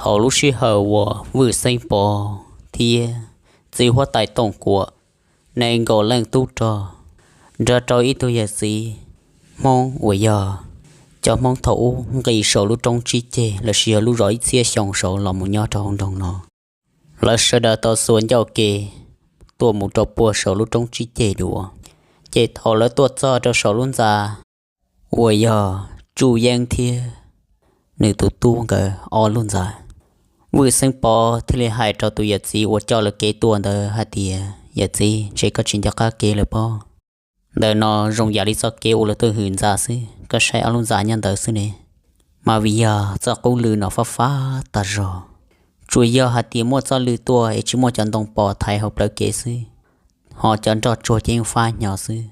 Thaum lub sij hawm uas Vwj Xeeb Pov thiab txiv huab tais Tooj Kuam, nees nkaum leej tub rog, nrog rau ib tug yawm txiv Hmoob uas yog cov Hmoob thaum ub nqis saum lub roob tsib ceg lossis yog lub zos ib txhiab xyoo saud los mus nyob rau hauv nroog no, lawv sawv daws tau xuas ncauj ke tuaj mus rau puag saum lub roob tsib ceg dua. Ces thaum lawv tuaj txog rau saum lub ntxa uas yog Tsuj Yeeb thiab nws tus tub nkawd ob lub ntxa, Vwj Xeeb Pov thiaj li hais rau tus yawm txiv uas coj lawv kev tuaj ntawd hais tias, Yawm txiv, ntshe koj tsis nco qab kev lawm pob. Ntawm no zoo yam li txoj kev uas lawv tuaj hwm ntxa xwb, koj saib ob lub ntxa nyob ntawd xwb ne. Mas vim yog txoj qub lw no fab fab tag zog, tsuas yog hais tias muaj txoj lw tuaj es tsis muaj cov ntoo pos thaiv hauv plawv kev xwb, ho cov nroj tsuag ces yeej fab hnyo xwb.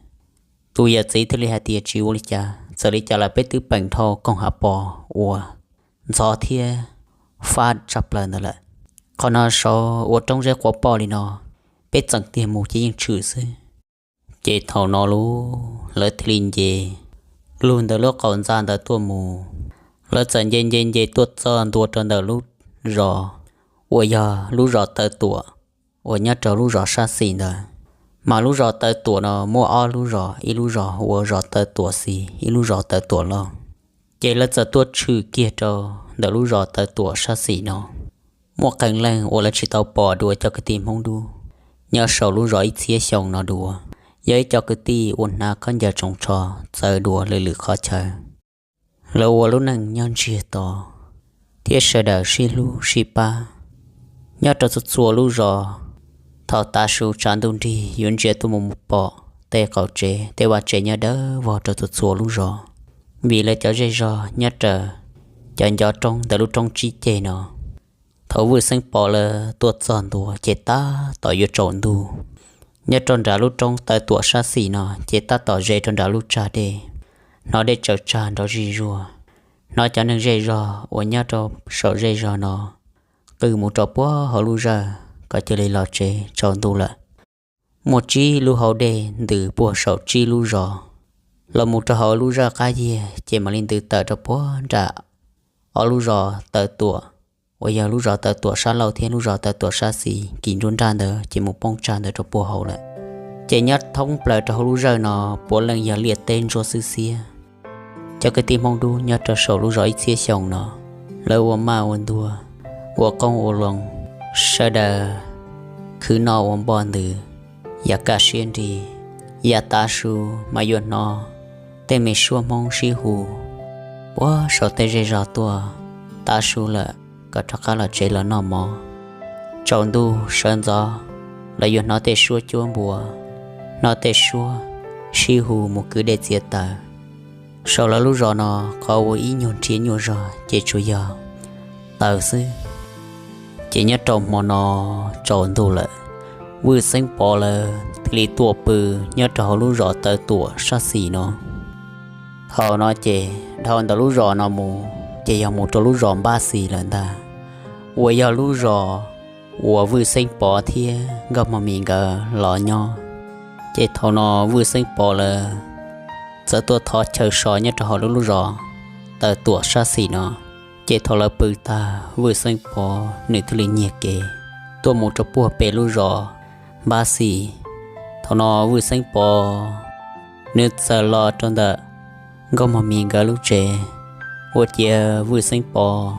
Tus yawm txiv thiaj li hais tias, Tsis ua li cas, txawm li cas los peb twb peem dhau koog hav pos uas ntxhov thiab fab tshaj plaws ntawd lawm. Qhov no saud ua roob zeb quav poj li no, peb txeem tiag mus ces yeej tshwm xwb. Ces thaum no lub lawv thiaj li nce lug ntawm lub qaum ntxa ntawd tuaj mus. Lawv txawm nce nce nce tuaj txog ntua rau ntawm lub zos uas yog lub zos Taw Tuam uas nyob rau lub zos sab xis ntawd. Mas lub zos Taw Tuam no muaj ob lub zos, ib lub zos ua zos Taw Tuam xis, ib lub zos Taw Tuam Lauj. Ces lawv txawm tuaj tshwm kiag rau ntawm lub zos Taw Tuam sab xis no. Muaj qee leej uas lawv tsis tau pom dua cov kwv tij Hmoob Dub nyob saum lub zos ib txhiab xyoo no dua, yog ib co kwv tij uas hnav khaub ncaws tsoos tsho txawv dua lwm lwm qhov chaw. Lawv ua lub neej nyob ntsiag to thiab sawv daws sib hlub sib pab nyob rau txhua txhua lub zos. Thaum tav su tshav ntuj nrig yuav ntsia tuaj mus pom tej qaum tsev tej vaj tsev nyob dawb vog rau txhua txhua lub zos, vim lawv cov zej zog nyob raws cov ncov roob ntawm lub roob tsib ceg no. Thaum Vwj Xeeb Pov lawv tuaj txog ntua ces tab tom yuav tsaus ntuj. Nyob rau nram lub roob Taw Tuam sab xis no ces tab tom ze rau nram lub tsag dej, hnov dej tsaws tsag nrov zij zuag. Hnov cov neeg zej zog uas nyob rau saum zej zog no qw mus rau puag hauv lub zawj kom cia li los tsev, tsaus ntuj lawm. Muaj tsib lub hau dej ntws puag saum tsib lub zos los mus rau hauv lub zawj qab yiag, ces mam li ntws tawm rau puag nram ob lub zos Taw Tuam uas yog lub zos Taw Tuam sab laug thiab lub zos Taw Tuam sab xis kis nruab nraj ntawd, ces mus poob tsag ntawd rau puag hauv lawm. Ces nyob thoob plaws rau hauv lub zawj no puav leej yog liaj teb ntsuab xwb xiab. Cov kwv tij Hmoob Dub nyob rau saum lub zos ib txhiab xyoo no, lawv ua maj ua ntuag, ua qoob ua loo, sawv daws khwv noj ua npoj ntws, yav kaj siab nrig, yav tav su mas yuav hnov tej me suab Hmoob sib hu puag saum tej zej zog tuaj, tav su lawm kom rov qab los tsev los noj mov. Tsaus ntuj sawv ntxov los yuav hnov tej suab cuab npua, hnov tej suab sib hu mus kwv dej txiav taws. Saum lawv lub zos no qhov uas ib nyuag nrhiav nyuaj zog ces tsuas yog taws xwb. Ces nyob rau hmo no tsaus ntuj lawm, Vwj Xeeb Pov lawv thiaj li tuaj pw nyob rau hauv lub zos Taw Tuam sab xis no. Thaum no ces dhau ntawm lub zos no mus ces yog mus rau lub zos Npab Xis lawm ntag, uas yog lub zos uas Vwj Xeeb Pov thiab Nkauj Mog Mis nkawd los nyob. Ces thaum no Vwj Xeeb Pov lawv txawm tuaj thov chaw so nyob rau hauv lub lub zos Taw Tuam sab xis no. Ces thaum lawv pw tag, Vwj Xeeb Pov nws thiaj li nyiag kev tuaj mus rau puag pem lub zos Npab Xis. Thaum no Vwj Xeeb Pov nws txawm los rau ntawm Nkauj Mog Mis nkawd lub tsev. Ua ciav Vwj Xeeb Pov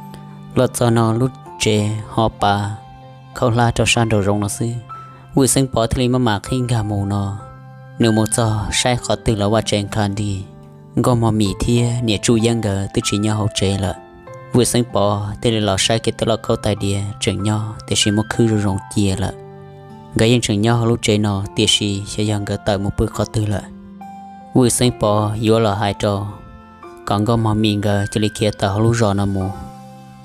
los txog no lub tsev ho pa khaub hlab rau sab nraum zoov no xwb. Vwj Xeeb Pov thiaj li maj mam qhib nkag mus no, nws mus txog saib qhov twg los vaj tsev nkha nrig, Nkauj Mog Mis thiab niam Tsuj Yeeb nkawd twb tsis nyob hauv tsev lawm. Vwj Xeeb Pov thiaj li los saib kiag tej lauj kaub tais diav tseem nyob tiam sis muab khwb zoo zoo cia lawm. Nkawd yeej tseem nyob hauv lub tsev no tiam sis xyov yog nkawd tawm mus pw qhov twg lawm. Vwj Xeeb Pov yuav los hais rau kom Nkauj Mog Mis nkawd cia li khiav tawm hauv lub zos no mus,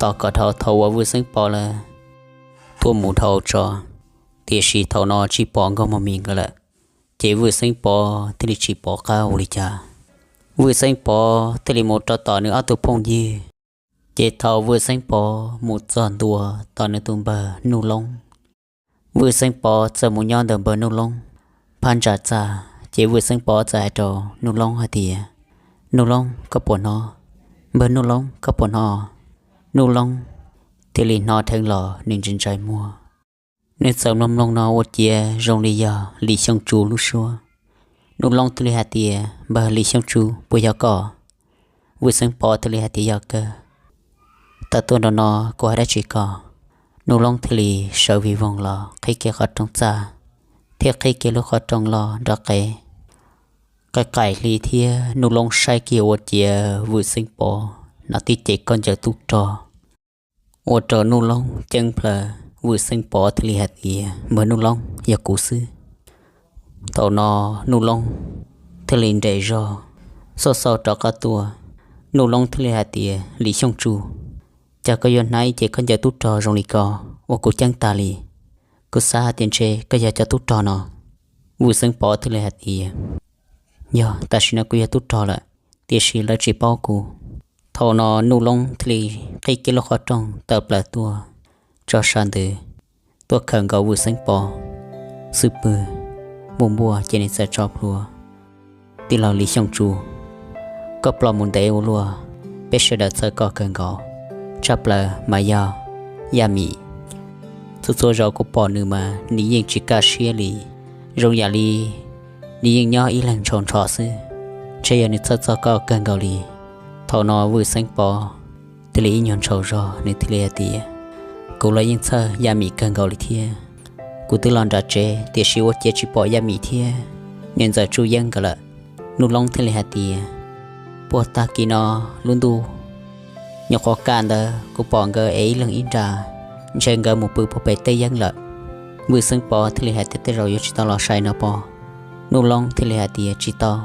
tos kom dhau thaum uas Vwj Xeeb Pov lawv tuaj mus dhau tso. Tiam sis thaum no tsis pom Nkauj Mog Mis nkawd lawm, ces Vwj Xeeb Pov thiaj li tsis pom qab ua li cas. Vwj Xeeb Pov thiaj li mus rau tom nws ob tug phooj ywg. Ces thaum Vwj Xeeb Pov mus txog ntua tom nws tus npawg Nuj Loob, Vwj Xeeb Pov txawm mus nyob ntawm npawg Nuj Loob phab ntsa txaj. Ces Vwj Xeeb Pov txawm hais rau Nuj Loob hais tias, Nuj Loob, koj puas hnov? Npawg Nuj Loob, koj puas hnov? Nuj Loob thiaj li hnov dheev los nws ntshai ntshai muag. Nws txawm mloog mloog no ua ciav zoo li yog Lis Xyooj Tsu lub suab. Nuj Loob thiaj li hais tias, Npawg Lis Xyooj Tsu, puas yog koj? Vwm Xeeb Pov thiaj li hais tias, Yog kawg. Tawm tuaj nram no kuv hais dab tsi koj? Nuj Loob thiaj li sawv vij voog los qhib kiag qhov rooj txaj, thiab qhib kiag lub qhov rooj loj nrov qees. Qaij qaim hli thiab Nuj Loob saib kiag ua ciav Vwm Xeeb Pov no tib ce khaub ncaws tub rog, ua rau Nuj Loob ceeb plaws. Vwm Xeeb Pov thiaj li hais tias, Npawg Nuj Loob, yog kuv xwb. Thaum no Nuj Loob thiaj li nres zog xauj xauj rov qab tuaj. Nuj Loob thiaj li hais tias, Lis Xyooj Tsu, cas koj yuav hnav ib ce khaub ncaws tub rog zoo li ko ua kuv ceeb tag li? Kuv xav hais tias ntshe koj yog cov tub rog no. Vwm Xeeb Pov thiaj li hais tias, Yog, tam sim no kuv yog tub rog lawm, tiam sis lawv tsis paub kuv. Thaum no Nuj Loob thiaj li qhib kiag lub qhov rooj tawm plaws tuaj tso sab ntawd, tuaj khawm nkaus Vwm Xeeb Pov xub pwg, npuaj npuaj ces nws txawm tso plhuav, Tij laug Lis Xyooj Tsu, koj ploj mus ntev ua luaj, peb sawv daws txhawj koj kawg nkaus, tshaj plaws mas yog Yaj Mim. Txhua txhua zaus kuv pom nws mas nws yeej tsis kaj siab li, zoo yam li nws yeej nyob ib leeg ntshaus ntsho xwb, ntshe yog nws txhawj txog koj kawg nkaus li. Thaum no Vwm Xeeb Pov thiaj li ib nyuag ntshaus zog, nws thiaj li hais tias, Kuv los yeej txhawj Yaj Mim kawg nkaus li thiab. Kuv twb los nram tsev tiam sis ua ciav tsis pom Yaj Mim thiab niam ntxawm Tsuj Yeeb nkawd lawm. Nuj Loob thiaj li hais tias, Puag tag kis no lub ntuj nyuam qhuav kaj ntawd kuv pom nkawd ev ib leeg ib nra, ntshe nkawd mus pw puag pem teb yeeb lawm. Vwm Xeeb Pov thiaj li hais tias, Tej zaum yuav tsis tau los sai no pob? Nuj Loob thiaj li hais tias, Tsis tau,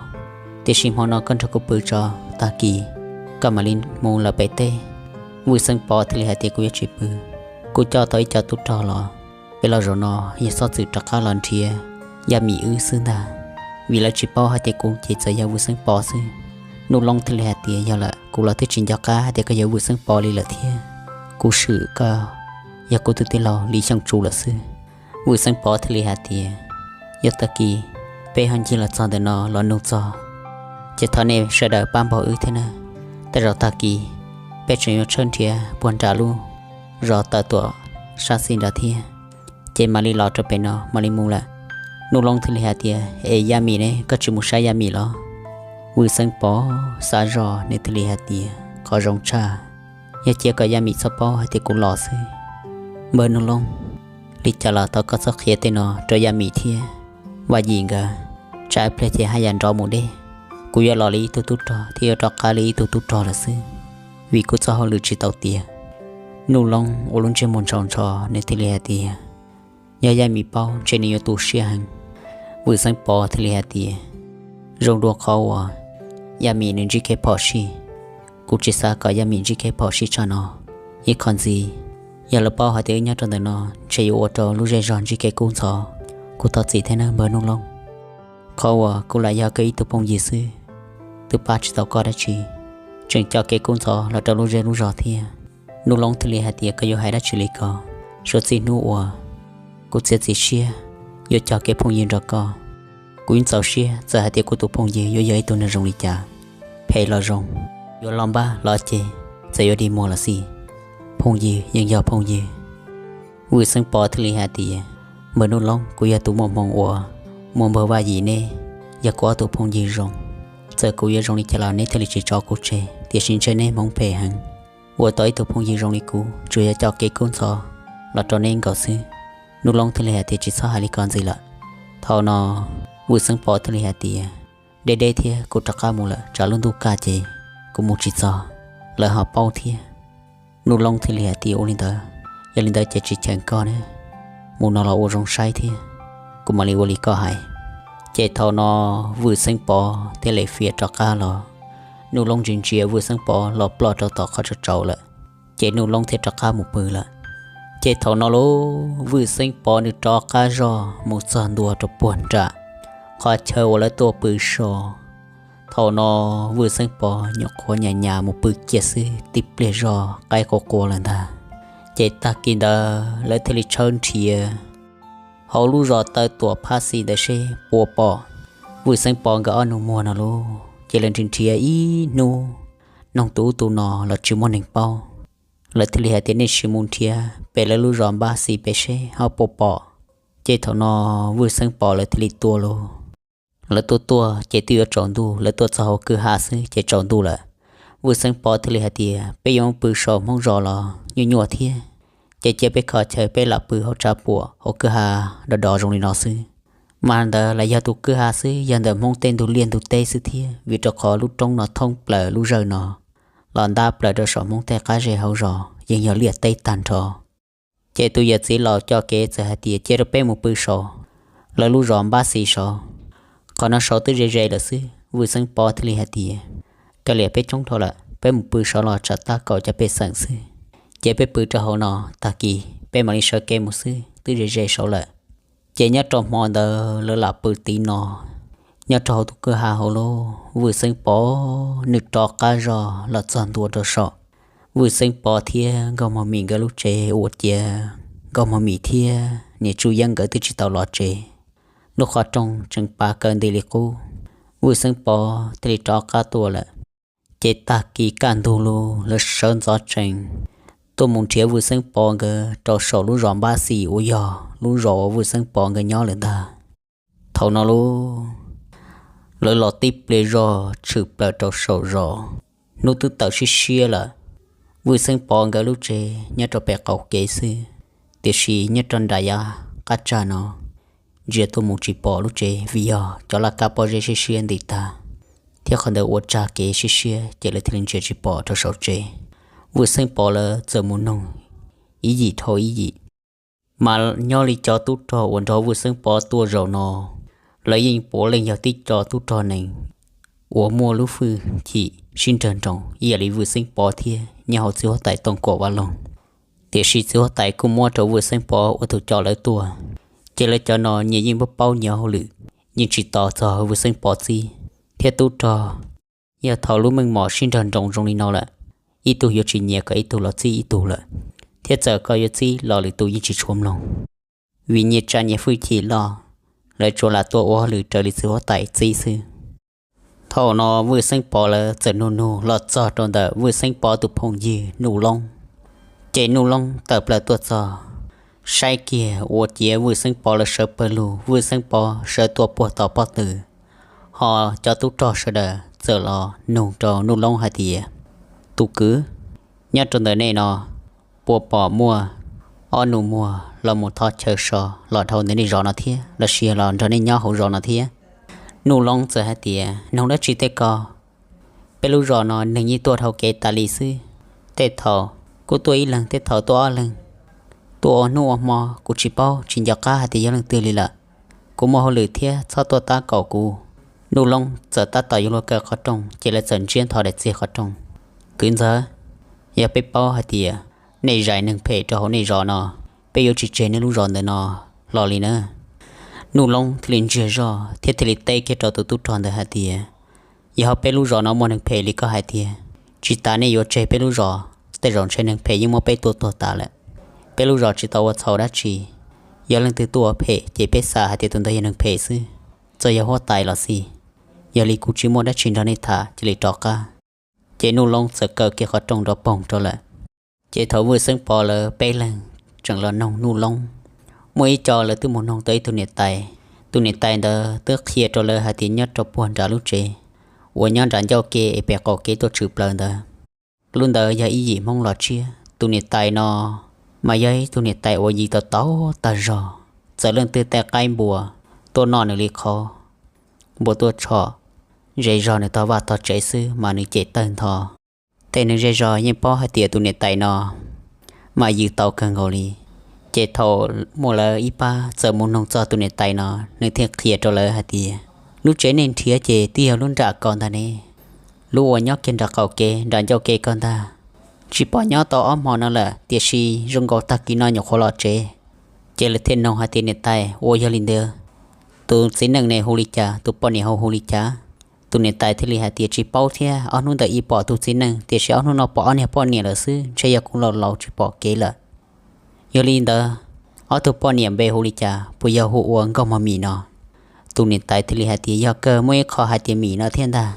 tiam sis hmo no koj nrog kuv pw tso, tag kis koj mam li mus lawm pem teb. Vwm Xeeb Pov thiaj li hais tias, Kuv yuav tsis pw, kuv coj tau ib co tub rog los, peb los zaum no yog txhob txwm rov qab los nrhiav Yaj Mim wb xwb ntag, vim lawv tsis paub hais tias kuv ces txawm yog Vwm Xeeb Pov xwb. Nuj Loob thiaj li hais tias, Yog lawm, kuv los twb tsis nco qab hais tias koj yog Vwm Xeeb Pov li lawm thiab, kuv swm koj yog kuv tus tij laug Lis Xyooj Tsu lawm xwb. Vwm Xeeb Pov thiaj li hais tias, Yog tag kis peb ho ncig los txog ntawm no los nug txog, ces thov nej sawv daws pab npog wb thiab na. Tej zaum tag kis peb tseem yuav tshawb nrhiav puag nram lub zos Taw Tuam sab xis nrad thiab, ces mam li los rau pem no mam li mus lawm. Nuj Loob thiaj li hais tias, Es Yaj Mim ne, koj tsis mus saib Yaj Mim los? Vwm Xeeb Pov xav zoj nws thiaj li hais tias, Qhov zoo tshaj, yog cia kom Yaj Mim txhob paub hais tias kuv los xwb. Npawg Nuj Loob, li cas los thov koj txhob qhia tej no rau Yaj Mim thiab Vaj Yim nkawd, tsam ib pliag ces haj yam nrov mus deb. Kuv yuav los li ib tug tub rog thiab yuav rov qab li ib tug tub rog lawm xwb, vim kuv txoj hauj lwm tsis tau tiav. Nuj Loob ua lub ntsej muag ntshaus ntsho, nws thiaj li hais tias, Yog Yaj Mim paub ntshe nws yuav tu siab heev. Vwm Xeeb Pov thiaj li hais tias, Zoo dua qhov uas Yaj Mim nws ntsib kev phom sij, kuv tsis xav kom Yaj Mim ntsib kev phom sij tshaj no. Ib qho ntxiv, yog lawv paub hais tias wb nyob rau ntawm no, ntshe yuav ua rau lub zej zog ntsib kev kub ntxhov. Kuv thov txim thiab nawb npawg Nuj Loob. Qhov uas kuv lam yog koj ib tug phooj ywg xwb, twb pab tsis tau koj dab tsi, tseem coj kev kub ntxhov los rau lub zej lub zog thiab. Nuj Loob thiaj li hais tias, Koj yuav hais dab tsi li ko? Suav txij hnub uas kuv txiav txim siab yuav cog kev phooj ywg nrog koj, kuv yeej txaus siab txawm hais tias kuv tus phooj ywg yuav yog ib tug neeg zoo li cas, phem los zoo, yuav loj npab los ceg, txawm yuav dig muag los xij, phooj ywg yeej yog phooj ywg. Vwm Xeeb Pov thiaj li hais tias, Npawg Nuj Loob, kuv yog tus muaj hmoo uas muaj npawg Vaj Yim neb yog kuv ob tug phooj ywg zoo. Txawm kuv yuav zoo li cas los neb thiaj li tsis tso kuv tseg, tiam sis ntshe neb hmoov phem heev, ua tau ib tug phooj ywg zoo li kuv tsuas yog coj kev kub ntxhov los rau neb nkaus xwb. Nuj Loob thiaj li hais tias, Tsis txhob hais li ko ntxiv lawm. Thaum no Vwm Xeeb Pov thiaj li hais tias, Deb deb thiab, kuv rov qab mus lawm, tsam lub ntuj kaj ces kuv mus tsis txog, lawv ho paub thiab. Nuj Loob thiaj li hais tias, Ua li ntawd, yog li ntawd ces tsis cheem koj ne, mus no los ua zoo saib thiab, kuv mam li ua li koj hais. Ces thaum no Vwm Xeeb Pov thiaj li fias rov qab los. Nuj Loob ntsia ntsia Vwm Xeeb Pov los ploj rau tom qhov tsaus tsaus lawm, ces Nuj Loob thiaj rov qab mus pw lawm. Ces thaum no lauj, Vwm Xeeb Pov nws rov qab zoj mus txog ntua rau puag nram qhov chaw uas lawv tuaj pw so. Thaum no Vwm Xeeb Pov nyuam qhuav nyas nyas mus pw cia xwb, tib pliag zoj qaib qua qua lawm ntag. Ces tag kis ntawd lawv thiaj li tshawb nrhiav hauv lub zos Taw Tuam phab xis ntawd seb puas pom Vwm Xeeb Pov nkawd ob nus muag no lauj. Ces lawv nrhiav nrhiav ib hnub, noog tus ub tus no los tsis muaj neeg paub. Lawv thiaj li hais tias nej sim mus nrhiav pem lawv lub zos Npab Xis pem seb ho puas pom. Ces thaum no Vwj Xeeb Pov lawv thiaj li tua lauj. Lawv tuaj tuaj ces twb yuav tsaus ntuj, lawv tuaj txog hauv kwj ha xwb ces tsaus ntuj lawm. Vwj Xeeb Pov thiaj li hais tias peb yuav mus pw saum Hmoob zos los nyuaj nyuaj thiab, ces cia peb kho chaw peb lam pw hauv tshav puam hauv kwj ha dov dov zoo li no xwb. Mas ntawd los yog tus kwj ha xwb, yog ntawm Hmoob tej ntug liaj ntug teb xwb thiab, vim rau qhov lub roob no thoob plaws lub zawj no los ntab plaws rau saum Hmoob tej qab zej hauv zos yeej yog liaj teb tag nrho. Ces tus yawm txiv laus coj kev txawm hais tias cia rau peb mus pw saud, lawv lub zos Npab Xis saud. Qhov no saud twb ze ze lawm xwb. Vwj Xeeb Pov thiaj li hais tias kav liam, peb coob dhau lawm, peb mus pw saud los tsam tab kaum cov pej xeem xwb. Ces peb pw rau hauv no, tag kis peb mam li sawv kev mus xwb, twb ze ze saud lawm. Ces nyob rau hmo ntawd lawv lam pw tiv no, nyob rau hauv tus kwj ha hauv lauj. Vwj Xeeb Pov nws rov qab zog los txog ntua rau saum, Vwj Xeeb Pov thiab Nkauj Mog Mim nkawd lub tsev ua ciav Nkauj Mog Mim thiab niam Tsuj Yeeb nkawd twb tsis tau los tsev. Lub qhov rooj tseem pav kaw nti li qub. Vwj Xeeb Pov thiaj li rov qab tuaj lawm. Ces tag kis kaj ntug lug lawv sawv ntxov tsees tuaj mus nrhiav Vwj Xeeb Pov nkawd rau saum lub zos Npab Xis uas yog lub zos uas Vwj Xeeb Pov nkawd nyob lawm ntag. Thaum no lauj, lawv los tib pliag zog tshwm plaws rau saum zos, hnub twb tawm siab siab lawm. Vwj Xeeb Pov nkawd lub tsev nyob rau pem qaum kev xwb, tiam sis nyob rau nram yav qab tsag no ntsia tuaj mus tsis pom lub tsev vim yog cov laj kab pob zeb siab siab nti tag, thiab qhov ntawd ua tsag kev siab siab ces lawv thiaj li ntsia tsis pom rau saum tsev. Vwj Xeeb Pov lawv txawm mus noog ib yim dhau ib yim. Mas nyob li cov tub rog uas nrog Vwj Xeeb Pov tuaj zaum no, lawv yeej puav leej yog tib co tub rog nees uas muaj lub hwj chim sib nrawg nroos ib yam li Vwj Xeeb Pov thiab nyob hauv txiv huab tais Tooj Kuam Vaj Loog. Tiam sis txiv huab tais kuj muab rau Vwj Xeeb Pov ua tus coj lawv tuaj, ces lawv cov no nyias yeej paub paub nyias hauj lwm, yeej tsis tos txog Vwj Xeeb Pov txib. Thiab tub rog, yog thaum lub meej mom sib nrawg nroos zoo li no lawm, ib tug yuav tsis nyiam kom ib tug los txib ib tug lawm, thiab txawm koj yuav txib los lwm tus yeej tsis tshua mloog, vim nyias tsa nyias hwj chim loj, lawv tsuas lam tuaj ua hauj lwm raws li txiv huab tais txib xwb. Thaum no Vwj Xeeb Pov lawv txawm nug nug los txog rau ntawm Vwj Xeeb Pov tus phooj ywg Nuj Loob. Ces Nuj Loob tawm plaws tuaj txog, saib kiag ua ciav Vwj Xeeb Pov lawv sawv pawg lug, Vwj Xeeb Pov sawv tuaj puag tom pob tw, ho cov tub rog sawv daws txawm los nug rau Nuj Loob hais tias, tus kwv, nyob rau ntawm nej no puas pom muaj ob nus muag los mus thov chaw so los dhau ntawm nej zos no thiab lossis los nrog nej nyob hauv zos no thiab? Nuj Loob txawm hais tias, noog dab tsi tej ko, peb lub zos no neeg yeej tuaj dhau kev tas li xwb. Tej thaum kuj tuaj ib leeg, tej thaum tuaj ob leeg, tuaj ua hnub ua hmo kuv tsis paub tsis nco qab hais tias yog leej twg li lawm. Kuv muaj hauj lwm thiab, txhob tuaj tab kaum kuv. Nuj Loob txawm tab tom yuav luag kaw qhov rooj ces lawv txawm ntsiab ntho daim txiag qhov rooj. Kwv ntxawg, yog peb paub hais tias nej zais neeg phem rau hauv nej zos no, peb yuav tsis tseg nej lub zos ntawm no los li na. Nuj Loob thiaj li ntsiag zog thiab thiaj li teb kiag rau tus tub rog ntawd hais tias, yog hauv peb lub zos no muaj neeg phem li koj hais tiag, tsis tas nej yuav tseg peb lub zos, tej zaum ntshe neeg phem yeej muab peb tua tuag tas lawm. Peb lub zos tsis tau ua txhaum dab tsi, yog leej twg tuaj ua phem ces peb xav hais tias tus ntawd yog neeg phem xwb, txawm yog huab tais los xij. Yog li kuv tsis muaj dab tsi nrog nej tham, cia li rov qab. Ces Nuj Loob txawm kaw kiag qhov rooj nrov poog rau lawm. Ces thaum Vwj Xeeb Pov lawv peb leeg tseem los noog Nuj Loob, muaj ib co lawv twb mus noog tau ib tug niam tais. Tus niam tais ntawd twb qhia rau lawv hais tias nyob rau puag nram lub tsev uas nyob nram ncauj ke es pem qaum kev tuaj tshwm plaws ntawd, lub ntawd yog ib yim Hmoob los tshiab. Tus niam tais no mas yog ib tug niam tais uas yws tau tau tag zog, txawm leej twg tej qaib npua tuaj noj nws li qhov, npua tuaj tshom, ze zog nws tog vaj tog tsev xwb mas nws cem tawg ntho. Tej neeg zej zog yeej paub hais tias tus niam tais no mas yws tau kawg nkaus li. Ces thaum muaj lawv ib pab txawm mus noog txog tus niam tais no, nws thiaj qhia rau lawv hais tias, lub tsev nej nrhiav ces twb yog lub nram ko ntag ne, lub uas nyob kiag nram qaum kev nram ncauj kev ko ntag. Tsis pom nyob tau ob hmo no lawm, tiam sis zoo nkaus tag kis no nyuam qhuav los tsev. Ces lawv thiaj noog hais tias, niam tais, ua yog li ntawd tus txiv neej ne hu li cas, tus poj niam hu hu li cas? Tus niam tais thiaj li hais tias, tsis paub thiab, ob hnub ntawd ib pom tus txiv neej, tiam sis ob hnub no pom ob niag poj niam lawm xwb, ntshe yog kuv laus laus tsis pom kev lawm. Yog li ntawd, ob tug poj niam npe hu li cas, puas yog hu ua Nkauj Mos Mim no? Tus niam tais thiaj li hais tias, yog kawg, muaj ib qho hais tias Mim no thiab ntag.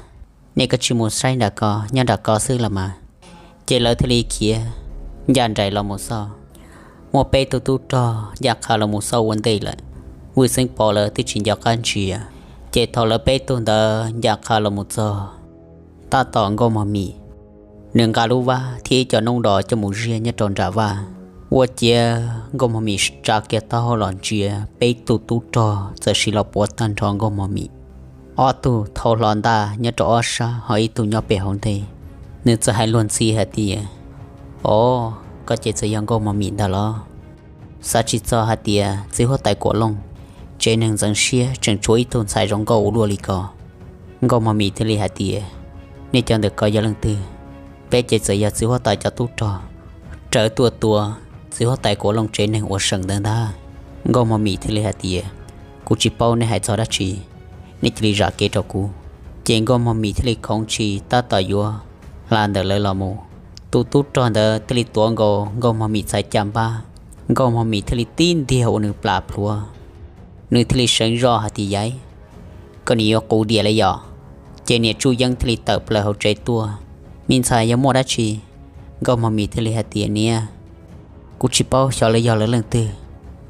Nej koj tsis mus saib nram ko, nyob nram ko xwb los mas. Ces lawv thiaj li khiav ncaj nraim los mus xauj. Muaj peb tug tub rog ncaj qha los mus xauj ua ntej lawm, Vwj Xeeb Pov lawv twb tsis nco qab ntsia. Ces thaum lawv peb tug ntawd ncaj qha los mus txog, tab tom Nkauj Mog Mim nws nqa lub vab thiab ib co noob dos coj mus ziab nyob rau nram vaj. Ua ciav Nkauj Mog Mim tsa kiag taub hau los ntsia peb tug tub rog txawm sim los puav tag nrho Nkauj Mog Mim. Ob tug thau hlo ntaj nyob rau ob sab, ho ib tug nyob pem hauv ntej. Nws txawm hais luag ntxhi hais tias, Os, koj ces txawm yog Nkauj Mog Mim ntag los? Xav tsis txog hais tias txiv huab tais Kuam Looj tsev neeg ntxeev siab tseem tshuav ib tug ntxhais zoo nkauj ua luaj li ko. Nkauj Mog Mim thiaj li hais tias, Nej cov ntawm ko yog leej twg? Peb ces txawm yog txiv huab tais cov tub rog rawv tuaj tua txiv huab tais Kuam Looj tsev neeg uas seem ntawd ntag. Nkauj Mog Mim thiaj li hais tias, Kuv tsis paub nej hais txog dab tsi, nej cia li zam kev rau kuv. Ces Nkauj Mog Mim thiaj li khoov tshis tab tom yuav hla ntawm lawv los mus. Tus tub rog ntawd thiaj li tuav nkaus Nkauj Mog Mim txhais caj npab. Nkauj Mog Mim thiaj li tib ntiag ua nws plam plhuav. Nws thiaj li seev zoj hais tias, Yaiv, koj nim yuav qus diam li yom? Ces niam Tsuj Yeeb thiaj li tawm plaws hauv tsev tuaj, Me ntxhais, yog muaj dab tsi? Nkauj Mog Mim thiaj li hais tias, Niam, kuv tsis paub xyov lawv yog lawv leej twg,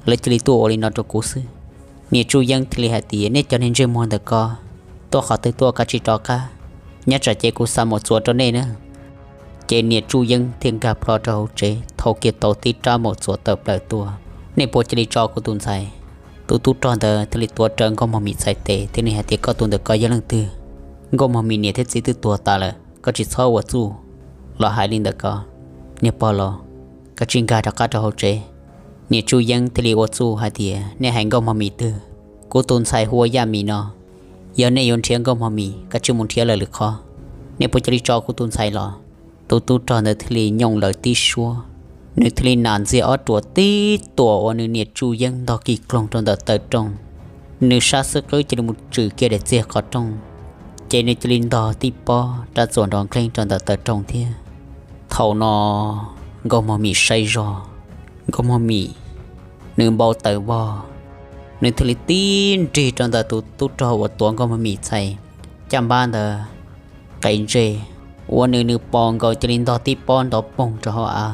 lawv cia li tuaj ua li no rau kuv xwb. Niam Tsuj Yeeb thiaj li hais tias, Nej cov niag ntsej muag ntawm ko, tuaj qhov twg tuaj, kav tsij rov qab, nyob tsam ces kuv xa maum txuas rau nej na. Ces niam Tsuj Yeeb thiaj nkag plho rau hauv tsev thau kiag tau tib rab maum txuas tawm plaws tuaj. Nej puas cia li tso kuv tus ntxhais? Tus tub rog ntawd thiaj li tuav rawv Nkauj Mog Mim txhais tes thiab nws hais tias, Koj tus ntawm ko yog leej twg? Nkauj Mog Mim niam thiab txiv twb tuag tas lawm, koj tsis txhob ua txuj los hais li ntawm ko. Niag pog los, koj tsis nkag rov qab rau hauv tsev. Niam Tsuj Yeeb thiaj li ua txuj hais tias, Nej hais Nkauj Mog Mim twg? Kuv tus ntxhais hu ua Yaj Mim no. Yog nej yuav nrhiav Nkauj Mog Mim, koj cia li mus nrhiav lawm lwm qhov. Nej puas cia li tso kuv tus ntxhais los? Tus tub rog ntawd thiaj li nyooj lawv tib suab, nws thiaj li nas ntxiag ob ruam tib tuam uas nws niam Tsuj Yeeb ntog kis kloog rau ntawm taw rooj. Nws sab xwb qwb cia li mus tswm kiag daim txiag qhov rooj, ces nws cia li ntog tib pob rab txuas nrov nqeeg rau ntawm taw rooj thiab. Thaum no Nkauj Mog Mim saib zog, Nkauj Mog Mim nws npau taws vog, nws thiaj li tib nrig rau ntawm tus tub rog uas tuav Nkauj Mog Mim txhais caj npab ntawd qe ntsej, ua nws nws pos nkaus cia li ntog tib pob nrov poog rau hauv av,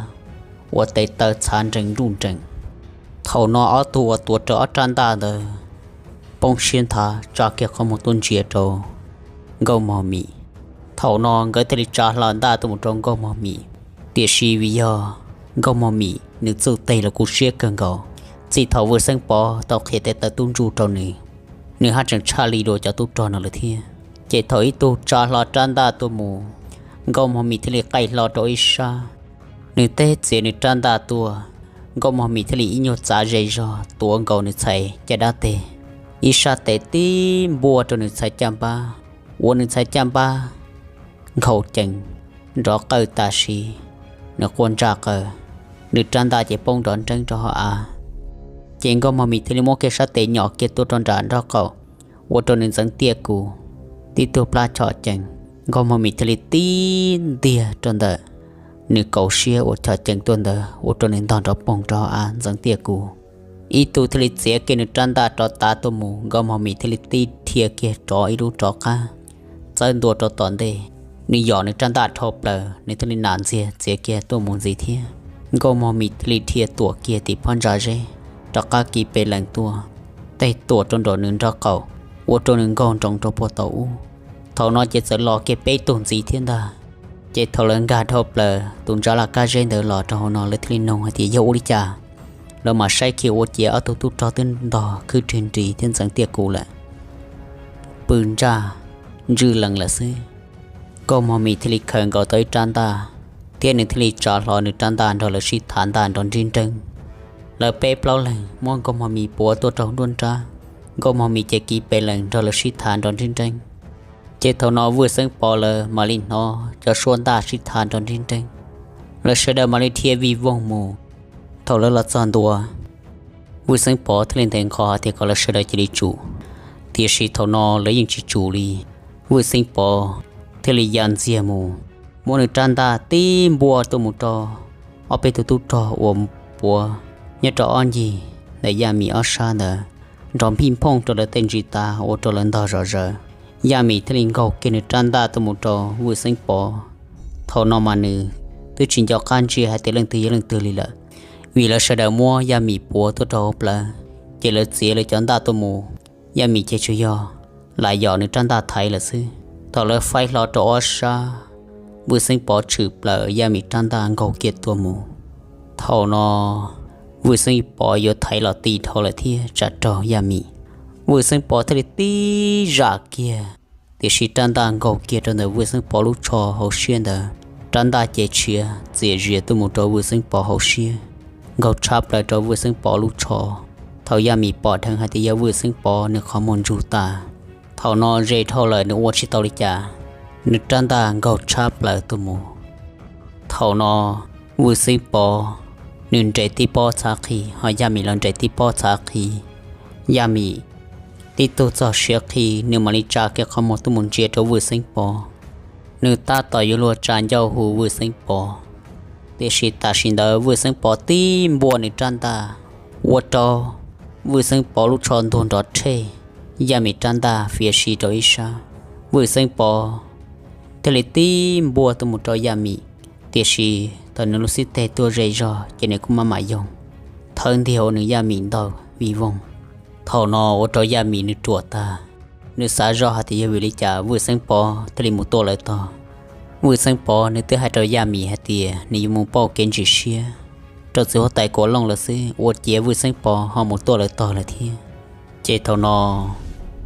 ua tes taw txhav nrees nruj nrees. Thaum no ob tug uas tuav rawv ob rab ntaj ntawd poob siab nthav tsa kiag qhov muag tuaj ntsia rau Nkauj Mog Mim. Thaum no nkawd thiaj li tsa hlo ntaj tuaj mus rau Nkauj Mog Mim, tiam sis vim yog Nkauj Mog Mim nws txuj teg los kub siab kawg nkaus. Txij thaum Vwj Xeeb Pov tau qhia tes taw tub ntsuj rau nws, nws haj tseem tshaj li dua cov tub rog no lawm thiab. Ces thaum ib tug tsa hlo rab ntaj tuaj mus, Nkauj Mog Mim thiaj li qaij hlo rau ib sab, nws teb txiav nws rab ntaj tuaj. Nkauj Mog Mim thiaj li ib nyuag txav ze zog tuav nkaus nws txhais caj dab teg, ib sab tes tib npuaj rau nws txhais caj npab, ua nws txhais caj npab nkhaus cees nrov qawj tam sim, nws quaj ntsaj qaws, nws rab ntaj ces poob nrov nreeb rau hauv av. Ces Nkauj Mog Mim thiaj li muab kiag sab tes nyom kiag tuaj rau nram nraub qaum, ua rau nws ntxeev tiaj kus, tib tug plab chom cees. Nkauj Mog Mim thiaj li tib ntiag rau ntawm nws kaum siab uas chom cees tuaj ntawd ua rau nws ntog nrov poog rau hauv av ntxeev tiaj kus. Ib tug thiaj li txiav kiag nws rab ntaj rov tav tuaj mus, Nkauj Mog Mim thiaj li tib dhia kiag rov ib lub rov qab, txawb ntua rau tom ntej. Nws yom nws rab ntaj dhau plaws, nws thiaj li nas ntxiag txiav kiag tuaj mus ntxiv thiab. Nkauj Mog Mim thiaj li dhia tuam kiag tim phab ntsa zeb, rov qab kiv pes lees tuaj, teg tuam rau nraum nws nraub qaum, ua rau nws nkaug nroos rau puag tau ub. Thaum no ces txawm los kiag peb tug ntxiv thiab ntag. Ces thaum lawv nkag dhau plaws tus ntsa laj kab zeb ntawd los rau hauv no, lawv thiaj li noog hais tias yog ua li cas. Lawv mam saib kiag ua ciav ob tug tub rog twb ntog khwb rwg nris thiab ntxeev tiaj kus lawm, pw ntsaj ntswj lees lawm xwb. Nkauj Mog Mim thiaj li khaws nkaus tau ib rab ntaj, thiab nws thiaj li tsa hlo nws rab ntaj nrog lawv sib thav ntaj nrov nrib nreeb. Lawv peb plaub leeg muab Nkauj Mog Mim puav tuaj rau nruab nrab, Nkauj Mog Mim ces kiv pes lees nrog lawv sib thav nrov nrib nreeb. Ces thaum no Vwj Xeeb Pov lawv mam li hnov cov suab ntaj sib thav nrov nrib nreeb, lawv sawv daws mam li dhia vij voog mus. Thaum lawv los txog ntua, Vwj Xeeb Pov thiaj li ntes nqho hais tias kom lawv sawv daws cia li tsum, tiam sis thaum no lawv yeej tsis tsum li. Vwj Xeeb Pov thiaj li ya ntxiag mus, muab nws rab ntaj tib npuaj tuaj mus rau ob peb tug tub rog uas puav nyob rau ob ncig ntawm Yaj Mim ob sab ntawd, nrov nphij nphooj rau lawv tej ntsis tas ua rau lawv ntog zom zaws. Yaj Mim thiaj li nkaug kiag nws rab ntaj tuaj mus rau Vwj Xeeb Pov. Thaum no mas nws twb tsis nco qab ntsia hais tias leej twg yog leej twg li lawm, vim lawv sawv daws muab Yaj Mim puav tuaj rau hauv plawv, ces lawv txiav lawv cov ntaj tuaj mus. Yaj Mim ces tsuas yog lam yom nws rab ntaj thaiv lawm xwb. Thaum lawv faib hlo rau ob sab, Vwj Xeeb Pov tshwm plaws Yaj Mim rab ntaj nkaug kiag tuaj mus. Thaum no Vwj Xeeb Pov yuav thaiv los ti dhau lawm thiab tsam raug Yaj Mim. Vwj Xeeb Pov thiaj li tib zam kiag, tiam sis rab ntaj nkaug kiag rau ntawm Vwj Xeeb Pov lub tsho hauv siab ntawd, rab ntaj ces tshiav txias zias tuaj mus rau Vwj Xeeb Pov hauv siab, nkaug tshab plaws rau Vwj Xeeb Pov lub tsho. Thaum Yaj Mim pom dheev hais tias yog Vwj Xeeb Pov, nws qhov muag ntsug tas. Thaum no ze dhau lawm nws ua tsis tau li cas, nws rab ntaj nkaug tshab plaws tuaj mus. Thaum no Vwj Xeeb Pov nws nres tib pob txhav qhi, ho Yaj Mim los nres tib pob txhav qhi. Yaj Mim tib tug txog siav qhi, nws mam li tsa kiag qhov muag tuaj mus ntsia rau Vwj Xeeb Pov. Nws tab tom yuav luag tsa ncauj hu Vwj Xeeb Pov, tiam sis tam sim ntawd Vwj Xeeb Pov tib npuaj nws rab ntaj, ua rau Vwj Xeeb Pov lub tsho ntuag nrov rhej, Yaj Mim rab ntaj fiav si rau ib sab. Vwj Xeeb Pov thiaj li tib npuaj tuaj mus rau Yaj Mim, tiam sis thaum nws lub xib teg tuaj ze zog ces nws kuj maj mam yoog, thawb ntiag ua nws Yaj Mim ntaug vij voog. Thaum no ua rau Yaj Mim nws ruam tag, nws xav zoj hais tias yog vim li cas Vwj Xeeb Pov thiaj li mus tuaj lawv tog. Vwj Xeeb Pov nws twb hais rau Yaj Mim hais tias nws yuav mus pauj kev ntsis siab rau txiv huab tais Kuam Looj lawm xwb, ua ciav Vwj Xeeb Pov ho mus tuaj lawv tog lawm thiab. Ces thaum no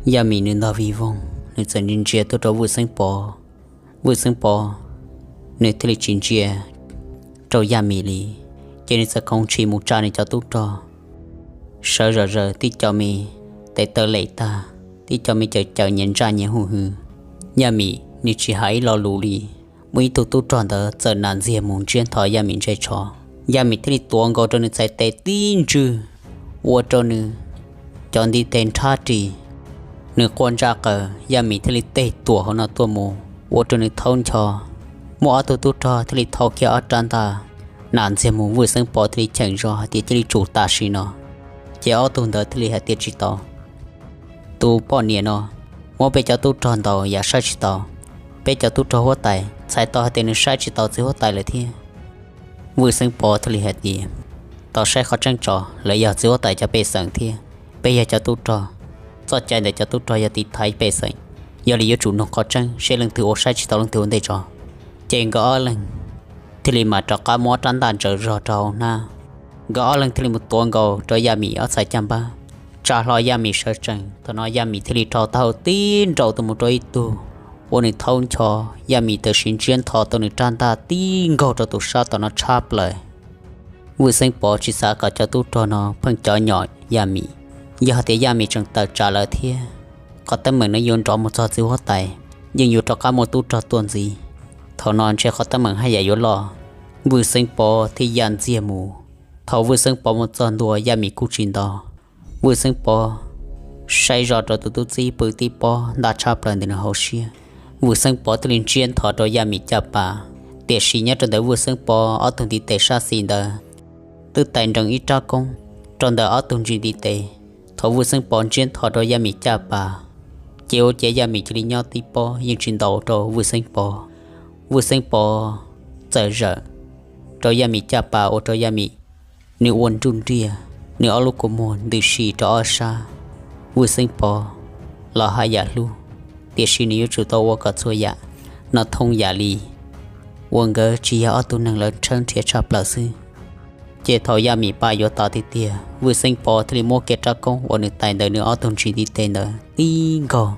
Yaj Mim nws ntaug vij voog, nws txawm ntsia ntsia tuaj rau Vwj Xeeb Pov. Vwj Xeeb Pov nws thiaj li tsis ntsia rau Yaj Mim li, ces nws txawm khoov ntshis mus tsa nws cov tub rog sawv zom zaws, tib co me tes taw lem tag, tib co me cawm cawm nyias ntsaj nyias hu hwv. Yaj Mim nws tsis hais ib lo lus li, muaj ib tug tub rog ntawd txawm nas ntxiag mus ntsiab nthos Yaj Mim ntsej tsho. Yaj Mim thiaj li tuav nkaus rau nws txhais tes tib ntswg, ua rau nws cov ntiv tes nrhab ris, nws quaj ntsaj qaws. Yaj Mim thiaj li teg tuam hauv no tuaj mus, ua rau nws thaub ncho. Muaj ob tug tub rog thiaj li thau kiag ob rab ntaj, nas ntxiag mus. Vwj Xeeb Pov thiaj li cheem zog hais tias cia li tsum tam sim no, ces ob tug ntawd thiaj li hais tias tsis tau, tus poj niam no muab peb cov tub rog ntaus yam saib tsis taus peb cov tub rog huab tais, txhais tau hais tias nws saib tsis taus txiv huab tais lawm thiab. Vwj Xeeb Pov thiaj li hais tias tau saib qhov tseeb tso, lawv yog txiv huab tais cov pej xeem thiab peb yog cov tub rog. Txoj cai ntawm cov tub rog yog tiv thaiv pej xeem, yog li yuav tsum nug qhov tseeb seb leej twg ua saib tsis tau leej twg ua ntej tso. Ces nkawd ob leeg thiaj li mam rov qab muab rab ntaj ntsaws zog rau hauv hnab. Nkawd ob leeg thiaj li mus tuav nkaus rau Yaj Mim ob txhais caj npab, tsa hlo Yaj Mim sawv tsees. Thaum no Yaj Mim thiaj li rho taub hau tib nraus tuaj mus rau ib tug, ua nws thaub ncho. Yaj Mim tam sim ntsiab nthos tau nws rab ntaj tib nkaug rau tus sab tom no tshab plaws. Vwj Xeeb Pov tsis xav kom cov tub rog no pheej cov nyom Yaj Mim, yog hais tias Yaj Mim tseem tawm tsam lawv thiab, qhov teeb meem no yuav nrov mus txog txiv huab tais, yeej yuav rov qab muaj tub rog tuaj ntxiv. Thaum no ntshe qhov teeb meem haj yam yuav loj. Vwj Xeeb Pov thiaj ya ntxiag mus. Thaum Vwj Xeeb Pov mus txog ntua, Yaj Mim kuj tsis nto. Vwj Xeeb Pov saib zoj rau tus tub txib pw tib pob ntaj tshab plaws ntawm nws hauv siab. Vwj Xeeb Pov thiaj li ntsiab nthos rau Yaj Mim caj pas. Tiam sis nyob rau ntawm Vwj Xeeb Pov ob tug ntiv tes sab xis ntawd twb tais nrees ib rab koob rau ntawm ob tug ntsis ntiv tes. Thaum Vwj Xeeb Pov ntsiab nthos rau Yaj Mim caj pas, ces ua ciav Yaj Mim cia li nyob tib pob yeej tsis ntaus rau Vwj Xeeb Pov. Vwj Xeeb Pov txawm zawm rau Yaj Mim caj pas ua rau Yaj Mim nws ua nruj nriaj, nws ob lub kua muag ntws si rau ob sab. Vwj Xeeb Pov los haj yam hlub, tiam sis nws yuav tsum tau ua kom txhua yam no thoob yam li, ua nkawd tsis yog ob tug neeg lawv tshawb nrhiav tshaj plaws xwb. Ces thaum Yaj Mim pa yuav tas tiag tiag, Vwj Xeeb Pov thiaj li muab kiag rab koob uas nws tais ntawm nws ob tug ntsis ntiv tes ntawd tib nkaug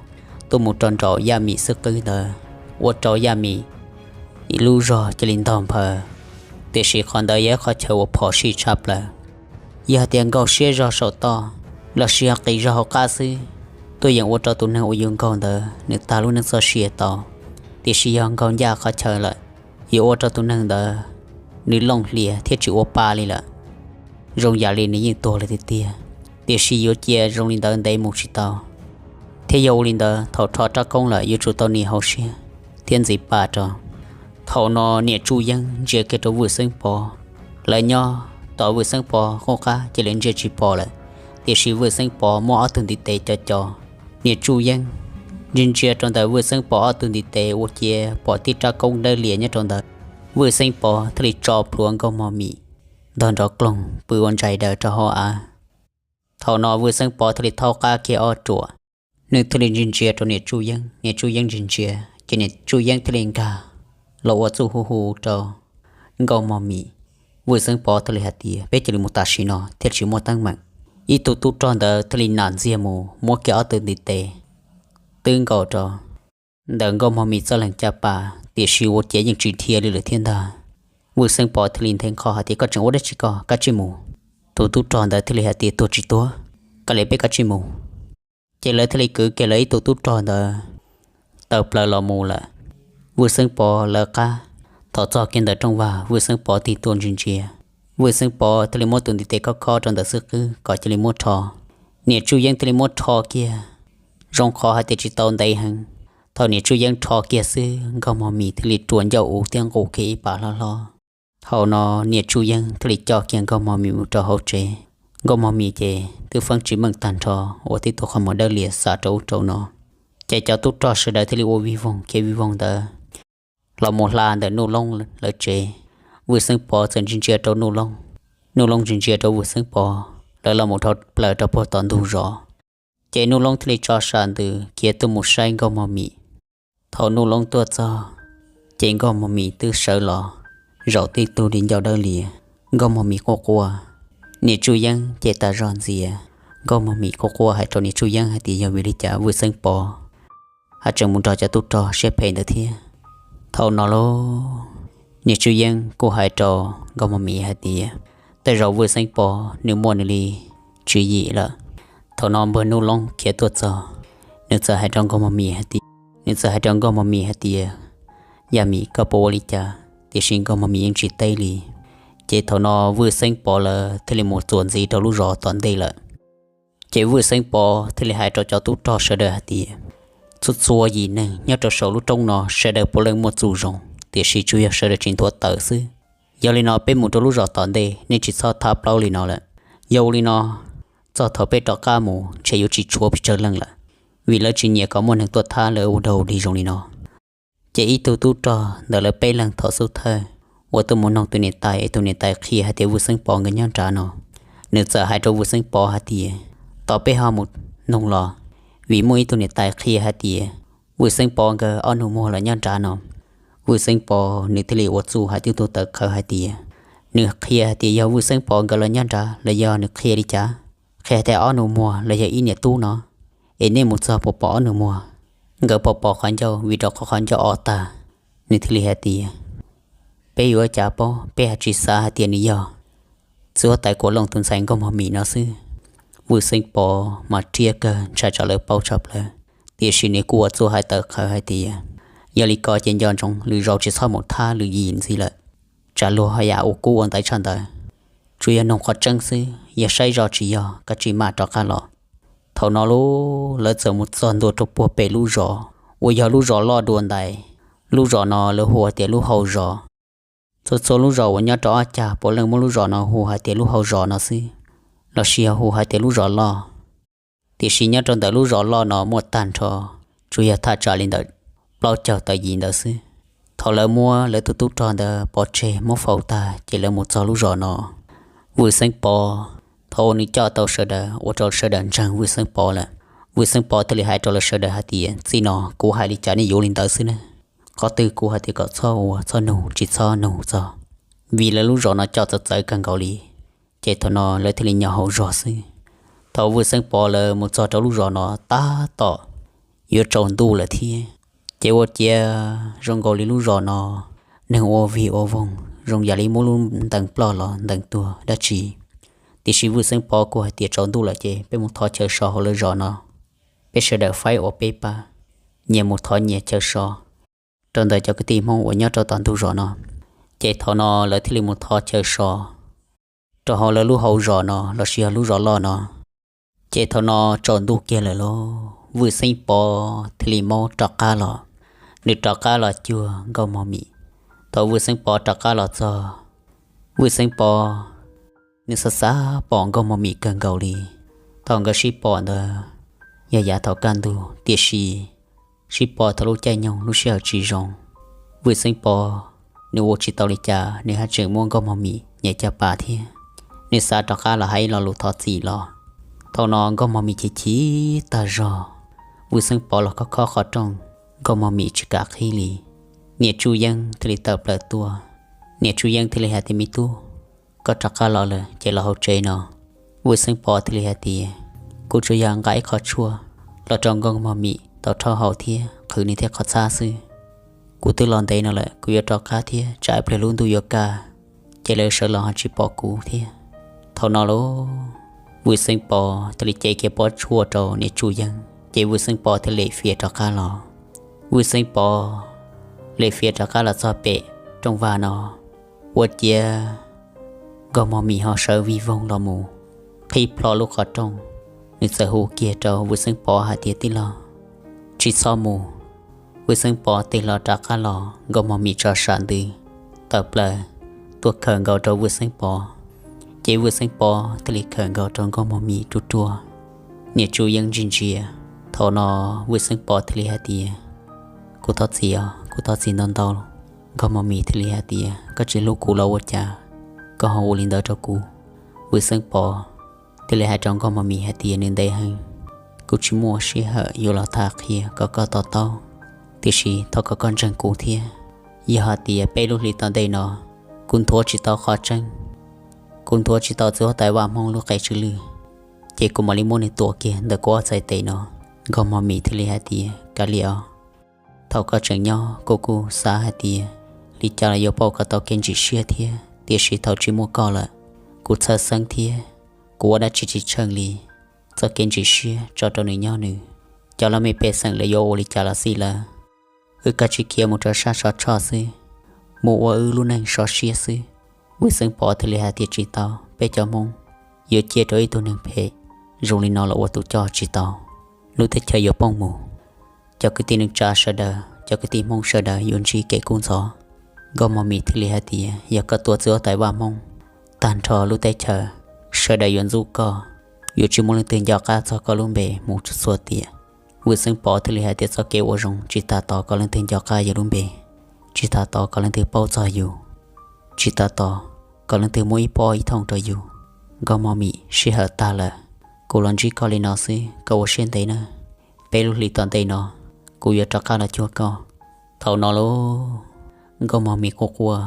tuaj mus rau nraum Yaj Mim xub qwb ntawd, ua rau Yaj Mim ib lub zog cia li ntog nphaws. Tiam sis qhov ntawd yog ib qhov chaw uas phom sij tshaj plaws. Yog hais tias nkaug siab zog saum toj lossis yog qis zog hauv qab xwb, tuaj yeem ua rau tus neeg uas yus nkaug ntawd nws tag lub neej txoj sia tau. Tiam sis yog nkaug ncaj qhov chaw lawm, yuav ua rau tus neeg ntawd nws looj hlias thiab tsis ua pa li lawm, zoo yam li nws yeej tuag lawm tiag tiag. Tiam sis yuav cia zoo li ntawd ntev mus tsis tau, thiab yog ua li ntawd thaum rho rab koob lawm yuav tsum tau nias hauv siab thiab ntxiv pa rau. Thaum no niam Tsuj Yeeb ntsia kiag rau Vwj Xeeb Pov, lawv nyob tom Vwj Xeeb Pov qub qab ces lawv ntsia tsis pom lawm, tiam sis Vwj Xeeb Pov muab ob tug ntiv tes co co. Niam Tsuj Yeeb ntsia ntsia rau ntawm Vwj Xeeb Pov ob tug ntiv tes ua ciav pom tib rab koob dawb lias nyob rau ntawd. Vwj Xeeb Pov thiaj li tso plhuav Nkauj Mog Mim ntog nrov kloog pw ua ntsais daws rau hauv av. Thaum no Vwj Xeeb Pov thiaj li thaub qab kiag ob ruam, nws thiaj li ntsia ntsia rau niam Tsuj Yeeb, niam Tsuj Yeeb ntsia ntsia ces niam Tsuj Yeeb thiaj li nkag los ua txuj hu hu rau Nkauj Mog Mim. Vwj Xeeb Pov thiaj li hais tias, peb cia li mus tam sim no thiaj tsis muaj teeb meem. Ib tug tub rog ntawd thiaj li nam ntxiag mus muab kiag ob tug ntiv tes twb nkaus rau ntawm Nkauj Mog Mim txoj leeg caj pas, tiam sis ua ciav yeej tsis dhia li lawm thiab ntag. Vwj Xeeb Pov thiaj li nthe nqho hais tias, koj tseem ua dab tsi ko, kav tsij mus. Tus tub rog ntawd thiaj li hais tias, tuag tsis tuag, kav liam peb kav tsij mus. Ces lawv thiaj li kwv kiag lawv ib tug tub rog ntawd tawm plaws los mus lawm. Vwj Xeeb Pov lawv qab, thaum txog kiag ntawm rooj vag Vwj Xeeb Pov tig tuaj ntsia ntsia, Vwj Xeeb Pov thiaj li muab tus ntiv tes khob khob rau ntawm xub qwb kom cia li muab rho. Niam Tsuj Yeeb thiaj li muab rho kiag, zoo qhov hais tias tsis tau ntev heev. Thaum niam Tsuj Yeeb rho kiag xwb Nkauj Mog Mim thiaj li rua ncauj uv thiab nqus kiag ib pas hlob hlob. Thaum no niam Tsuj Yeeb thiaj li coj kiag Nkauj Mog Mim mus rau hauv tsev. Nkauj Mog Mim ces twb feeb tsis meej tag nrho, ua tib tug qhov muag dawb lias xav rau ub rau no. Ces cov tub rog sawv daws thiaj li ua vij voog khiav vij voog ntawd los mus hla ntawm Nuj Loob lawv tsev. Vwj Xeeb Pov txawm ntsia ntsia rau Nuj Loob, Nuj Loob ntsia ntsia rau Vwj Xeeb Pov, lawv los mus dhau plaws rau puag tom ntug zos. Ces Nuj Loob thiaj li tso sam ntws khiav tuaj mus saib Nkauj Mog Mim. Thaum Nuj Loob tuaj txog, ces Nkauj Mog Mim twb sawv los zaum tib tug li ncauj dawb lias, Nkauj Mog Mim quaj quaj. Niam Tsuj Yeeb ces tas zog ntxias. Nkauj Mog Mim quaj quaj hais rau niam Tsuj Yeeb hais tias yog vim li cas Vwj Xeeb Pov ho tseem mus nrog cov tub rog siab phem ntawd thiab. Thaum no lauj, niam Tsuj Yeeb kuj hais rau Nkauj Mog Mim hais tias tej zaum Vwj Xeeb Pov nws muaj nws li tswv yim lawm. Thaum no npawg Nuj Loob khiav tuaj txog, nws txawm hais rau Nkauj Mog Mim hais tias, nws txawm hais rau Nkauj Mog Mim hais tias, yam Mim, koj puas ua li cas? Tiam sis Nkauj Mog Mim yeej tsis teb li. Ces thaum no Vwj Xeeb Pov lawv thiaj li mus txuas ntxiv rau lub zos tom ntej lawm. Ces Vwj Xeeb Pov thiaj li hais rau cov tub rog sawv daws hais tias, txhua txhua yim neeg nyob rau saum lub roob no sawv daws puav leej muaj txuj zoo, tiam sis tsuas yog sawv daws tsis nthuav tawm xwb. Yog li no peb mus rau lub zos tom ntej, nej tsis txhob thab plaub li no lawm. Yog ua li no, txog thaum peb rov qab mus ntshe yuav tsis tshuav pes tsawg leej lawm, vim lawv tsis nyiam kom muaj neeg tuaj thab lawv ua dog dig zoo li no. Ces ib tug tub rog ntawm lawv peb leeg thaum xub thawj uas tuaj mus noog tus niam tais es tus niam tais qhia hais tias Vwj Xeeb Pov nkawd nyob nrad no, nws txawm hais rau Vwj Xeeb Pov hais tias, tos peb ho mus noog los, vim muaj ib tug niam tais qhia hais tias Vwj Xeeb Pov nkawd ob nus muag los nyob nrad no. Vwj Xeeb Pov nws thiaj li ua txuj hais tib tug tawv qhawv hais tias, nws qhia hais tias yog Vwj Xeeb Pov nkawd los nyob nrad los yog nws qhia li cas? Qhia hais tias ob nus muag los yog ib niam tub no, es nej mus txog puas pom ob nus muag? Nkawd puas pom qhov ncauj? Vim rau qhov qhov ncauj o tag. Nws thiaj li hais tias, peb yuav ua cas paub, peb hais tsis xav hais tias nws yog txiv huab tais Kuam Looj tus ntxhais Nkauj Mog Mim no xwb. Vwj Xeeb Pov mas riab kawg, ntshai tsam lawv paub tshaj plaws, tiam sis nws kuj ua txuj hais tawv qhawv hais tias, yog li ko ces nco ntsoov lwm zaus tsis txhob mus thab lwm yim ntxiv lawm, tsam luag ho yam ua kub ua ntaiv tshaj ntawd. Tsuas yog noog qhov tseeb xwb, yog saib zoo tsis yog kav tsij maj rov qab los. Thaum no lauj, lawv txawm mus txog ntua rau puag pem lub zos uas yog lub zos loj dua ntais. Lub zos no lawv hu hais tias lub hau zos. Txhua txhua lub zos uas nyob rau ob cag puav leej muab lub zos no hu hais tias lub hau zos no xwb, los sis yog hu hais tias lub zos loj. Tiam sis nyob rau ntawm lub zos loj no muaj tag nrho tsuas yog thaj tsam li ntawm plaub caug tawm yim ntawd xwb. Thaum lawv muab lawv tus tub rog ntawd pov tseg muab faus tag ces lawv mus txog lub zos no. Vwj Xeeb Pov, thaum uas nws coj tau sawv daws ua rau sawv daws ntseeg Vwj Xeeb Pov lawm, Vwj Xeeb Pov thiaj li hais rau lawv sawv daws hais tias, txij no kuv hais li cas nej yuav ua li ntawd xwb na. Qhov twg kuv hais tias kom txhob ua txhob nug, tsis txhob nug txog, vim lawv lub zos no coj txawv txawv kawg nkaus li. Ces thaum no lawv thiaj li nyo hauv zos xwb. Thaum Vwj Xeeb Pov lawv mus txog rau lub zos no tab tom yuav tsaus ntuj lawm thiab, ces ua ciav zoo nkaus li lub zos no neeg ua vig ua voog zoo yam li muab lub ntees ploj los ntees tuag dab tsi. Tiam sis Vwj Xeeb Pov kuj hais tias tsaus ntuj lawm ces peb mus thov chaw so hauv lawv zos no, peb sawv daws faib ua peb pab, nyias mus thov nyias chaw so rau ntawm cov kwv tij Hmoob uas nyob rau tom ntug zos no. Ces thaum no lawv thiaj li mus thov chaw so rau hauv lawv lub hau zos no los sis yog lub zos loj no. Ces thaum no tsaus ntuj kiag lawm lauj, Vwj Xeeb Pov thiaj li maub rov qab los. Nws rov qab los cuag Nkauj Mog Mim. Thaum Vwj Xeeb Pov rov qab los txog, Vwj Xeeb Pov nws xav xav pom Nkauj Mog Mim kawg nkaus li. Thaum nkawd sib pom ntawd yog yav thaum kaj ntug, tiam sis sib pom thaum lub caij nyoog lub sij hawm tsis zoo. Vwj Xeeb Pov nws ua tsis tau li cas, nws haj tseem muab Nkauj Mog Mim nyem caj pas thiab. Nws xav rov qab los hais ib lo lus thov txim los. Thaum no Nkauj Mog Mim chim chim tag zog, Vwj Xeeb Pov los khob khob qhov rooj, Nkauj Mog Mim tsis kam qhib li. Niam Tsuj Yeeb thiaj li tawm plaws tuaj. Niam Tsuj Yeeb thiaj li hais tias, Me tub, koj rov qab los lawm ces los hauv tsev no. Vwj Xeeb Pov thiaj li hais tias, Kuv tsuas yog nqa ib qho tshuaj los rau Nkauj Mog Mim tau rhaub haus thiab qhwv nws tej qhov txhab xwb. Kuv twb los ntev no lawm, kuv yuav rov qab thiab, tsam ib pliag lub ntuj yuav kaj, ces lawv sawv los ho tsis pom kuv thiab. Thaum no lauj, Vwj Xeeb Pov thiaj li cev kiag pob tshuaj rau Niam Tsuj Yeeb, ces Vwj Xeeb Pov thiaj li fiav rov qab los. Vwj Xeeb Pov li fiav rov qab los txog pem rooj vag no, ua ciav Nkauj Mog Mim ho sawv vij voog los mus qhib plho lub qhov rooj. Nws txawm hu kiag rau Vwj Xeeb Pov hais tias, Tij laug, tsis txhob mus. Vwj Xeeb Pov tig hlo rov qab los, Nkauj Mog Mim tso sam ntws tawm plaws tuaj khawm nkaus rau Vwj Xeeb Pov, ces Vwj Xeeb Pov thiaj li khawm nkaus rau Nkauj Mog Mim ruaj ruaj. Niam Tsuj Yeeb ntsia ntsia. Thaum no Vwj Xeeb Pov thiaj li hais tias, Kuv thov txim os, kuv thov txim ntau ntau. Nkauj Mog Mim thiaj li hais tias, Koj tsis hlub kuv los ua cas koj ho ua li ntawd rau kuv? Vwj Xeeb Pov thiaj li hais rau Nkauj Mog Mim hais tias, Nws ntev heev, kuv tsis muaj sij hawm yuav los tham qhia kom koj to taub, tiam sis thov kom koj ntseeg kuv thiab. Yog hais tias peb lub hli tom ntej no kuv nthuav tsis tau qhov tseeb, kuv nthuav tsis tau txiv huab tais Vaj Hmoob lub qe tsw lwj, ces kuv mam li muab nws tua kiag ntawm kuv ob txhais tes no. Nkauj Mog Mim thiaj li hais tias, Kav liam os, thaum koj tseem nyob kuv kuj xav hais tias li cas los yuav pauj koj tau kev ntsim siab thiab, tiam sis thaum tsis muaj koj lawm, kuv txhawj xeeb thiab kuv ua dab tsi tsis tsheej li. Txoj kev ntsim siab tso rau nws nyob nws, cov laj mej pej xeem lawv yuav ua li cas los xij lawv, wb kav tsij khiav mus rau sab Sov Tshoj xwb, mus ua wb lub neej sov siab xwb. Vwj Xeeb Pov thiaj li hais tias, Tsis tau, peb cov Hmoob yuav cia rau ib tug neeg phem zoo li no los ua tus coj tsis tau. Lub teb chaws yuav poob mus, cov kwv tij neej tsa sawv daws, cov kwv tij Hmoob sawv daws yuav ntsib kev kub ntxhov. Nkauj Mog Mim thiaj li hais tias, Yog koj tua txiv huab tais Vaj Hmoob, tag nrho lub teb chaws sawv daws yuav ntxub koj, yuav tsis muaj leej twg nco qab txog koj lub npe mus txhua txhua tiam. Vwj Xeeb Pov thiaj li hais tias, Txoj kev ua zoo tsis tas tos kom leej twg nco qab yus lub npe, tsis tas tos kom leej twg paub txog yus, tsis tas tos kom leej twg muab ib pob ib thooj rau yus. Nkauj Mog Mim, sij hawm tag lawm, kuv los ntsib koj li no xwb, koj ua siab ntev nawb, peb lub hli tom ntej no kuv yuav rov qab los cuag koj. Thaum no lauj, Nkauj Mog Mim quaj quaj,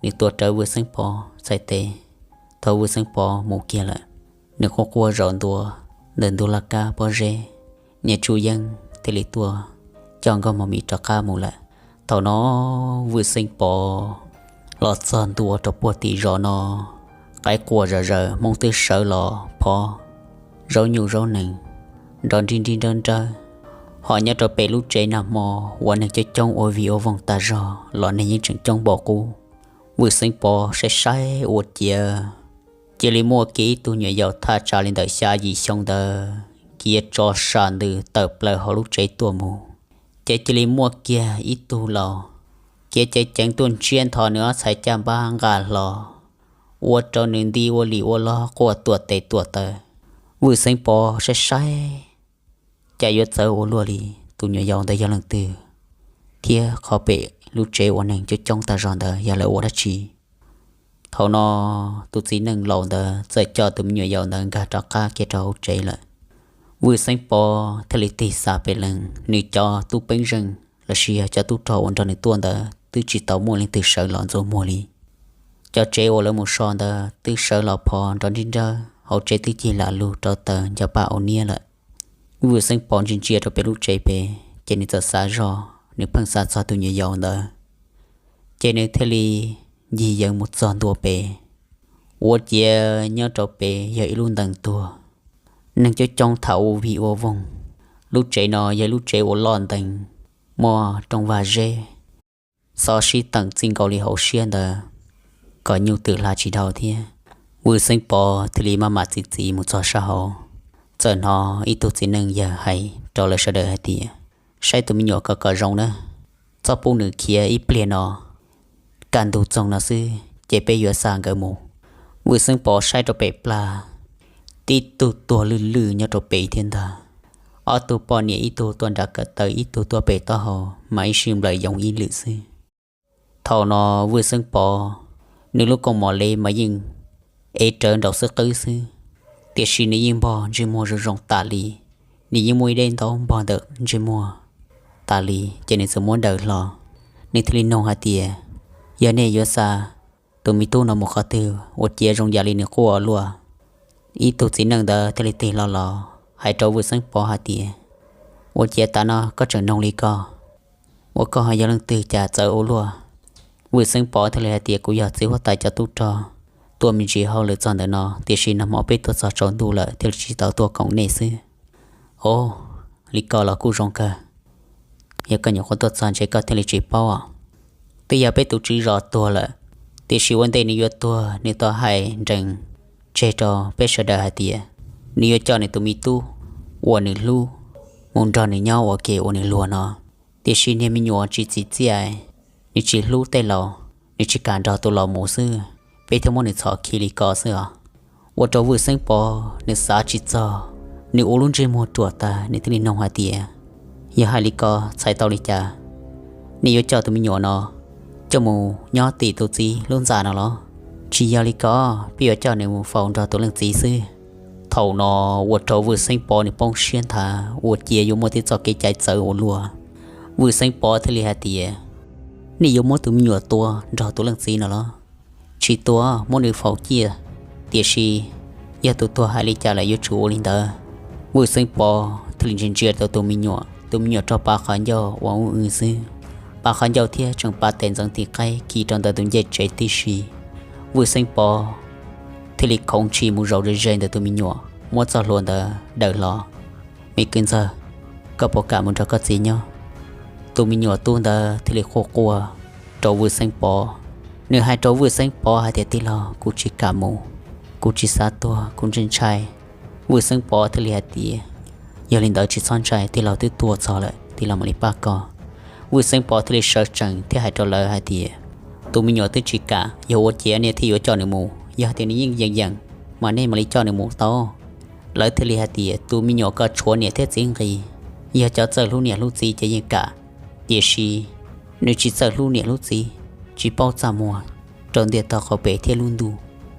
nws tuav rawv Vwj Xeeb Pov txhais tes. Thaum Vwj Xeeb Pov mus kiag lawm, nws quaj quaj zaum ntua ntawm ntug laj kab pob zeb. Niam Tsuj Yeeb thiaj li tuaj coj Nkauj Mog Mim rov qab mus lawm. Thaum no Vwj Xeeb Pov los txog ntua rau puag tim zos no, qaib qua zom zaws, Hmoob twb sawv los phov zaub nyuj zaub nees nrov nrib nrib nrawb nrawb. Ho nyob rau pem lub tsev nag hmo uas neeg coob coob ua vig ua voog tas zog los neeg yeej tseem coob npaum qub. Vwj Xeeb Pov saib saib ua ciav cia li muaj kiag ib tug nyuam yaus thaj tsam li ntawm xya yim xyoo ntawd khiav tso sam ntws tawm plaws hauv lub tsev tuaj mus. Ces cia li muaj kiag ib tug laus khiav ceev ceev tuaj ntsiab ntho nws ob txhais caj npab nqa hlo, ua rau nws nti ua lim ua log quaj tuam tes tuam taw. Vwj Xeeb Pov saib saib cas yuav txawv ua luaj li, tus nyuam yaus ntawd yog leej twg, thiab qhov pem lub tsev uas neeg coob coob tag zog ntawd yog lawv ua dab tsi. Thaum no tus txiv neej laus ntawd txawm coj tus me nyuam yaus ntawd nkag rov qab kiag rau hauv tsev lawm. Vwj Xeeb Pov thiaj li tig xa pem lees, nws cov tub peeb zeej lossis yog cov tub rog uas nrog nws tuaj ntawd twb tsis tau muaj leej twg sawv los ntxuav muag li. Cov tsev uas lawv mus so ntawd twb sawv los phov nrov nrib nrawb, hauv tsev twb cig lam lug rau taws nco paj au niab lawm. Vwj Xeeb Pov ntsia ntsia rau pem lub tsev pem, ces nws txawm xav zog, nws pheej xav txog tus nyuam yaus ntawd. Ces nws thiaj li ncig yees mus txog ntua pem, ua ciav nyob rau pem yog ib lub ntees tuag, neeg coob coob tham ua vig ua voog. Lub tsev no yog lub tsev uas loj ntees, muaj rooj vag zeb, xov sib teem txij nkaus li hauv siab ntawd kom nyuj twm hla tsis dhau thiab. Vwj Xeeb Pov thiaj li maj mam txi txiv mus txog sab hauv, txawm hnov ib tug txiv neej yawg hais rau lawv sawv daws hais tias, Saib tus me nyuam ko kom zoo na, txhob pub nws khiav ib pliag no, kaj ntug txoog no xwb ces peb yuav xa nkawd mus. Vwj Xeeb Pov saib rau pem plag, tib tug tuag lwj lwj nyob rau pem thiab ntag. Ob tug poj niam, ib tug tuaj nram kawm taw, ib tug tuaj pem taub hau, mas ib sij nplawm yoov ib lwm xwb. Thaum no Vwj Xeeb Pov nws lub kooj mom li mas yeej ev rawv nraum xwb qwb xwb, tiam sis nws yeej npog ntsej muag zoo zoo tas li, nws yeej muaj ib daim ntaub npog ntawm ntsej muag tas li, ces nws txawm muab daws hlo. Nws thiaj li nug hais tias, yog nej yuav xa tus me tub no mus qhov twg ua ciav zoo yam li nws quaj ua luaj? Ib tug txiv neej ntawd thiaj li tig hlo los hais rau Vwj Xeeb Pov hais tias, ua ciav tav no koj tseem nug li ko, ua koj ho yog leej twg cas txawv ua luaj? Vwj Xeeb Pov thiaj li hais tias, kuv yog txiv huab tais cov tub rog, tuaj me ntsis hauj lwm txog ntawm no, tiam sis nag hmo peb tuaj txog tsaus ntuj lawm thiaj li tsis tau tuaj koom nej xwb. Au, li ko los kuj zoo kawg. Yog koj nyuam qhuav tuaj txog ntshe koj thiaj li tsis paub os. Twb yog peb tus tswv zos tuag lawm, tiam sis ua ntej nws yuav tuag nws tau hais nrees tseg rau peb sawv daws hais tias, nws yuav coj nws tus me tub uas nws hlub mus nrog nws nyob ua ke ua nws luag no. Tiam sis niag me nyuam tsis txim txiaj, nws tsis hlub tej laus, nws tsis kam nrog tus laus mus xwb, peb thiaj muab nws txhom khi li ko xwb os. Ua rau Vwj Xeeb Pov nws xav tsis txog, nws ua lub ntsej muag ruam tas, nws thiaj li nug hais tias, yog hais li ko txhais tau li cas? Nej yuav coj tus me nyuam no coj mus nyob tim tus txiv lub ntxa no los? Tsis yog li ko, peb yuav coj nws mus faus nrog tus leej txiv xwb. Thaum no ua rau Vwj Xeeb Pov nws poob siab nthav, ua ciav yuav muaj tej txoj kev cai txawv ua luaj. Vwj Xeeb Pov thiaj li hais tias, nej yuav muab tus me nyuam tua nrog tus leej txiv no los? Tsis tua, muab nws faus ciaj. Tiam sis yog tus tuag hais li cas lawm yuav tsum ua li ntawd. Vwj Xeeb Pov thiaj li ntsia ntsia rau tus me nyuam, tus me nyuam raug pav qhov ncauj ua ub w xwb, pav qhov ncauj thiab tseem pav tes ntxeev tis qaib khi rau ntawm tus ncej tsev tib si. Vwj Xeeb Pov thiaj li khoov ntshis mus zaum ze ze ntawm tus me nyuam, muab txoj hlua ntawd daws hlo. Me kwv ntxawg, koj puas kam mus nrog koj txiv nyob? Tus me nyuam tub ntawd thiaj li quaj quaj rau Vwj Xeeb Pov. Nws hais rau Vwj Xeeb Pov hais tias, tij laug, kuv tsis kam mus, kuv tsis xav tuag, kuv ntshai ntshai. Vwj Xeeb Pov thiaj li hais tias, yog li ntawd tsis txhob ntshai, tij laug twb tuaj txog lawm, tij laug mam li pab koj. Vwj Xeeb Pov thiaj li sawv tsees thiab hais rau lawv hais tias, tus me nyuam twb tsis kam, yog ua ciav nej thiaj yuav coj nws mus, yog tias nws yeej yeem yeem mas nej mam li coj nws mus tau. Lawv thiaj li hais tias, tus me nyuam ko tshuav niam thiab txiv nqi, yog cov txawj hlub niam hlub txiv ces yeej kam, tiam sis nws tsis txawj hlub niam hlub txiv, tsis paub txaj muag rau ntiaj teb qhov pes thiab lub ntuj,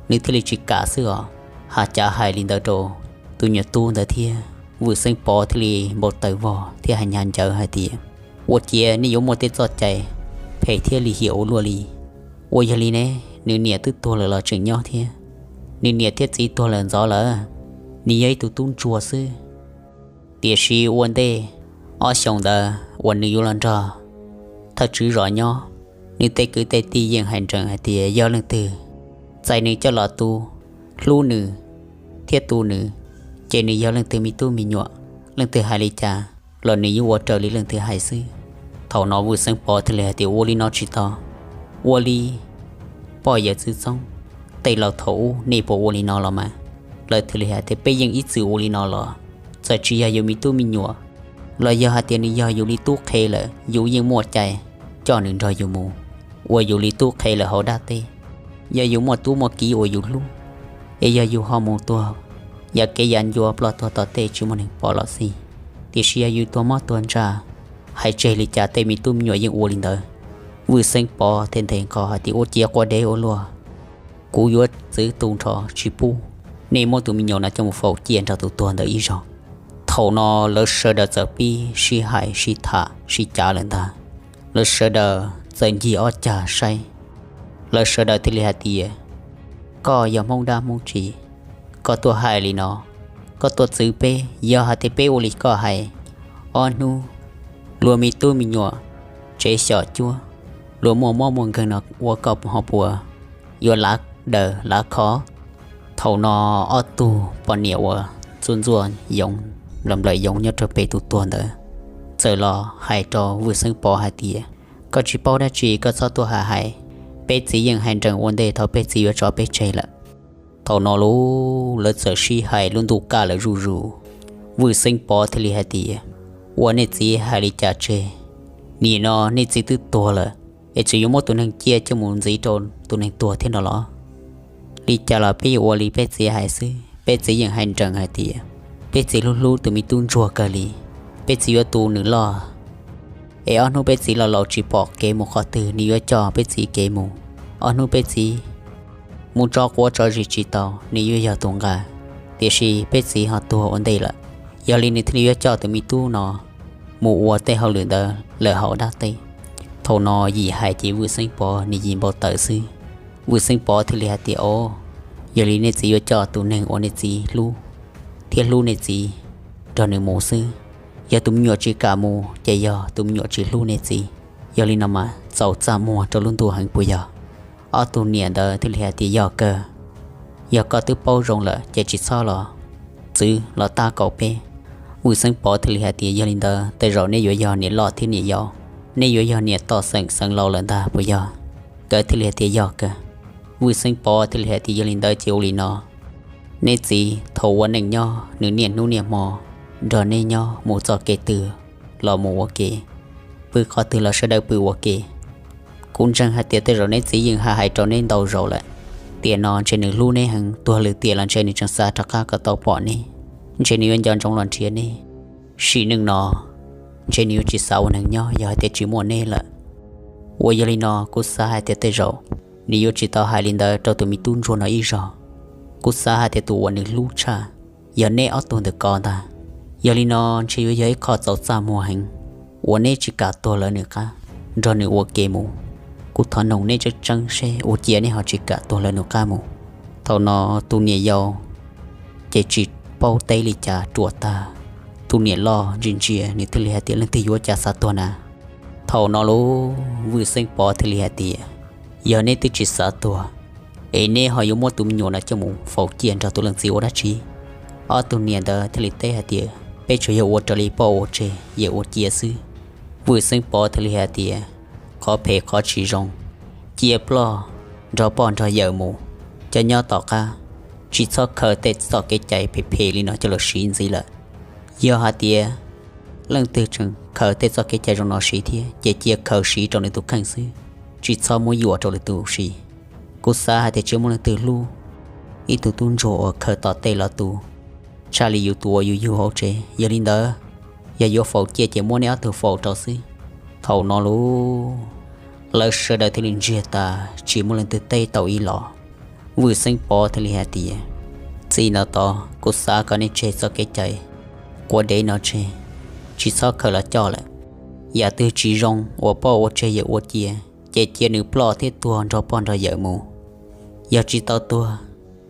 nws thiaj li tsis kam xwb os. Hais cas hais li ntawd rau tus nyuam tub ntawd thiab, Vwj Xeeb Pov thiaj li npau taws vog thiab hais hnyav ncawv hais tias, ua ciav nej yuav muaj tej txoj cai phem thiab lim hiam ua luaj li. Ua yog li ne, nws niam twb tuag lawm los tseem nyob thiab, nws niam thiab txiv tuag lawm ntxov lawm, nws yog ib tug tub ntsuag xwb. Tiam sis ua ntej ob xyoos ntawd uas nws yuav los nrog thawj tswv zos nyob, nws tej kwv tej tij yeej hais nrees hais tias yog leej twg txais nws coj los tu, hlub nws thiab tu nws, ces nws yog leej twg me tub me nyuam, leej twg hais li cas los nws yeej ua raws li leej twg hais xwb. Thaum no Vwj Xeeb Pov thiaj li hais tias, ua li no tsis tau, ua li poj yawm txwv txoob, tej laus thaum ub nej puas ua li no los mas? Lawv thiaj li hais tias, peb yeej ib txwm ua li no los, txawm tsis yog yus me tub me nyuam los yog hais tias nws yog yus li tub qhe lawm, yus yeej muaj cai coj nws nrog yus mus, ua yus li tub qhe lawm hauv dab teb. Yog yus muaj tub muaj kiv uas yus hlub, es yog yus ho mus tuag yav kev yav ncua ploj tuag tom tej tsis muaj neeg pom los xij, tiam sis yog yus tuag mob tuag ntsaj, hais tseg li cas tej me tub me nyuam yeej ua li ntawd. Vwj Xeeb Pov thiaj ntes nqho hais tias, ua ciav quav dev ua luaj, kuv yuav txwv tu nrho tsis pub nej muab tus me nyuam no coj mus faus cia nrog tus tuag ntawd ib zaug. Thaum no lawv sawv daws txawm pib sib hais sib tham sib cav lawm ntag. Lawv sawv daws txawm ncig ob cag saib. Lawv sawv daws thiaj li hais tias, koj yog Hmoob dab Hmoob tsi, koj tuaj hais li no, koj tuaj txwv peb, yog hais tias peb ua li koj hais, ob hnub luag me tub me nyuam tsev xyom cuab, luag muaj mob muaj nkeeg no ua koj ho puas yuav lav daws lav khov? Thaum no ob tug poj niam uas ntxuaj ntxuaj yoov, nplawm nplawm yoov nyob rau pem tus tuag ntawd txawm los hais rau Vwj Xeeb Pov hais tias, koj tsis paub dab tsi koj txhob tuaj hais hais, peb txiv yeej hais nrees ua ntej thaum peb txiv yuav tso peb tseg lawm. Thaum no lub lawv txawm sib hais lub ntuj kaj lawm zuj zus. Vwj Xeeb Pov thiaj li hais tias, ua nej txiv hais li cas tseg? Nim no nej txiv twb tuag lawm, es tseem yuav muab tus neeg ciaj coj mus ntxiv rau tus neeg tuag thiab no los? Li cas los peb yuav ua li peb txiv hais xwb. Peb txiv yeej hais nrees hais tias, peb txiv hlub hlub tus me tub ntsuag kawg li, peb txiv yuav tu nws loj, Es ob hnub peb txiv los laus tsis pom kev mus qhov twg, nws yuav coj peb txiv kev mus. Ob hnub peb txiv mus tso quav tso zis tsis tau, nws yuav yog tus nqa. Tiam sis peb txiv ho tuag ua ntej lawm, yog li nws thiaj li yuav coj tus me tub no mus ua tej hauj lwm ntawd lawm hauv dab teb. Thaum no Yim hais ces Vwj Xeeb Pov nws yim npau taws xwb. Vwj Xeeb Pov thiaj li hais tias, Os, yog li nej txiv yuav coj tus neeg uas nej txiv hlub thiab hlub nej txiv nrog nws mus xwb. Yog tus me nyuam tsis kam mus ces yog tus me nyuam tsis hlub nej txiv. Yog li no mas txaus txaj muag rau lub ntuj heev puas yog? Ob tug niam ntawd thiaj li hais tias, Yog kawg, yog koj twb paub zoo lawm ces tsis txhob los txwv los tab kaum peb. Vwj Xeeb Pov thiaj li hais tias, Yog li ntawd tej zaum nej yuav yog niam loj thiab niam yau, nej yuav yog niam tom xeem xeev laus lawm ntag puas yog? Nkawd thiaj li hais tias, Yog kawg. Vwj Xeeb Pov thiaj li hais tias, Yog li ntawd ces ua li no, nej txiv thaum ua neej nyob nws niaj hnub niaj hmo nrog nej nyob mus txoj kev twg los mus ua ke, pw qhov twg los sawv daws pw ua ke. Kuv ntseeg hais tias tej zaum neb txiv yeej hais hais rau neb ntau zaus lawm, tiam no ntshe nws hlub neb heev, tuag lwm tiam los ntshe nws tseem xav rov qab kom tau pom neb, ntshe nws yuav nco ntsoov los nrhiav neb. Sim neej no ntshe nws yuav tsis xav ua neeg nyob yog hais tias tsis muaj neb lawm. Uas yog li no kuv xav hais tias tej zaum nws yuav tsis tau hais li ntawd rau tus me tub ntsuag no ib zaug. Kuv xav hais tias tus uas nws hlub tshaj yog neb ob tug ntawm ko ntag. Yog li no ntshe yuav yog ib qho txaus txaj muag heev uas neb tsis kam tuag lawv nws qab nrog nws ua ke mus. Kuv thov noog neb tseeb tseeb seb ua cia neb ho tsis kam tuag lawv nws qab mus? Thaum no tus niam yau ces tsis paub teb li cas ruam tag. Tus niam loj ntsia ntsia nws thiaj li hais tias, Leej twg yuav cas xav tuag na? Thaum no lub Vwj Xeeb Pov thiaj li hais tias, Yog neb twb tsis xav tuag, es neb ho yuav muab tus me nyuam no coj mus faus ciaj nrog tus leej txiv ua dab tsi? Ob tug niam ntawd thiaj li teb hais tias, Peb tsuas yog ua raws li poj ua tseg yawm ua cia xwb. Vwj Xeeb Pov thiaj li hais tias, Qhov phem qhov tsis zoo, cia ploj nrog poj nrog yawm mus, cov nyob tom qab tsis txhob khaws tej txoj kev cai phem phem li no coj los siv ntxiv lawm. Yog hais tias leej twg tseem khaws tej txoj kev cai zoo no siv thiab ces cia khaws siv rau nws tus kheej xwb, tsis txhob muab yuam rau lwm tus siv. Kuv xav hais tias tsis muaj leej twg hlub ib tug tub ntsuag uas khaws tom tej los tu tshaj li yus tus uas yus yug hauv tsev. Yog li ntawd, yog yuav faus ciaj ces muab neb ob tug faus rau xwb. Thaum no lub, lawv sawv daws thiaj li ntsiag tas tsis muaj leej twg teb tau ib los. Vwj Xeeb Pov thiaj li hais tias, Txij no tod kuv xav kom nej tseg txoj kev cai quav dev no tseg, tsis txhob khaws los coj lawm. Yam twg tsis zoo uas poj ua tseg yawm ua cia, ces cia nws ploj thiab tuag nrog poj nrog yawm mus. Yog tsis tau tuag,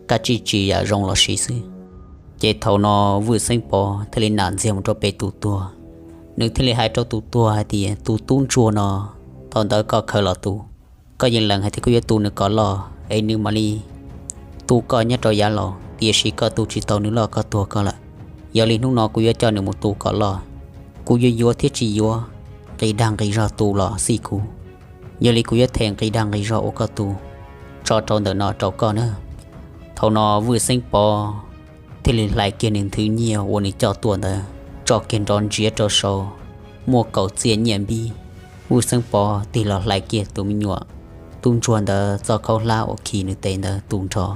kav tsij tsim yam zoo los siv xwb. Ces thaum no Vwj Xeeb Pov thiaj li nam ntxiag mus rau pem tus tuag. Nws thiaj li hais rau tus tuag hais tias, Tus tub ntsuag no, thaum ntawd koj khaws los tu, koj yeej lees hais tias koj yuav tu nws kom loj es nws mam li tu koj nyob rau yav laus, tiam sis koj tu tsis tau nws loj koj tuag koj lawm. Yog li hnub no kuv yuav coj nws mus tu kom loj. Kuv yuav yuav thiab tsis yuav, nqis dag nqis zog tu los xij kuv. Yog li kuv yuav them nqis dag nqis zog uas koj tu tso rau ntawm no rau koj na. Thaum no Vwj Xeeb Pov thiaj li hlais kiag nws nthwv nyiaj uas nws coj tuaj ntawd tso kiag nrov ntsiav rau saud, muaj kaum txiaj nyiaj npib. Vwj Xeeb Pov tig los hlais kiag tus me nyuam tub ntsuag ntawd txoj khaub hlab uas khi nws tes ntawd tu nrho.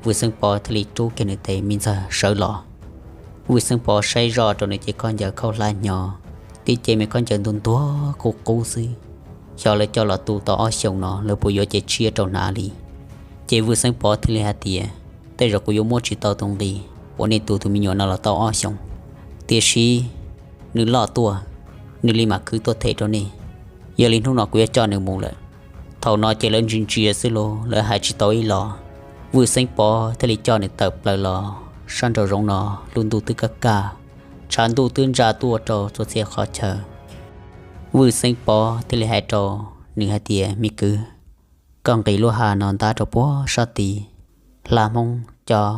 Vwj Xeeb Pov thiaj li rub kiag nws tes me ntxawg sawv los. Vwj Xeeb Pov saib zoj rau nws ces khaub ncaws khaub hlab hnyo, tib ce me khaub ncaws ntuag ntuag qub qub xwb. Xyov lawv coj los tu tau ob xyoos no lawv puas yuav cev tshiab rau hnav li. Ces Vwj Xeeb Pov thiaj li hais tias, Tej zaum kuv yuav muab tsis tau tus nqi uas nej tu tus me nyuam no los tau ob xyoos, tiam sis nws loj tuaj, nws li mam khwv tuaj them rau nej. Yog li hnub no kuv yuav coj nws mus lawm. Thaum no ces lawv ntsia ntsia xwb los lawv hais tsis tau ib los. Vwj Xeeb Pov thiaj li coj nws tawm plaws los sab nraum zoov no, lub ntuj twb kaj kaj, tshav ntuj twb ntsa tuaj rau txhua txhia qhov chaw. Vwj Xeeb Pov thiaj li hais rau nws hais tias, Me kwv, koj nqis lub hav no ntab rau puag sab tid, hla Hmoob cov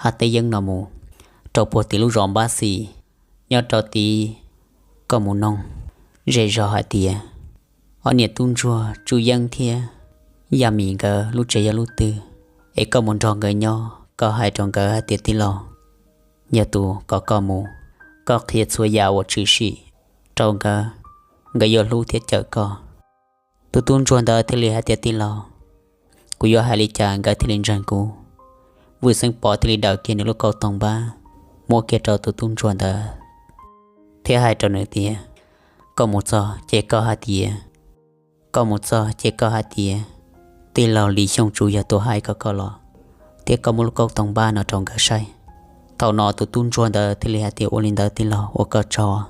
hav teb yeeb no mus, rau puag tim lub zos Npab Xis, nyob rau tid koj mus noog zej zog hais tias ob niam tub ntsuag Tsuj Yeeb thiab Yaj Mis nkawd lub tsev yog lub twg, es koj mus nrog nkawd nyob, koj hais rau nkawd hais tias, Tij laug, yog tus kom koj mus, koj qhia txhua yam uas tshwm sim rau nkawd, nkawd yuav hlub thiab cawm koj. Tus tub ntsuag ntawd thiaj li hais tias, Tij laug, kuv yuav hais li cas nkawd thiaj li ntseeg kuv? Vwj Xeeb Pov thiaj li daws kiag nws lub kauj toog npab, muab kiag rau tus tub ntsuag ntawd thiab hais rau nws tias, Koj mus txog ces koj hais tias, koj mus txog ces koj hais tias, tij laug Lis Xyooj Tsu yog tus hais kom koj los, thiab koj muab lub kaub toog npab no rau nkawd saib. Thaum no tus tub ntsuag ntawd thiaj li hais tias, ua li ntawd tij laug, ua koj tsaug,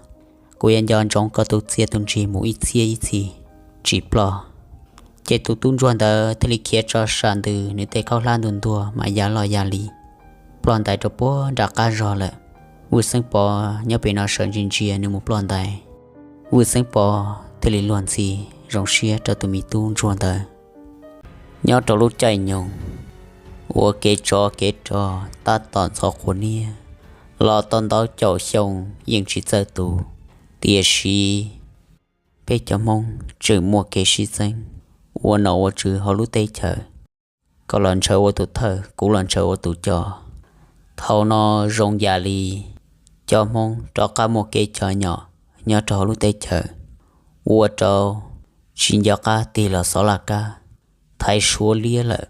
kuv yuav nco ntsoov koj tus txiaj tus ntsig mus ib txhiab ib txhis, tsis ploj. Ces tus tub ntsuag ntawd thiaj li khiav tso sam ntws nws tej khaub hlab ntuag ntuag mas ya loj ya li, ploj ntais rau puag nram qab zog lawm. Vwj Xeeb Pov nyob pem no sawv ntsia ntsia nws mus ploj ntais. Vwj Xeeb Pov thiaj li luag ntxhi zoo siab rau tus me tub ntsuag ntawd. Nyob rau lub caij nyoog uas kev tsov kev rog tab tom ntxhov qhua niab los tau ntau caum xyoo yeej tsis txawj tu, tiam sis peb cov Hmoob tseem muaj kev sib txeeb ua nom ua tswv hauv lub teb chaws. Koj los ntshaw ua tus thawj, kuv los ntshaw ua tus coj. Thaum no zoo yam li cov Hmoob rov qab muaj kev cov nyom nyob rau hauv lub teb chaws, ua rau tsis nco qab tig los xov laj kab thaiv Suav liab lawm.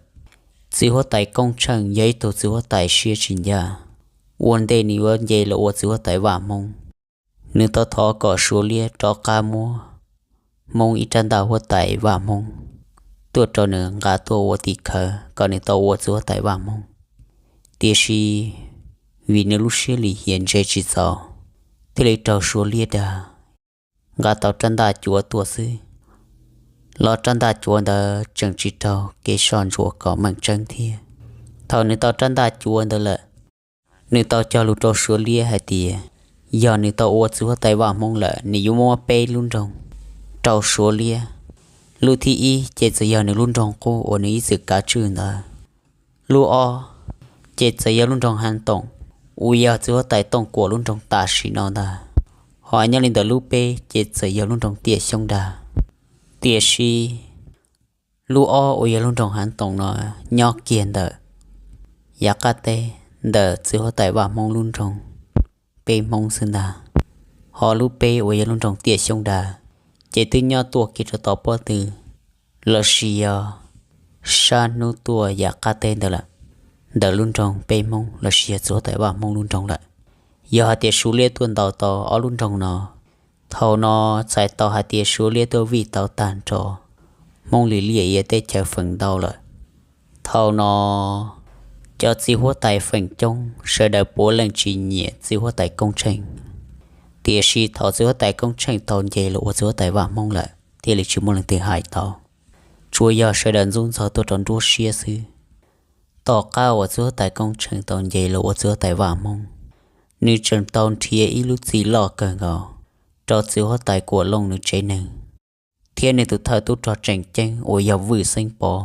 Txiv huab tais Koob Tsheej yog ib tug txiv huab tais siab tsis ncaj, ua ntej nws yuav nce los ua txiv huab tais vaj Hmoob, nws tau thov kom Suav liab rov qab muab Hmoob ib rab ntaj huab tais vaj Hmoob tuaj rau nws nqa tuaj ua tim khawv kom nws tau ua txiv huab tais vaj Hmoob. Tiam sis vim nws lub siab lim hiam ntse tsis txaus, thiaj li raug Suav liab dag, nqa tau rab ntaj cuav tuaj xwb, los rab ntaj cuav ntawd tseem tsis raug kev soj ntsuam kom meej tseeb thiab. Thaum nws tau rab ntaj cuav ntawd lawm, nws tau cog lus rau Suav liab hais tias yog nws tau ua txiv huab tais vaj Hmoob lawm, nws yuav muab peb lub nroog rau Suav liab. Lub thib ib ces txawm yog nws lub nroog qub uas nws ib txwm kav tswj ntawd. Lub ob ces txawm yog lub nroog Hav Toom, uas yog txiv huab tais Tooj Kuam lub nroog tam sim no ntag. Ho nyob li ntawm lub peb ces txawm yog lub nroog Tiaj Xyoob Dag. Tiam sis lub ob uas yog lub nroog Hav Toom no nyob kiag ntawm yav qab teb ntawm txiv huab tais vaj Hmoob lub nroog peb Hmoob xwb ntag. Ho lub peb uas yog lub nroog Tiaj Xyoob Dag ces twb nyob tuaj kiag rau tom pob tw lossis yog sab hnub tuaj yav qab teb ntawd lawm, ntawm lub nroog peb Hmoob lossis yog txiv huab tais vaj Hmoob lub nroog lawm. Yog hais tias Suav liab tuaj ntaus tau ob lub nroog no, thaum no txhais tau hais tias Suav liab tuaj vij tau tag nrho Hmoob li liaj ia teb chaws feem ntau lawm. Thaum no cov txiv huab tais feem coob sawv daws puav leej tsis nyiam txiv huab tais Koob Tsheej. Tiam sis thaum txiv huab tais Koob Tsheej tau nce los ua txiv huab tais vaj Hmoob lawm thiaj li tsis muaj leej twg hais tau, tsuas yog sawv daws ntxub ntxaug tuaj rau nruab siab xwb. Tom qab uas txiv huab tais Koob Tsheej tau nce los ua txiv huab tais vaj Hmoob, nws tseem tau nrhiav ib lub txim loj kawg nkaus rau txiv huab tais Kuam Looj nws tsev neeg, thiab nws tus thawj tub rog tseem ceeb uas yog Vwj Xeeb Pov.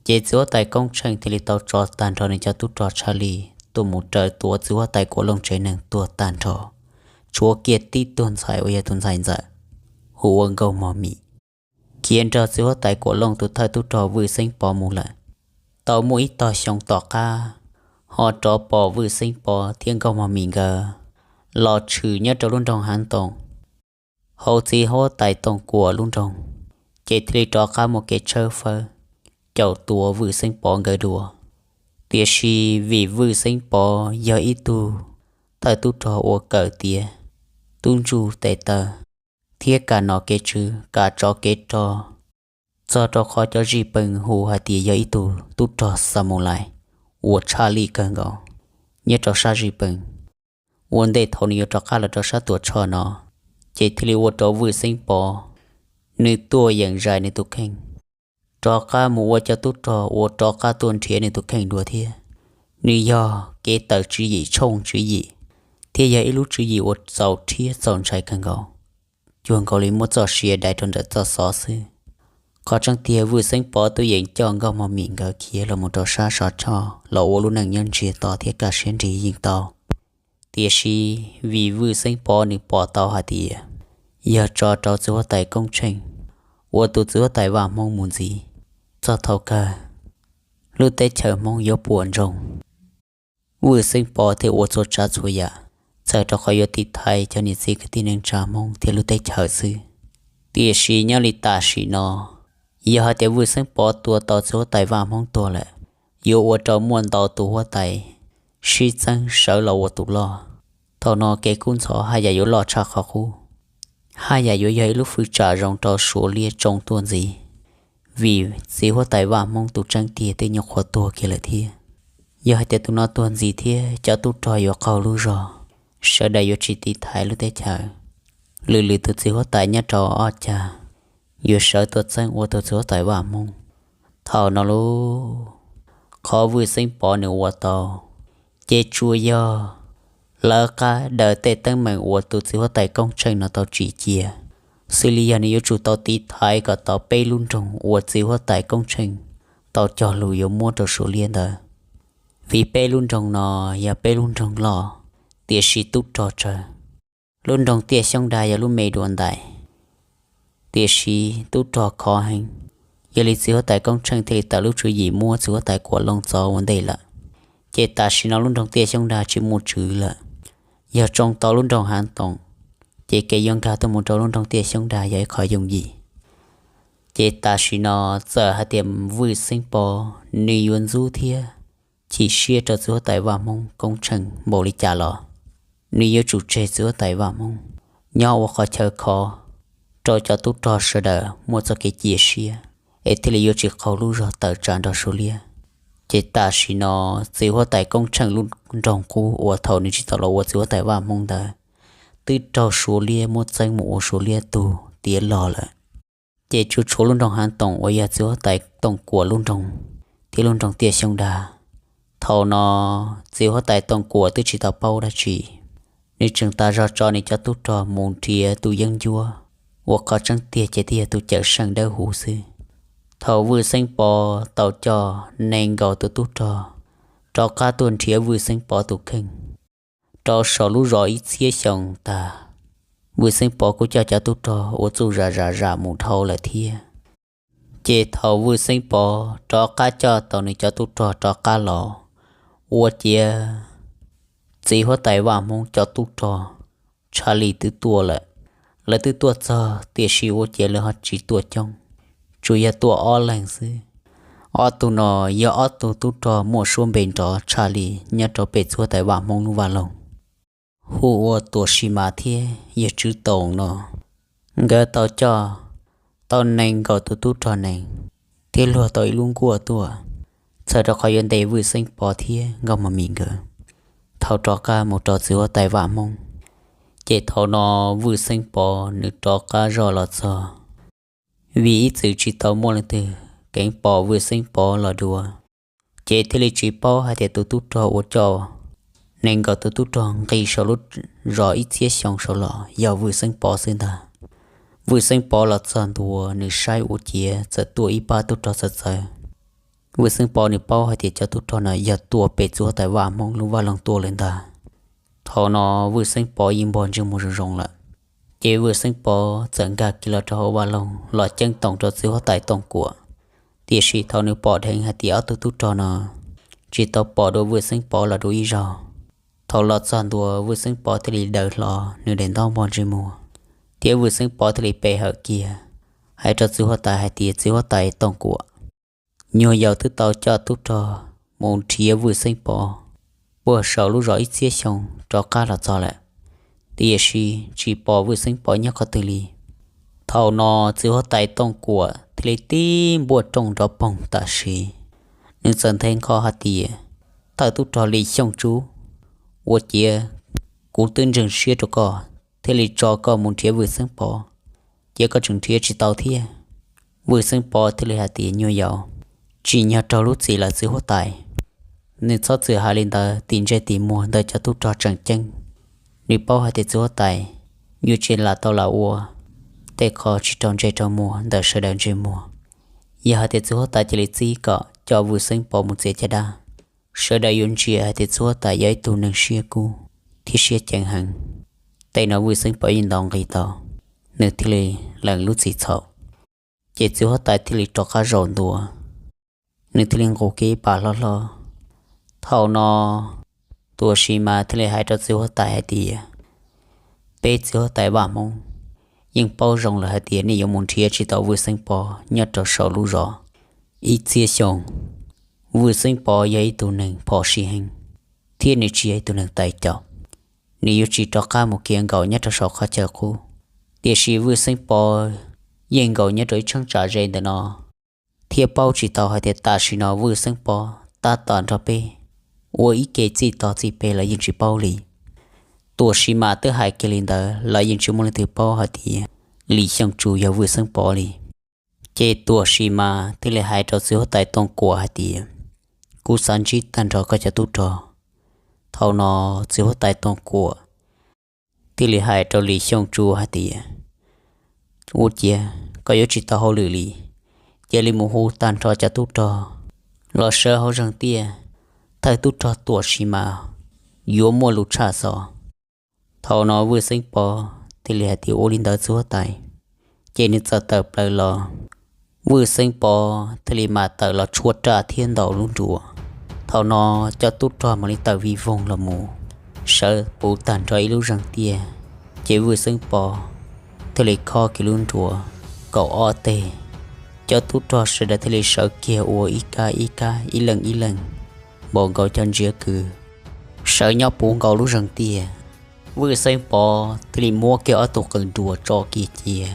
Ces txiv huab tais Koob Tsheej thiaj li tau tso tag nrho nws cov tub rog tshaj lij tuaj mus raws tuav txiv huab tais Kuam Looj tsev neeg tuag tag nrho, tshuav kiag tib tug ntxhais uas yog tus ntxhais ntxawm hu ua Nkauj Mog Mim, khiav nrog txiv huab tais Kuam Looj tus thawj tub rog Vwj Xeeb Pov mus lawm. Tau muaj ib tog xyoo tom qab, ho rov pom Vwj Xeeb Pov thiab Nkauj Mog Mim nkawd los tshwm nyob rau lub nroog Hav Toom, hauv txiv huab tais Tooj Kuam lub nroog, ces thiaj li rov qab muaj kev tshawb fawb caum tua Vwj Xeeb Pov nkawd dua. Tiam sis vim Vwj Xeeb Pov yog ib tug thawj tub rog uas kawm tiav tub ntsuj tes taw thiab kam nom kev tswv kam tsov kev rog, txog rau qhov cov zij peem hu hais tias yog ib tug tub rog xa mus lais uas tshaj lij kawg nkaus nyob rau sab zij peem. Ua ntej thaum nws yuav rov qab los rau sab Tuam Tshoj no, ces thiaj li ua rau Vwj Xeeb Pov nws tuaj yeem zais nws tus kheej, rov qab mus ua cov tub rog uas rov qab tuaj nrhiav nws tus kheej dua thiab. Nws yog kev tawm tswv yim tshooj tswv yim, thiab yog ib lub tswv yim uas txaus rhiab txaus ntshai kawg nkaus, cuag nkaus li muab txoj sia dai rau ntawm txoj xov xwb. Qhov tseeb tiag Vwj Xeeb Pov twb yeem coj Nkauj Mog Mim nkawd khiav los mus rau sab Sov Tshoj los ua lub neej nyob ntsiag to thiab kaj siab nrig yeej tau. Tiam sis vim Vwj Xeeb Pov nws pom tau hais tias yog tso rau txiv huab tais Koob Tsheej ua tus txiv huab tais vaj Hmoob mus ntxiv, txog thaum kawg lub teb chaws Hmoob yuav puas ntsoog. Vwj Xeeb Pov thiaj ua txhua tsav txhua yam txhawm rau qhov yuav tiv thaiv cov niam txiv kwv tij neej tsa Hmoob thiab lub teb chaws xwb. Tiam sis nyob li tam sim no, yog hais tias Vwj Xeeb Pov tua tau txiv huab tais vaj Hmoob tuag lawm, yuav ua rau muaj ntau tus huab tais sib txeeb sawv los ua tus loj. Thaum no kev kub ntxhov haj yam yuav loj tshaj qhov qub. haj yam yuav yog ib lub fwj tsam zoo rau Suav liab tsoo tuaj ntxiv, vim txiv huab tais Vaj Hmoob tus tseeb tiag twb nyuam qhuav tuag kiag lawm thiab. Yog hais tias tus no tuag ntxiv thiab cov tub rog yuav qaug lub zog, sawv daws yuav tsis tiv thaiv lub teb chaws. Lwm lwm tus txiv huab tais nyob rau ob cag yuav sawv tuaj txeeb ua tus txiv huab tais Vaj Hmoob. Thaum no lauj, qhov Vwj Xeeb Pov nws ua tau ces tsuas yog lawv qab daws tej teeb meem uas tus txiv huab tais Koob Tsheej no tau tsim cia, xws li yog nws yuav tsum tau tiv thaiv kom tau peb lub nroog uas txiv huab tais Koob Tsheej tau cog lus yuav muab rau Suav liab ntawd. Vim peb lub nroog no yog peb lub nroog loj, tiam sis tub rog tsawg. Lub nroog Tiaj Xyoob Dag yog lub me dua ntais, tiam sis tub rog khov heev. Yog li txiv huab tais Koob Tsheej thiaj li tawm lub tswv yim muab txiv huab tais Kuam Looj txov ua ntej lawm. Ces tam sim no lub nroog Tiaj Xyoob Dag tsis muaj tswv lawm. Yog tsoo tau lub nroog Hav Toom, ces kev yuav nkag tuaj mus rau lub nroog Tiaj Xyoob Dag yog ib qho yooj yim. Ces tam sim no txawm hais tias Vwj Xeeb Pov nws yuav ntxub thiab chim siab rau txiv huab tais Vaj Hmoob Koob Tsheej npaum li cas los, nws yuav tsum tseg txiv huab tais Vaj Hmoob nyob ua qhov chaw khov rau cov tub rog sawv daws muaj txoj kev cia siab, es thiaj li yuav tsis qaug lub zog tawm tsam nrog Suav liab. Ces tam sim no txiv huab tais Koob Tsheej lub nroog qub uas thaum nws tsis tau los ua txiv huab tais Vaj Hmoob ntawd twb raug Suav liab muab txeeb mus ua Suav liab tug tiav log lawm. Ces tsuas tshuav lub nroog Hav Toom uas yog txiv huab tais Tooj Kuam lub nroog thiab lub nroog Tiaj Xyoob Dag. Thaum no txiv huab tais Tooj Kuam twb tsis tau paub dab tsi, nws tseem tas zog tso nws cov tub rog mus nrhiav tus yeeb ncuab uas qhov tseeb tiag ces twb yog tus Cawm Seej Dawb Huv xwb. Thaum Vwj Xeeb Pov tau coj nees nkaum tus tub rog rov qab tuaj nrhiav Vwj Xeeb Pov tus kheej rau saum lub zos Ib Txhiab Xyoos tag, Vwj Xeeb Pov kuj coj cov tub rog ua txuj zam zam zam mus dhau lawm thiab. Ces thaum Vwj Xeeb Pov rov qab coj tau nws cov tub rog rov qab los, ua ciav txiv huab tais Vaj Hmoob cov tub rog Tshaj Lis twb tuaj lawm. Lawv twb tuaj txog tiam sis ua ciav lawv ho tsis tuaj coob, tsuas yog tuaj ob leeg xwb. Ob tug no yog ob tug tub rog muaj suab npe nrov tshaj li nyob rau pem txiv huab tais Vaj Hmoob lub vaj loog, hu ua Tuam Sis Mas thiab Yawg Tswv Toom no. Nkawd tau coj tau nees nkaum tus tub rog nees thiab luag tau ib lub nkuaj tuaj, txhawm rau qhov yuav ntes Vwj Xeeb Pov thiab Nkauj Mos Mis nkawd thauj rov qab mus rau txiv huab tais Vaj Hmoob. Ces thaum no Vwj Xeeb Pov nws rov qab zoj los txog, vim ib txwm tsis tau muaj leej twg keev pom Vwj Xeeb Pov los dua, ces thiaj li tsis paub hais tias tus tub rog uas coj nees nkaum tus tub rog nqis saum lub zos Ib Txhiab Xyoo saud los yog Vwj Xeeb Pov xwb ntag. Vwj Xeeb Pov los txog ntua nws saib ua ciav txawm tuaj ib pab tub rog txawv txawv. Vwj Xeeb Pov nws paub hais tias cov tub rog no yog tuaj pem txiv huab tais Vaj Hmoob lub vaj loog tuaj lawm ntag. Thaum no Vwj Xeeb Pov yeej npog ntsej muag zoo zoo lawm, ces Vwj Xeeb Pov txawm nkag kiag los rau hauv vaj loog los ceeb toom rau txiv huab tais Tooj Kuam. Tiam sis thaum nws pom dheev hais tias ob tug tub rog no tsis tau pom dua Vwj Xeeb Pov los dua ib zaug, thaum los txog ntua Vwj Xeeb Pov thiaj li daws hlo nws daim ntaub npog ntsej muag, thiab Vwj Xeeb Pov thiaj li pe hawm kiag hais rau txiv huab tais hais tias txiv huab tais Tooj Kuam, nyuag yaus twb tau coj tub rog mus nrhiav Vwj Xeeb Pov puag saum lub zos Ib Txhiab Xyoo rov qab los txog lawm, tiam sis tsis pom Vwj Xeeb Pov nyob qhov twg li. Thaum no txiv huab tais Tooj Kuam thiaj li tib npuaj rooj nrov poog tam sim, nws txawm nthe nqho hais tias, Thawj tub rog Lis Xyooj Tsub, ua ciav kuv twb ntseeg siab rau koj thiaj li tso koj mus nrhiav Vwj Xeeb Pov, cia koj tseem nrhiav tsis tau thiab. Vwj Xeeb Pov thiaj li hais tias, Nyuag yaus, tsim nyog raug lub txim lawm txiv huab tais. Nws txhob txwm hais li ntawd tim ntsej tim muag ntawm cov tub rog tseem ceeb. Nws paub hais tias txiv huab tais yuav tsis lam tau lam ua tej qho tsis raug ntsej raug muag ntawm sawv daws ntsej muag. Yog hais tias txiv huab tais cia li txib kom coj Vwj Xeeb Pov mus txiav caj dab, sawv daws yuav ntsia hais tias txiv huab tais yog ib tug neeg siab kub thiab siab ceev heev. Tej no Vwj Xeeb Pov yeej ntaus nqi tau, nws thiaj li lees lub txim txhaum. Ces txiv huab tais thiaj li rov qab zaum ntua, nws thiaj li nqus kiag ib pas hlob hlob. Thaum no Tuam Sis Mas thiaj li hais rau txiv huab tais hais tias, Peb txiv huab tais Vaj Hmoob yeej paub zoo lawm hais tias nej yuav mus nrhiav tsis tau Vwj Xeeb Pov nyob rau saum lub zos Ib Txhiab Xyooj. Vwj Xeeb Pov yog ib tug neeg phom sij heej, thiab nws tsis yog ib tug neeg tais caus. Nws yuav tsis rov qab mus khiav nkaum nyob rau saum qhov chaw qub, Tiam sis Vwj Xeeb Pov yeej nkaum nyob rau ib tsheeb tsam ze ntawm no, thiab paub tsis tau hais tias tam sim no Vwj Xeeb Pov tab tom nrog peb ua ib ke txij tog txij pem los yeej tsis paub li. Tuam Sis Mas twb hais kiag li ntawd los yeej tsis muaj leej twg paub hais tias Lis Xyooj Tsu yog Vwj Xeeb Pov li. Ces Tuam Sis Mas thiaj li hais rau txiv huab tais Tooj Kuam hais tias, kuv xav ntsib tag nrho koj cov tub rog. Thaum no txiv huab tais Tooj Kuam thiaj li hais rau Lis Xyooj Tsu hais tias, ua ciav koj yuav tsis tau hauj lwm li, cia li mus hu tag nrho cov tub rog los sawv hauv zeeg tiaj, thawj tub rog Tuam Sis Mas yuav muaj lus tshaj xov. Thaum no Vwj Xeeb Pov thiaj li hais tias, ua li ntawd txiv huab tais. Ces nws txawm tawm plaws los, Vwj Xeeb Pov thiaj li mam tawm los tshuab raj thiab ntaus lub nruas. Thaum no cov tub rog mam li tawm vij voog los mus sawv puv tag nrho ib lub zeeg tiaj. Ces Vwj Xeeb Pov thiaj li khob kiag lub nruas kaum ob teg. Cov tub rog sawv daws thiaj li sawv kiag ua ib kab ib kab, ib leej ib leej, npaum nkaus cov ntsiav kws sawv nyob puv nkaus lub zeeg tiaj. Vwj Xeeb Pov thiaj li muab kiag ob tug qws nruas tso kiag cia.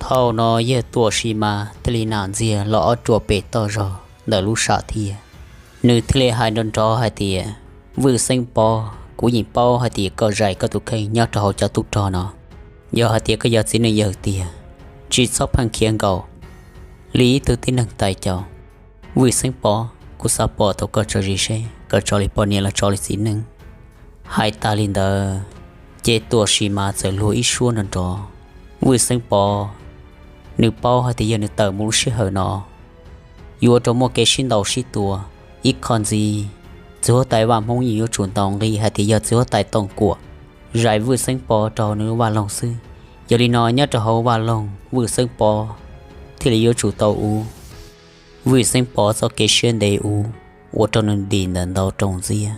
Thaum no yawg Tuam Sis Mas thiaj li nam ntxiag los ob ruam pem toj zog ntawm lub sam thiaj. Nws thiaj li hais nrov nrov hais tias, Vwj Xeeb Pov, kuv yeej paub hais tias koj zais koj tus kheej nyob rau hauv cov tub rog no. Yog hais tias koj yog txiv neej yawg tiag, tsis txhob pheej khiav nkaus li ib tug tib neeg tais caus. Vwj Xeeb Pov, kuv xav pom tau koj tso zis seb koj tso li poj niam los tso li txiv neej. Hais tas li ntawd, ces Tuam Sis Mas txawm luag ib suab nrov nrov. Vwj Xeeb Pov, nws paub hais tias yog nws tawm mus lub sij hawm no, yuav ua rau muaj kev sib ntaus sib tua. Ib qho ntxiv, txiv huab tais Vaj Hmoob yeej yuav tsum ntaus nqi hais tias yog txiv huab tais Tooj Kuam zais Vwj Xeeb Pov rau nws lub vaj loog xwb. Yog li no nyob rau hauv vaj loog Vwj Xeeb Pov thiaj li yuav tsum tau ua Vwj Xeeb Pov txoj kev siab ntev ua, ua rau nws dim ntawm ntau rau ntxiab.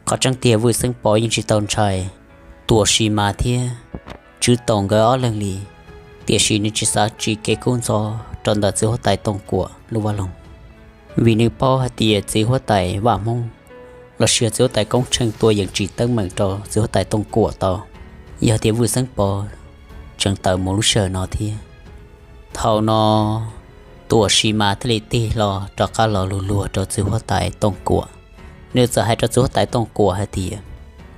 Qhov tseeb tiag Vwj Xeeb Pov yeej tsis tau ntshai Tuam Sis Mas thiab Tswv Toom nkawd ob leeg li, tiam sis nws tsis xav tsim kev kub ntxhov rau ntawm txiv huab tais Tooj Kuam lub vaj loog, vim nws paub hais tias txiv huab tais Vaj Hmoob los sis txiv huab tais Koob Tsheej tua yeej tsis teeb meem rau txiv huab tais Tooj Kuam tau, yog tias Vwj Xeeb Pov tseem tawm mus lub sij hawm no thiab. Thaum no Tuam Sis Mas thiaj li tig hlo rov qab los luag luag rau txiv huab tais Tooj Kuam. Nws txawm hais rau txiv huab tais Tooj Kuam hais tias,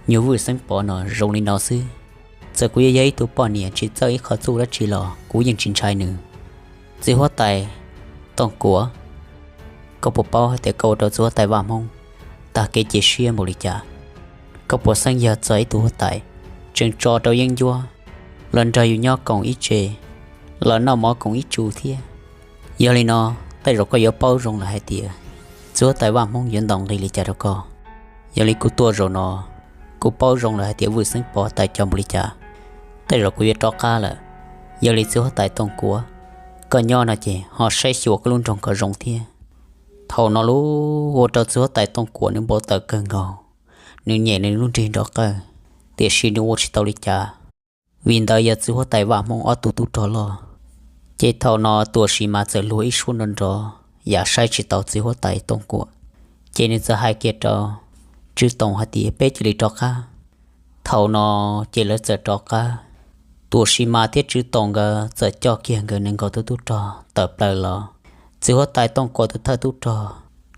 nyuag Vwj Xeeb Pov no zoo li no xwb, txawm kuv yuav yog ib tug poj niam tsis txawj ib qho txuj dab tsi los kuv yeej tsis ntshai nws. Txiv huab tais Tooj Kuam, koj puas paub hais tias koj ua rau txiv huab tais Vaj Hmoob tag kev cia siab npaum li cas? Koj puas xeeb yog txog ib tug huab tais tseem tso rau yeeb ncuab los nrog yus nyob koom ib tse, los noj mov koom ib tsu thiab? Yog li no, tej zaum koj yuav paub zoo lawm hais tias txiv huab tais Vaj Hmoob yuav ntaus nqi li cas rau koj. Yog li kuv tuaj zaum no, kuv paub zoo lawm hais tias Vwj Xeeb Pov tais caus npaum li cas, tej zaum kuv yuav rov qab lawm. Yog li txiv huab tais Tooj Kuam, koj nyob no ces ho saib xyuas koj lub nroog kom zoo thiab. Thaum no lub ua rau txiv huab tais Tooj Kuam nws npau taws kawg nkaus, nws nyem nws lub nrig nrov qawj, tiam sis nws ua tsis tau li cas, vim ntawd yog txiv huab tais Vaj Hmoob ob tug tub rog loj. Ces thaum no Tuam Sis Mas txawm luag ib suab nrov nrov yam saib tsis taus txiv huab tais Tooj Kuam, ces nws txawm hais kiag rau Tswv Toom hais tias peb cia li rov qab. Thaum no ces lawv txawm rov qab. Tuam Sis Mas thiab Tswv Toom nkawd txawm coj kiag nkawd nees nkaum tus tub rog tawm plaws los. Txiv huab tais Tooj Kuam tus thawj tub rog,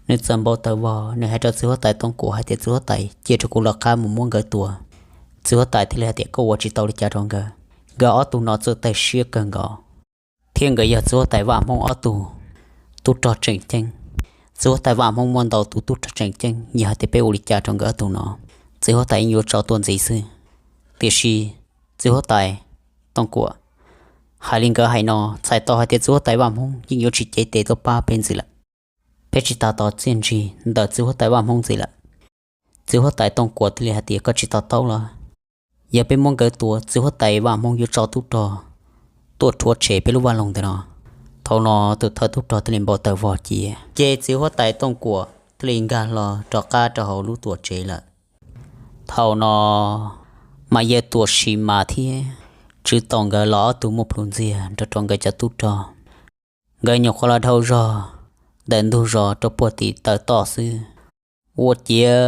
nws txawm npau taws vog, nws hais rau txiv huab tais Tooj Kuam hais tias txiv huab tais, cia rau kuv lawv qab mus muab nkawd tua. Txiv huab tais thiaj li hais tias koj ua tsis tau li cas rau nkawd, nkawd ob tug no txawj tawg siab kawg nkaus, thiab nkawd yog txiv huab tais Vaj Hmoob ob tug tub rog tseem ceeb. Txiv huab tais Vaj Hmoob muaj ntau tus tub rog tseem ceeb, yog hais tias peb ua li cas rau nkawd ob tug no, txiv huab tais yeej yuav tso tuaj ntxiv xwb. Tiam sis txiv huab tais Tooj Kuam, hais li nkawd hais no txhais tau hais tias txiv huab tais Vaj Hmoob yeej yuav tsis cev tes tuaj pab peb ntxiv lawm. Peb tsis tas tos txiaj ntsig ntawm txiv huab tais Vaj Hmoob ntxiv lawm. Txiv huab tais Tooj Kuam thiaj li hais tias koj tsis to taub los, yog peb muab nkawd tua txiv huab tais Vaj Hmoob yuav tso tub rog tuaj rhuav tshem peb lub vaj loog ntawm no. Thaum no tus thawj tub rog thiaj li npau taws vog cia, ces txiv huab tais Tooj Kuam thiaj li nkag hlo rov qab rau hauv lub tuam tsev lawm. Thaum no mas yawg Tuam Sis Mas thiab Tswv Toom nkawd los ob tug muaj plhus ntxiag nrog rau nkawd cov tub rog. Nkawd nyuam qhuav los dhau zog ntawm ntug zos rau puag tim taw toj xwb, ua ciav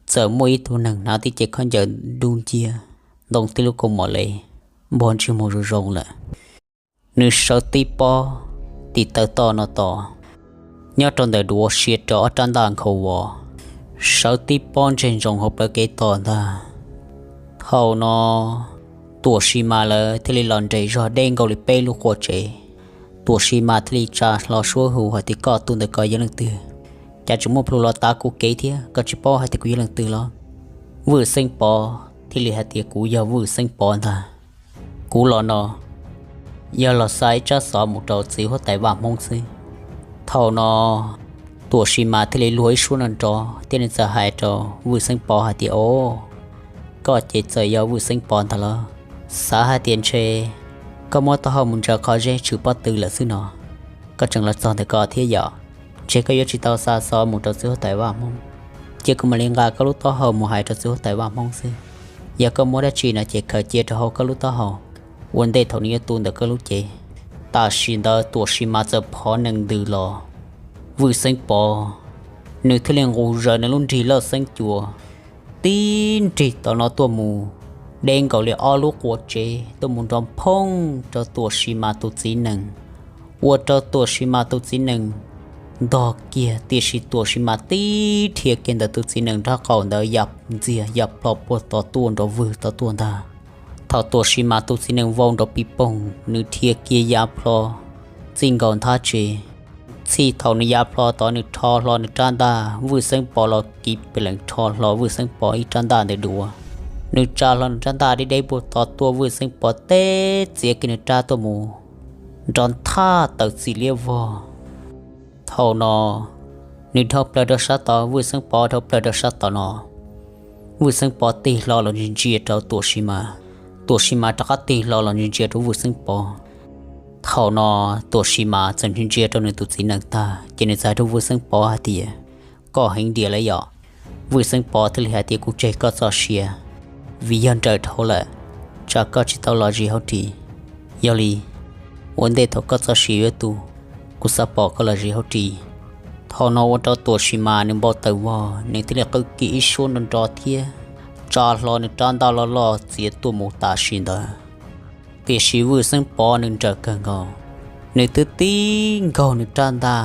txawm muaj ib tug neeg hnav tib ce khaub ncaws dub nciab, ntoo tib lub kaus mom le, npog ntsej muag zoo zoo lawm. Nws sawv tib pob tim taw toj no tos, nyob rau ntawm duav sia rau ob rab ntaj nkhaus vos, sawv tib pob ntseg ntsoov hauv plawv kev tos ntag. Thaum no Tuam Sis Mas lawv thiaj li los nres zog deb nkaus li peb lub qua tsev. Tuam Sis Mas thiaj li tsa hlo suab hu hais tias, Koj tus ntawm ko yog leej twg? Cas tseem muaj plhu los tav kuv kev thiab? Koj tsis paub hais tias kuv yog leej twg los? Vwj Xeeb Pov thiaj li hais tias, Kuv yog Vwj Xeeb Pov ntag. Kuv los no yog los xa ib tsab xov mus rau txiv huab tais vaj Hmoob xwb. Thaum no Tuam Sis Mas thiaj li luag ib suab nrov nrov thiab nws txawm hais rau Vwj Xeeb Pov hais tias, Au, koj ces txawm yog Vwj Xeeb Pov ntag los? Xav hais tias ntshe koj muab taub hau mus ntsaws qhov zeb tshwm pob tw lawm xwb no, koj tseem los txog ntawm ko thiab yom? Ntshe koj yuav tsis tau xa xov mus rau txiv huab tais vaj Hmoob, ces kuv mam li nqa koj lub taub hau mus hais rau txiv huab tais vaj Hmoob xwb. Yog koj muab dab tsi no ces khaws cia rau hauv koj lub taub hau, ua ntej thaum nws yuav tu ntawm koj lub cev. Tam sim ntawd Tuam Sis Mas txawm phov nees ntws los, Vwj Xeeb Pov nws thiaj li nqus zaws nws lub nrig laj xeeb cua tib nrig tom no tuaj mus, deb nkaus li ob lub qua tsev tuaj mus nrov phooj rau Tuam Sis Mas tus txiv nees, ua rau Tuam Sis Mas tus txiv nees ntog kiag, tiam sis Tuam Sis Mas tib dhia kiag ntawm tus txiv nees nraub qaum ntawd ya ntxiag ya plho puag tom tuaj nrov vwg tom tuaj ntag. Thaum Tuam Sis Mas tus txiv nees vau nrov pis poog, nws dhia kiag ya plho txij nkaus nthab tsev. Txij thaum nws ya plho tod nws rho hlo nws rab ntaj, Vwj Xeeb Pov los kiv pes lees rho hlo Vwj Xeeb Pov ib rab ntaj ntawd dua. Nws tsa hlo nws rab ntaj deb deb puag tod tuaj, Vwj Xeeb Pov teb txiav kiag nws rab tuaj mus nrov nthaj tawm txim liab vog. Thaum no nws dhau plaws rau sab tod, Vwj Xeeb Pov dhau plaws rau sab tod no. Vwj Xeeb Pov tig hlo los ntsia ntsia rau Tuam Sis Mas, Tuam Sis Mas rov qab tig hlo los ntsia ntsia rau Vwj Xeeb Pov. Thaum no Tuam Sis Mas txawm ntsia ntsia rau nws tus txiv nees tag ces nws txawm hais rau Vwj Xeeb Pov hais tias, Koj heev diam lawm yom? Vwj Xeeb Pov thiaj li hais tias, Kuv tseg koj txoj sia, vim yog nrawm dhau lawm, tsam koj tsis tau los zis hauv ris. Yog li, ua ntej thaum koj txoj sia yuav tu, kuv xav pom koj los zis hauv ris. Thaum no ua rau Tuam Sis Mas nws npau taws vog, nws thiaj li qw kiag ib suab nrov nrov thiab tsa hlo nws rab ntaj loj loj txiav tuaj mus tam sim ntawd. Tiam sis Vwj Xeeb Pov nws nrawm kawg nkaus, nws twb tib nkaug nws rab ntaj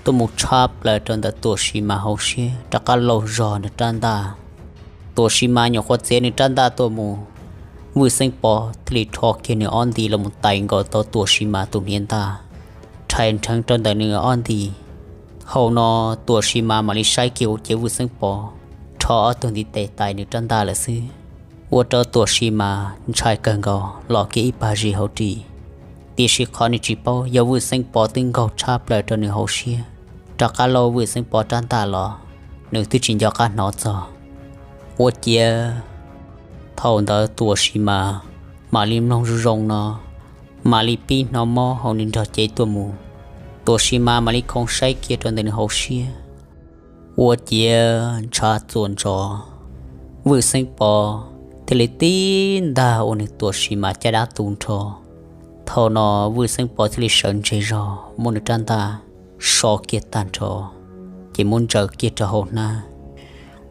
tuaj mus tshab plaws rau ntawm Tuam Sis Mas hauv siab, rov qab laug zog nws rab ntaj. Tuam Sis Mas nyuam qhuav txiav nws rab ntaj tuaj mus, Vwj Xeeb Pov thiaj li rho kiag nws ob nti los mus tais nkaus tau Tuam Sis Mas tus hniav ntaj, rhais nrheev rau ntawm nws ob nti. Thaum no Tuam Sis Mas mam li saib kiag hauv cev Vwj Xeeb Pov, rho ob tug ntiv tes tais nws rab ntaj lawm xwb, ua rau Tuam Sis Mas ntshai kawg nkaus los kiag ib pag zis hauv ris. Tiam sis qhov nws tsis paub yog Vwj Xeeb Pov twb nkaug tshab plaws rau nws hauv siab, rov qab laug Vwj Xeeb Pov rab ntaj los, nws twb tsis nco qab hnov txog. Ua ciav thaum ntawd Tuam Sis Mas mam li mloog zoo zoo no, mam li pib hnov mob hauv nws nrog cev tuaj mus. Tuam Sis Mas mam li khoov saib kiag rau ntawm nws hauv siab, ua ciav ntshav txuas ntsos, Vwj Xeeb Pov thiaj li tib ntag ua nws Tuam Sis Mas caj dab tu nrho. Thaum no Vwj Xeeb Pov thiaj li sawv ntseg zog muab nws rab ntaj so kiag tag nrho, ces muab ntsaws kiag rau hauv hnab.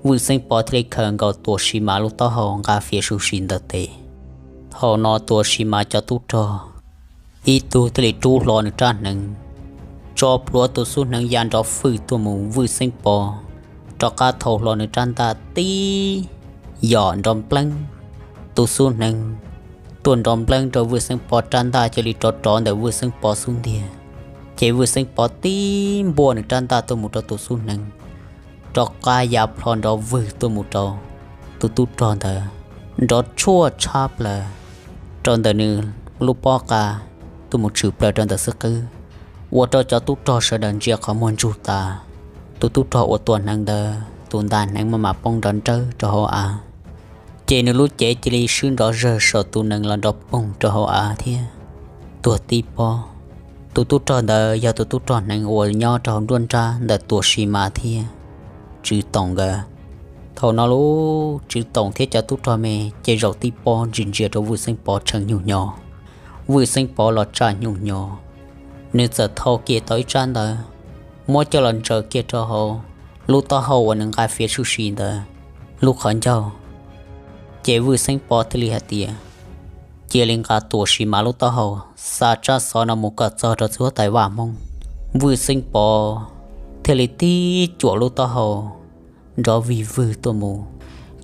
Vwj Xeeb Pov thiaj li khaws nkaus Tuam Sis Mas lub taub hau nqa fiav su si ntawm tes. Thaum no Tuam Sis Mas cov tub rog ib tug thiaj li rub hlo nws rab hneev, tso plhuav tus xub hneev ya nrov fwj tuaj mus, Vwj Xeeb Pov rov qab thau hlo nws rab ntaj tib yom nrov npleeb. Tus xub hneev tuaj nrov npleeb rau Vwj Xeeb Pov rab ntaj cia li rov rov ntawm Vwj Xeeb Pov xub ntiag, ces Vwj Xeeb Pov tib npuaj nws rab ntaj tuaj mus rau tus xub hneev, rov qab ya plho nrov vwg tuaj mus rau tus tub rog ntawd, nrov tshuaj tshab plaws rau ntawm nws lub pob qa tuaj mus tshwm plaws rau ntawm xub qwb, ua rau cov tub rog sawv daws ntsia qhov muag ntsug tas. Tus tub rog uas tua hneev ntawd tus ntaj hneev maj mam poob nrov nrawb rau hauv av, ces nws lub cev cia li swb nrov zawg saum tus nees los nrov poog rau hauv av thiab tuag tib pob. Tus tub rog ntawd yog tus tub rog hneev uas nyob rau hauv nruab nrab ntawm Tuam Sis Mas thiab Tswv Toom nkawd. Thaum no lub Tswv Toom thiab cov tub rog me ces zaum tib pob ntsia ntsia rau Vwj Xeeb Pov tshee nyuj hnyo. Vwj Xeeb Pov los tsaj nyuj hnyo, nws txawm thau kiag tau ib tsab ntawv, muab coj los ntsaws kiag rau hauv lub taub hau uas nws nqa fiav su si ntawd lub qhov ncauj. Ces Vwj Xeeb Pov thiaj li hais tias, cia li nqa Tuam Sis Mas lub taub hau xa tsab xov no mus kom txog rau txiv huab tais Vaj Hmoob. Vwj Xeeb Pov thiaj li tib cuam lub taub hau nrov vig vwg tuaj mus.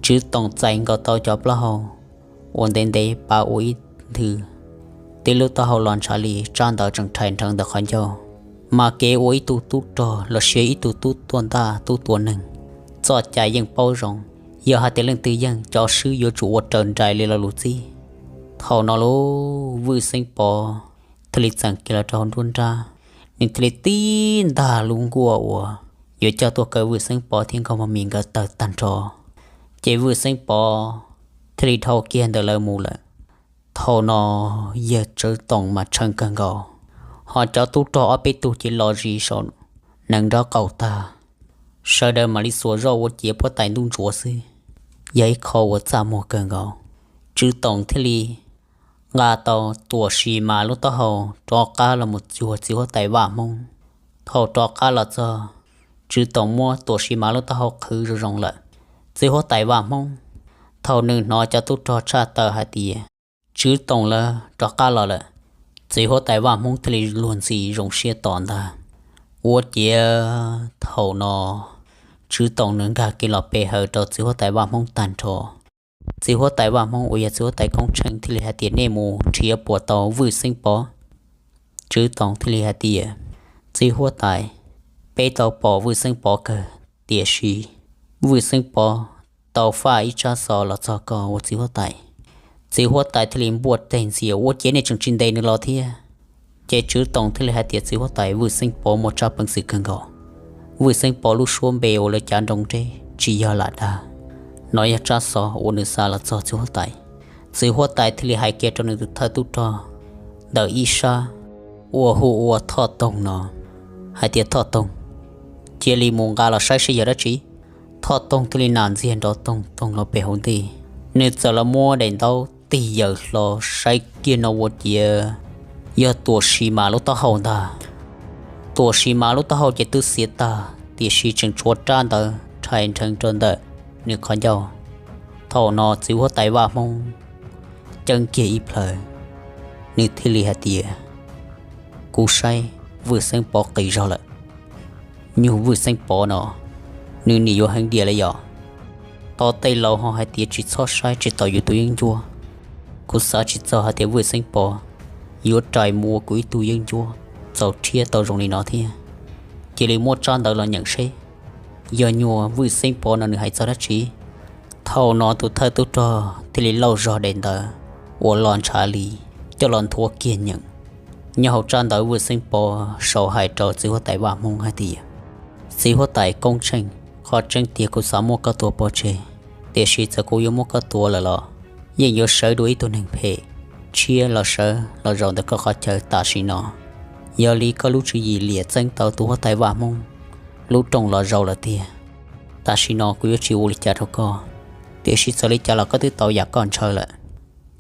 Tswv Toom txais nkaus tau cov plaub hau uas ntev ntev pav ua ib nthwv, tib lub taub hau los ntshav li tsab ntawv tseem rhais nrheev ntawm qhov ncauj. Mas kev ua ib tug tub rog los sis ib tug tub tuaj ntaj tub tua neeg, txoj cai yeej paub zoo, yog hais tias leej twg yeej cov swb yuav tsum ua raws nraim li lo lus txib. Thaum no lub Vwj Xeeb Pov thiaj li txeem kiag los rau hauv nruab nrab, nws thiaj li tib ntag lub nkuaj uas yuav coj tuaj kaw Vwj Xeeb Pov thiab Nkauj Mog Mis nkawd tawg tag nrho. Ces Vwj Xeeb Pov thiaj li dhau kiag ntawm lawv mus lawm. Thaum no yawg Tswv Toom mas tshee kawg nkaus, ho cov tub rog ob peb tug ces los zis saum nees nraub qaum tag, sawv daws mam li xuas zoj ua ciav puab tais ntuj ntsuav xwb, yog ib qho uas txaj muag kawg nkaus. Tswv Toom thiaj li nqa tau Tuam Sis Mas lub taub hau rov qab los mus cuag txiv huab tais Vaj Hmoob. Thaum rov qab los txog, Tswv Toom muab Tuam Sis Mas lub taub hau qhwv zoo zoo lawm. Txiv huab tais Vaj Hmoob, thaum nws hnov cov tub rog tshaj tawm hais tias Tswv Toom lawv rov qab los lawm, txiv huab tais Vaj Hmoob thiaj li luag ntxhi zoo siab tom ntag. Ua ciav thaum no Tswv Toom nws nkag kiag los pe hawm rau txiv huab tais Vaj Hmoob tag nrho. Txiv huab tais Vaj Hmoob uas yog txiv huab tais Koob Tsheej thiaj li hais tias nej mus nrhiav puas tau Vwj Xeeb Pov? Tswv Toom thiaj li hais tias txiv huab tais, peb tau pom Vwj Xeeb Pov kawg, tiam sis Vwj Xeeb Pov tau faj ib tsab xov los txog koj ua txiv huab tais. Txiv huab tais thiaj li npuaj teg ntxias, ua ciav nej tseem tsis ntes nws los thiab? Ces Tswv Toom thiaj li hais tias txiv huab tais, Vwj Xeeb Pov muaj tsab peev xwm kawg nkaus. Vwj Xeeb Pov lub suab npe uas lawv cav nroo ntej tsis yog lam dag, no yog tsab xov uas nws xa los txog txiv huab tais. Txiv huab tais thiaj li hais kiag rau nws tus thawj tub rog ntawm ib sab uas hu ua Thoj Toog no hais tias Thoj Toog, cia li mus nqa los saib seb yog dab tsi. Thoj Toog thiaj li nam ntxiag nrov toog toog los pem hauv ntej, nws txawm los muab daim ntaub tig yaws hlo saib kiag no ua ciav yog Tuam Sis Mas lub taub hau ntag. Tuam Sis Mas lub taub hau ces twb xiav tag, tiam sis tseem tshuav rab ntawv rhais nrheev rau ntawm nws qhov ncauj. Thaum no txiv huab tais Vaj Hmoob ceeb kiag ib plhaw, nws thiaj li hais tias, kuv saib Vwj Xeeb Pov qis zog lawm. Nyuag Vwj Xeeb Pov no, nws nim yuav heev diam li yom. Tau tej laus ho hais tias tsis txhob saib tsis tau yus tus yeeb ncuab. Kuv xav tsis txog hais tias Vwj Xeeb Pov yuav rais mus ua kuv ib tug yeeb ncuab txaus rhiab tau zoo li no thiab. Cia li muab tsab ntawv los nyeem seb yog nyuag Vwj Xeeb Pov no nws hais txog dab tsi. Thaum no tus thawj tub rog thiaj li lauj zog daim ntawv uas los ntshav li coj los nthuav kiag nyeem. Nyob hauv tsab ntawv Vwj Xeeb Pov sau hais rau txiv huab tais Vaj Hmoob hais tias, txiv huab tais Koob Tsheej, qhov tseeb tiag kuv xav muab koj tua pov tseg, tiam sis txawm kuv yuav muab koj tua lawm los yeej yuav sawv dua ib tug neeg phem tshiab los sawv los zaum ntawm koj qhov chaw tam sim no. Yog li koj lub tswv yim liam txeeb tau tus huab tais Vaj Hmoob lub rooj los zaum lawm tiag. Tam sim no kuv yuav tsis ua li cas rau koj, tiam sis txawm li cas los koj twb tau yam koj ntshaw lawm.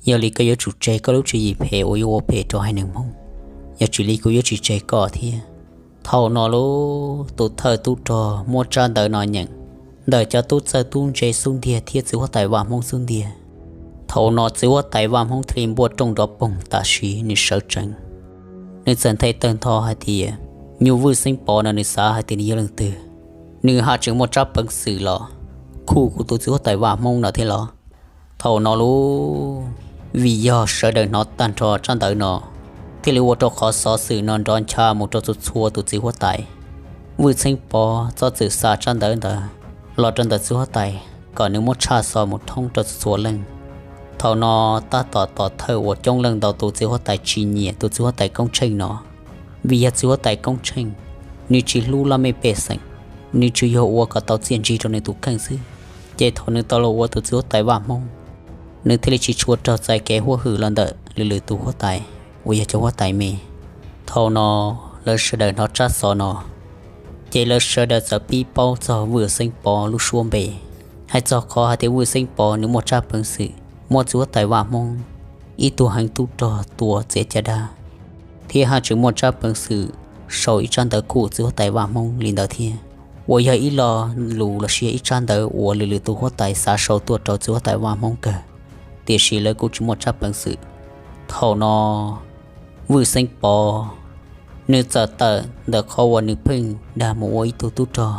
Yog li koj yuav tsum tseg koj lub tswv yim phem uas yuav ua phem rau haiv neeg Hmoob, yog tsis li kuv yuav tsis tseg koj thiab. Thaum no lub tus thawj tub rog muab tsab ntawv no nyeem ntawm cov tub txawj tub ntse xub ntiag thiab txiv huab tais Vaj Hmoob xub ntiag. Thaum no txiv huab tais Vaj Hmoob thiaj li npuaj rooj nrov poog tam sim nws sawv tsees. Nws txawm nthe tawg ntho hais tias, nyuag Vwj Xeeb Pov no nws xav hais tias nws yog leej twg? Nws haj tseem muaj tsab peev xwm los khuj kuv tus txiv huab tais Vaj Hmoob no thiab los? Thaum no lub, vim yog sawv daws hnov tag nrho tsab ntawv no, thiaj li ua rau qhov xov xwm no nrov ncha mus rau txhua txhua tus txiv huab tais. Vwj Xeeb Pov txhob txwm xa tsab ntawv ntawd los rau ntawm txiv huab tais kom nws muab tshaj xov mus thoob rau txhua txhua leej. Thaum no tab tom tom thawj uas coob leej ntau tus txiv huab tais tsis nyiam tus txiv huab tais Koob Tsheej no, vim yog txiv huab tais Koob Tsheej, nws tsis hlub laj mej pej xeem, nws tsuas yog ua kom tau txiaj ntsig rau nws tus kheej xwb. Ces thaum nws tau los ua tus txiv huab tais Vaj Hmoob, nws thiaj li tsis tshua raug txais kev huab hwm los ntawm lwm lwm tus huab tais uas yog cov huab tais me. Thaum no lawv sawv daws hnov tsab xov no, ces lawv sawv daws txawm pib paub txog Vwj Xeeb Pov lub suab npe, hais txog qhov hais tias Vwj Xeeb Pov nws muaj tsab peev xwm muab txiv huab tais Vaj Hmoob ib tug heev tub rog tua txiav caj dab, thiab haj tseem muaj tsab peev xwm sau ib tsab ntawv khuj txiv huab tais Vaj Hmoob li ntawd thiab, uas yog ib lo lus los sis ib tsab ntawv uas lwm lwm tus huab tais xav sau tuaj rau txiv huab tais Vaj Hmoob kawg, tiam sis lawv kuj tsis muaj tsab peev xwm Thaum no Vwj Xeeb Pov nws txawm tawm ntawm qhov uas nws pheej dag mus ua ib tug tub rog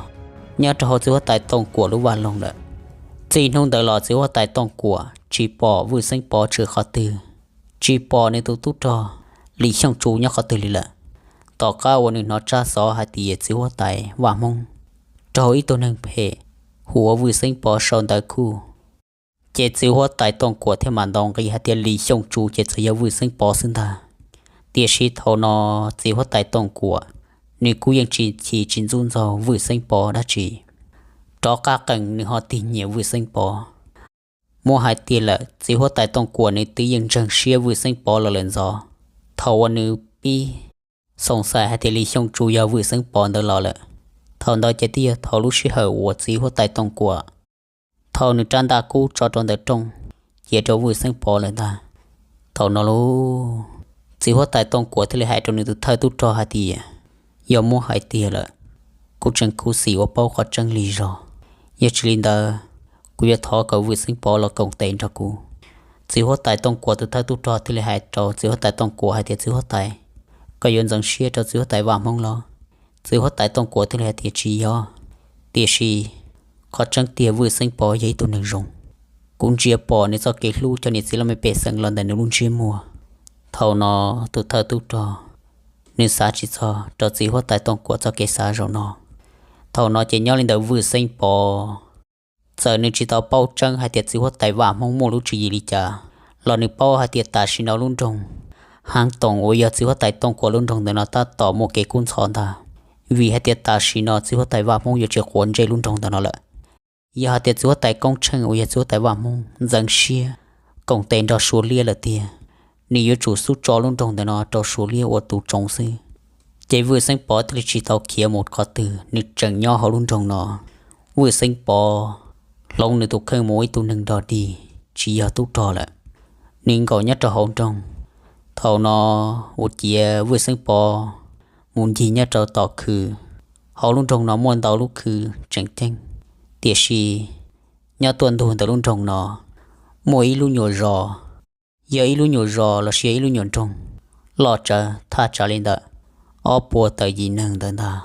nyob rau hauv txiv huab tais Tooj Kuam lub vaj loog lawm. Txij hnub ntawd los txiv huab tais Tooj Kuam tsis pom Vwj Xeeb Pov tshwm qhov twg, tsis pom nws tus tub rog Lis Xyooj Tsu nyob qhov twg li lawm. Tom qab uas nws hnov tsab xov hais tias txiv huab tais Vaj Hmoob raug ib tug neeg phem hu ua Vwj Xeeb Pov sau ntawv kuj, ces txiv huab tais Tooj Kuam thiaj mam ntaus nqi hais tias Lis Xyooj Tsu ces txawm yog Vwj Xeeb Pov xwb ntag. Tiam sis thaum no txiv huab tais Tooj Kuam nws kuj yeej tsis chim tsis ntxub ntxaug Vwj Xeeb Pov dab tsi, rov qab qees nws ho tig nyiam Vwj Xeeb Pov. Muab hais tiag lawm txiv huab tais Tooj Kuam nws twb yeej ntseeg siab Vwj Xeeb Pov los lawm ntxov. Thaum uas nws pib xoom xais hais tias Lis Xyooj Tsu yog Vwj Xeeb Pov ntawd los lawm, thaum ntawd ces twb yog thaum lub sij hawm uas txiv huab tais Tooj Kuam thau nws rab ntaj kub tso rau ntawm rooj cia rau Vwj Xeeb Pov lawm ntag. Thaum no lauj, txiv huab tais Tooj Kuam thiaj li hais rau nws tus thawj tub rog hais tias, yog muab hais tiag lawm, kuv tseem khuv xim uas paub qhov tseeb li zog. Yog tsis li ntawd, kuv yuav thov kom Vwj Xeeb Pov los koom tes nrog kuv. Txiv huab tais Tooj Kuam tus thawj tub rog thiaj li hais rau txiv huab tais Tooj Kuam hais tias, txiv huab tais, koj yuav ntxeev siab rau txiv huab tais Vaj Hmoob los? Txiv huab tais Tooj Kuam thiaj li hais tias, tsis yog, tiam sis qhov tseeb tiag Vwj Xeeb Pov yog ib tug neeg zoo. Kuv ntsia pom nws txoj kev hlub cov niam txiv laj mej pej xeem los ntawm nws lub ntsiab muag. Thaum no tus thawj tub rog nws xav tsis txog rau txiv huab tais Tooj Kuam txoj kev xav zaum no. Thaum no ces nyob li ntawm Vwj Xeeb Pov, txawm nws tsis tau paub tseeb hais tias txiv huab tais Vaj Hmoob muaj lub tswv yim li cas, los nws paub hais tias tam sim no lub nroog Haav Toom uas yog txiv huab tais Tooj Kuam lub nroog ntawm no tab tom muaj kev kub ntxhov ntag, vim hais tias tam sim no txiv huab tais Vaj Hmoob yuav tsis quav ntsej lub nroog ntawm no lawm. Yog hais tias txiv huab tais Koob Tsheej uas yog txiv huab tais Vaj Hmoob ntxeev siab koom tes nrog Suav liab lawm tiag, nws yuav tsum xub tso lub nroog ntawm no rau Suav liab ua tus tsoo xwb. Ces Vwj Xeeb Pov thiaj li tsis tau khiav mus qhov twg, nws tseem nyob hauv lub nroog no. Vwj Xeeb Pov hloov nws tus kheej mus ua ib tug neeg dog dig, tsis yog tub rog lawm, nws nkaum nyob rau hauv nroog. Thaum no ua ciav Vwj Xeeb Pov mus ncig nyob rau tom khw. Hauv lub nroog no muaj ntau lub khw tseem ceeb, tiam sis nyob tuaj ntug ntawm lub nroog no muaj ib lub nyuam zos, yog ib lub nyuam zos los sis yog ib lub nyuam nroog loj tsawv thaj tsam li ntawm ob puas tawm yim neeg ntawd ntag.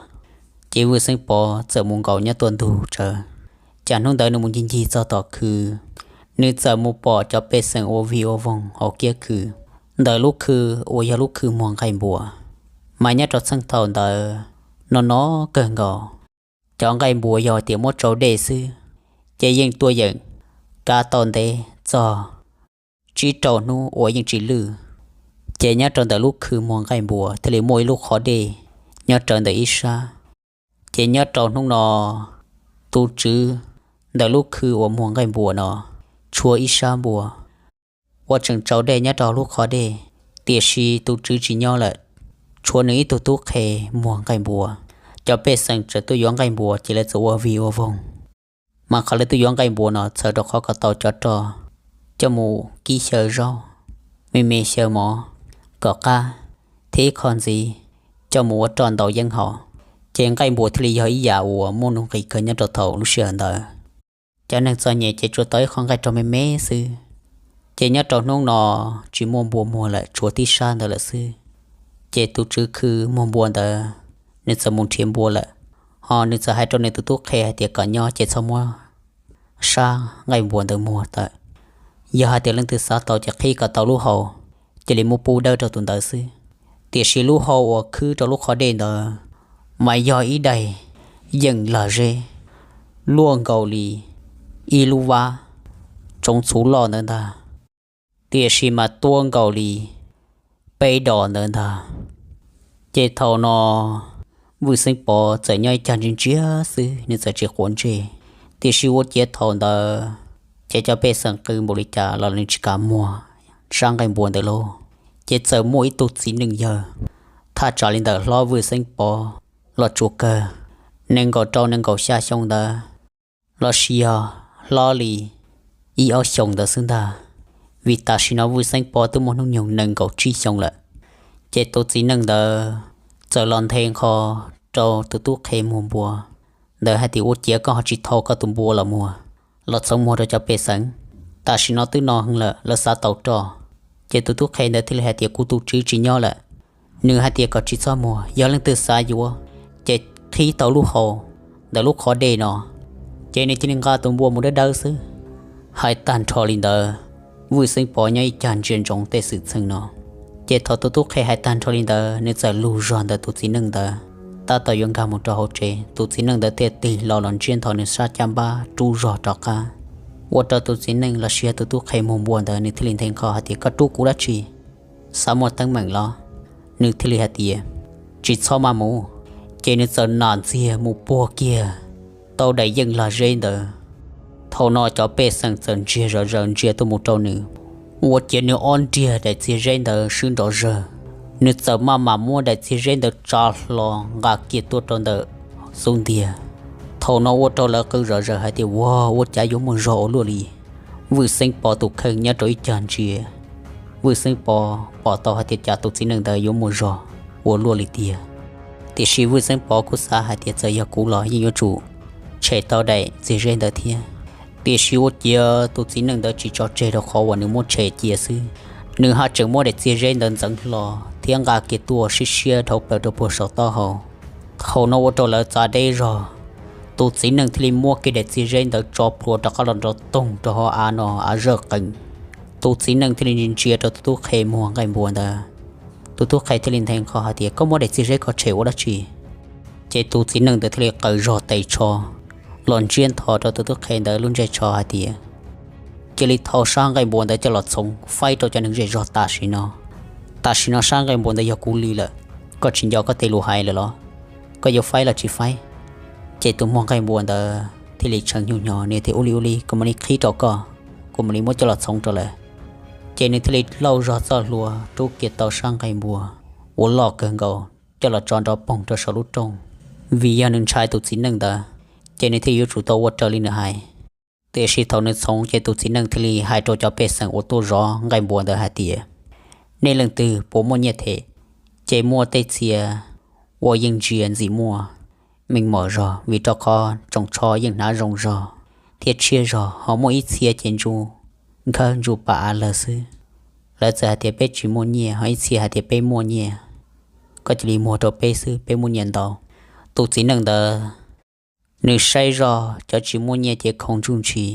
Ces Vwj Xeeb Pov txawm mus nkaum nyob tuaj ntug tsawv. Cas hnub ntawd nws mus ncig ncig txog tom khw, nws txawm mus pom cov pej xeem ua vig ua voog hauv kiab khw. Ntawm lub khw uas yog lub khw muag nqaij npua, mas nyob rau txheej thaum ntawd no no kawg nkaus, cov nqaij npua yog tias muab tsau dej xwb ces yeej tuaj yeem kav tau ntev txog tsib rau hnub uas yeej tsis lwj. Ces nyob rau ntawm lub khw muag nqaij npua thiaj li muaj ib lub qhov dej nyob rawv ntawm ib sab. Ces nyob rau hnub no, tus tswv ntawm lub khw uas muag nqaij npua no tshuav ib sab npua uas tseem tsau dej nyob rau lub qhov dej, tiam sis tus tswv tsis nyob lawm, tshuav nws ib tug tub qhe muag nqaij npua. Cov pej xeem txawm tuaj yuav nqaij npua ces lawv txawm ua vig ua voog, mas qhov lawv tuaj yuav nqaij npua no txhawm rau qhov kom tau cov roj coj mus kib xyaw zaub, me me xyaw mov, kom qab, thiab ib qho ntxiv coj mus ua roj ntau yeeb haus. Ces nqaij npua thiaj li yog ib yam uas muaj nuj nqis kawg nyob rau thaum lub sij hawm ntawd. Cov neeg txom nyem ces tsuas tau ib qho nqaij rog me me xwb. Ces nyob rau hnub no tsis muaj npua muag lawm, tshuav tib sab ntawd lawm xwb. Ces tus tswv khw muag npua ntawd nws txawm mus nrhiav npua lawm, ho nws txawm hais rau nws tus tub qhe hais tias kom nyob ces txhob muab sab nqaij npua ntawd muag tawm. Yog hais tias leej twg xav tau ces qhib kom tau lub hau, cia li muab pub dawb rau tus ntawd xwb. Tiam sis lub hau uas khwb rau lub qhov dej ntawd mas yog ib daim yeem lag zeb luaj nkaus li ib lub vab tsoov txhuv loj ntawd ntag, tiam sis mas tuab nkaus li peb dos ntawd ntag. Ces thaum no Vwj Xeeb Pov txawm nyob ib cag ntsia ntsia xwb, nws txawm tsis quav ntsej. Tiam sis ua ciav thaum ntawd ces cov pej xeem qw npaum li cas los nws tsis kam muag sab nqaij npua ntawd lauj. Ces txawm muaj ib tug txiv neej yawg thaj tsam li ntawm hlob Vwj Xeeb Pov los tsuas kawg nees nkaum rau nees nkaum xya xyoo ntawd, los sis yog hlob li ib ob xyoos ntawd xwb ntag, vim tam sim no Vwj Xeeb Pov twb muaj hnub nyoog nees nkaum tsib xyoo lawm. Ces tus txiv neej ntawd txawm los nthe nqho rau tus tub qhe muag npua ntawd hais tias, ua ciav koj ho tsis thau koj tus npua los muag, los txhoov muag rau cov pej xeem. Tam sim no twb no heev lawm, lawv xav tau roj, Ces tus tub qhe ntawd thiaj li hais tias, Kuv tus tswv tsis nyob lawm. Nws hais tias kom tsis txhob muag, yog leej twg xav yuav ces qhib tau lub hau ntawm lub qhov dej no. Ces nws cia li nqa tus npua mus dawb dawb xwb. Hais tag nrho li ntawd, Vwj Xeeb Pov nyob ib cag ntsia ntsoov tej xwm txheej no. Ces thaum tus tub qhe hais tag nrho li ntawd, nws txawm lug zog ntawm tus txiv neej ntawd, tab tom yuav nkag mus rau hauv tsev. Tus txiv neej ntawd thiaj tig hlo los ntsiab ntho nws sab caj npab rub zog rov qab, ua rau tus txiv neej los sis yog tus tub qhe muag npua ntawd nws thiaj li nthe nqho hais tias, Koj rub kuv dab tsi? Xav muaj teeb meem los? Nws thiaj li hais tias, Tsis txhob maj mus. Ces nws txawm nam ntxiag mus puag kiag tau daim yeej lag zeb ntawd. Thaum no cov pej xeem txawm ntsiag zom zaws ntsia tuaj mus rau nws, ua ciav nws ob nriag daim txiag zeb ntawd swb nrov zawg. Nws txawm maj mam muab daim txiag zeb ntawd tsa hlo nqa kiag tuaj rau ntawm xub ntiag. Thaum no ua rau lawv qw zom zaws hais tias, Ua, ua cas yuav muaj zog ua luaj li! Vwj Xeeb Pov tus kheej nyob rau ib cag ntsia. Vwj Xeeb Pov pom tau hais tias cas tus txiv neej ntawd yuav muaj zog ua luaj li tiag. Tiam sis Vwj Xeeb Pov kuj xav hais tias txawm yog kuv los yeej yuav tsum tshem tau daim txiag zeb ntawd thiab. Tiam sis ua ciav tus txiv neej ntawd tsis tso tseg rau qhov uas nws muab tshem cia xwb, nws haj tseem muab daim txiag zeb ntawd ntxeev hlo thiab nqa kiag tuaj siab siab dhau plaws rau puag saum taub hau. Thaum no ua rau lawv txav deb zog, tus txiv neej thiaj li muab kiag daim txiag zeb ntawd tso plhuav rov qab los nrov toog rau hauv av no av zawj qees. Tus txiv neej thiaj li ntsia ntsia rau tus tub qhe muag nqaij npua ntawd. Tus tub qhe thiaj li nthe nqho hais tias, Koj muab daim txiag zeb ko tshem ua dab tsi? Ces tus txiv neej ntawd thiaj li qaws zog tes tsho los ntsiab ntho rau tus tub qhe ntawd lub ntsej tsho hais tias, Cia li thau sab nqaij npua ntawd coj los txhoov faib rau cov neeg zej zog tam sim no. Tam sim no sab nqaij npua ntawd yog kuv li lawm. Koj tsis nco koj tej lus hais lawm los? Koj yuav faib los tsis faib? Ces tus muag nqaij npua ntawd thiaj li tshee nyuj nyo, nws tias, Ua li ua li, kuv mam li qhib rau koj, kuv mam li muab coj los txhoov rau lawm. Ces nws thiaj li lauj zog txoj hlua rub kiag tau sab nqaij npua uas loj kawg nkaus coj los tso nrov poog rau saum lub rooj. Vim yog nws ntshai tus txiv neej ntawd, ces nws thiaj yuav tsum tau ua raws li nws hais. Tiam sis thaum nws txhoov ces tus txiv neej thiaj li hais rau cov pej xeem uas tuaj zov nqaij npua ntawd hais tias, Nej leej twg puas muaj nyiaj them, ces muaj tej txhia uas yeej ntsia ntxim muaj meej mom zog, vim rau qhov tsoos tsho yeej hnav zoo zog thiab tshiab zog, ho muaj ib txhia ces ntsu nkhawb ntsu pa av lawg xwb. Lawv txawm hais tias peb tsis muaj nyiaj, ho ib txhia hais tias peb muaj nyiaj. Koj cia li muag rau peb xwb, peb muaj nyiaj ntau. Tus txiv neej ntawd nws saib zoj cov tsis muaj nyiaj ces khoov ntsuj ntshis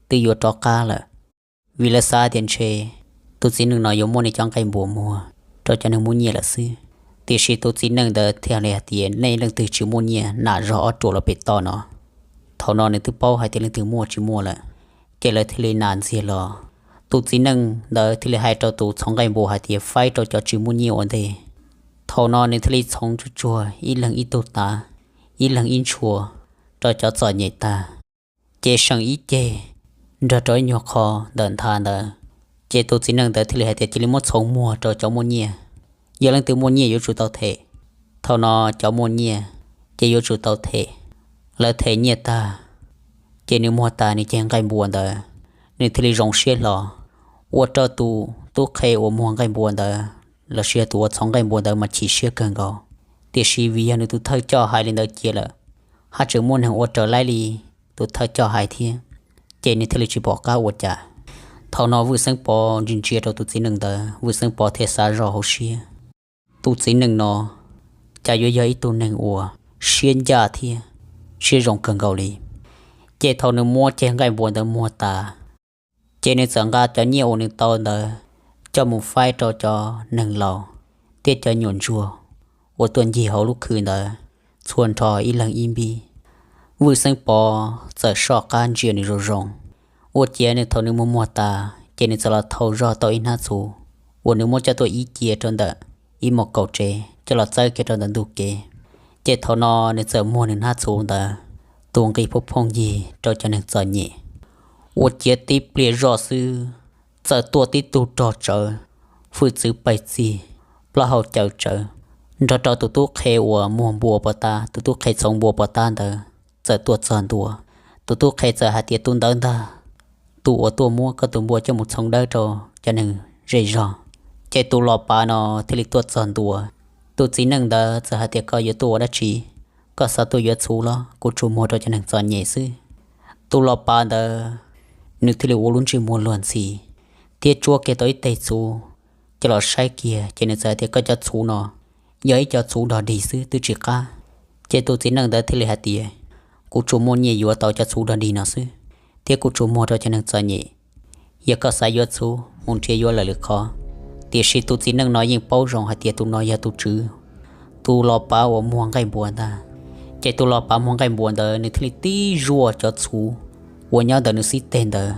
twb yuav rov qab lawm, vim lawv xav tias ntshe tus txiv neej no yuav muab nws cov nqaij npua muag rau cov neeg muaj nyiaj lawm xwb. Tiam sis tus txiv neej ntawd thiaj li hais tias, Nej leej twg tsis muaj nyiaj, nam zog ob ruam los pem toj no. Thaum no nws twb paub hais tias leej twg muaj tsis muaj lawm, ces lawv thiaj li nam ntxiag los. Tus txiv neej ntawd thiaj li hais rau tus txhoov nqaij npua hais tias, Faib rau cov tsis muaj nyiaj ua ntej. Thaum no nws thiaj li txhoov tsuag tsuag ib leeg ib tug tav, ib leeg ib ntshua rau cov txom nyem tag, ces seem ib ceg nrog rau ib nyuag qho ntawm nthav ntawd. Ces tus txiv neej ntawd thiaj li hais tias, Cia li muab txhoov muag rau cov muaj nyiaj. Yog leej twg muaj nyiaj yuav tsum tau them. Thaum no cov muaj nyiaj ces yuav tsum tau them. Lawv them nyiaj tag, ces nws muag tas nws ceg nqaij npua ntawd, nws thiaj li zoo siab hlo, ua rau tus tub qhe uas muag nqaij npua ntawd los sis yog tus uas txhoov nqaij npua ntawd mas chim siab kawg nkaus. Tiam sis vim yog nws tus thawj coj hais li ntawd cia lawm, haj tseem muaj neeg ua raws laib li tus thawj coj hais thiab, ces nws thiaj li tsis pom qab ua cas. Thaum no Vwj Xeeb Pov ntsia ntsia rau tus txiv neej ntawd, Vwj Xeeb Pov thiaj xav zoj hauv siab, Tus txiv neej no cas yuav yog ib tug neeg uas siab ncaj thiab siab zoo kawg nkaus li. Ces thaum nws muab ceg nqaij npua ntawd muag tas, ces nws txawm nqa cov nyiaj uas nws tau ntawd coj mus faib rau cov neeg laus thiab cov nyuam ntsuag uas tuaj ncig hauv lub khw ntawd txhua nrho ib leeg ib npib. Vwj Xeeb Pov txawm soj qab ntsia nws zoo zoo, ua ciav nws thaum nws muag muag tas ces nws txawm los thau zog tau ib hnab txhuv uas nws muab coj tuaj ib cia rau ntawm ib mos kaum tsev coj los txawb kiag rau ntawm ntug kev. Ces thaum no nws txawm muag nws hnab txhuv ntawd tus nqi phooj phooj ywg rau cov neeg txom nyem. Ua ciav tib pliag zoj xwb, txawm tuaj tib tug rog tsawv, hwj txwv pais txig, plaub hau caws tsawv, nrog rau tus tub qhe uas muag npua pov tab, tus tub qhe txhoov npua pov tab ntawd txawm tuaj txog ntua. Tus tub qhe txawm hais tias, Tus ntawd ntag, tus uas tuaj muab koj tus npua coj mus txhoov dawb rau cov neeg zej zog. Ces tus los pav no thiaj li tuaj txog ntua. Tus txiv neej ntawd txawm hais tias, Koj yuav tuaj ua dab tsi? Koj xav tuaj yuav txhuv los? Kuv tsuas muag rau cov neeg txom nyem xwb. Tus los pav ntawd nws thiaj li ua lub ntsej muag luag ntxhi thiab tsuab kiag tau ib teg txhuv coj los saib kiag ces nws txawm hais tias, koj cov txhuv no yog ib co txhuv dog dig xwb twb tsis qab. Ces tus txiv neej ntawd thiaj li hais tias, kuv tsuas muaj nyiaj yuav tau cov txhuv dog dig no xwb, thiab kuv tsuas muag rau cov neeg txom nyem. Yog koj xav yuav txhuv mus nrhiav yuav lawm lwm qhov. Tiam sis tus txiv neej no yeej paub zoo hais tias tus no yog tus tswv, tus los pav uas muag nqaij npua ntag. Ces tus los pav muag nqaij npua ntawd nws thiaj li tib zuaj cov txhuv uas nyob ntawm nws xib teg ntawd,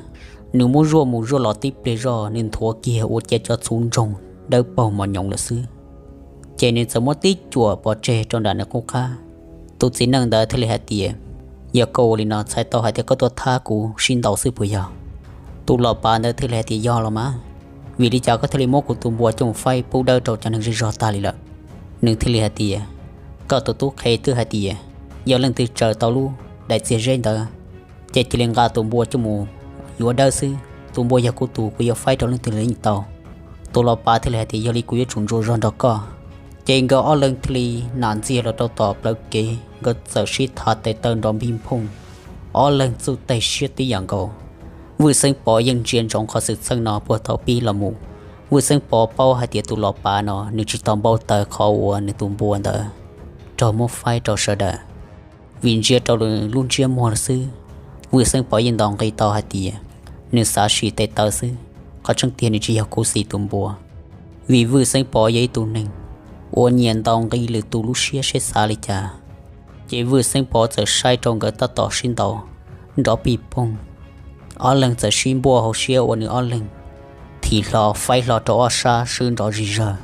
nws muab zuaj mus zuaj los tib pliag zoj nws nthuav kiag ua cia cov txhuv ntsoog dawb paug mos nyoos lawm xwb. Ces nws txawm muab tib cuam pov tseg rau nram nws qub qab. Tus txiv neej ntawd thiaj li hais tias, yog koj ua li no txhais tau hais tias koj tuaj thab kuv sib ntaus xwb puas yog? Tus los pav ntawd thiaj li hais tias, yog los mas, vim li cas koj thiaj li muab kuv tus npua coj mus faib pub dawb rau cov neeg zej zog tag li lawm? Nws thiaj li hais tias, koj tus tub qhe twb hais tias yog leej twg tsaws tau lub daim txiag zeb ntawd ces cia li nqa tus npua coj mus yuav dawb xwb. Tus npua yog kuv tus, kuv yuav faib rau leej twg los yeej tau. Tus los pav thiaj li hais tias, yog li kuv yuav tsum ntsuas zog nrog koj. Ces nkawd ob leeg thiaj li nam ntxiag los rau tom plawv kev, nkawd txawm sib thav tes taw nrov npij nphooj, ob leeg txuj tes siab tib yam nkaus. Vwj Xeeb Pov yeej ntsia ntsoov qhov xwm txheej no puag thaum pib los mus. Vwj Xeeb Pov paub hais tias tus los pav no nws tsis tau npau taws qhov uas nws tus npua ntawd raug muab faib rau sawv daws. Vim ntsia rau nws lub ntsiab muag xwb, Vwj Xeeb Pov yeej ntaus nqi tau hais tias nws xav sim tes taw xwb, qhov tseeb tiag nws tsis yog khuv xim tus npua. Vim Vwj Xeeb Pov yog ib tug neeg uas nyiam ntaus nqi lwm tus lub siab seb xav li cas. Ces Vwj Xeeb Pov txawm saib rau nkawd tab tom sib ntaus nrov pij poog, ob leeg txawm sib npuaj hauv siab ua nws ob leeg thim hlo faib hlo rau ob sab swb nrov zig zawg.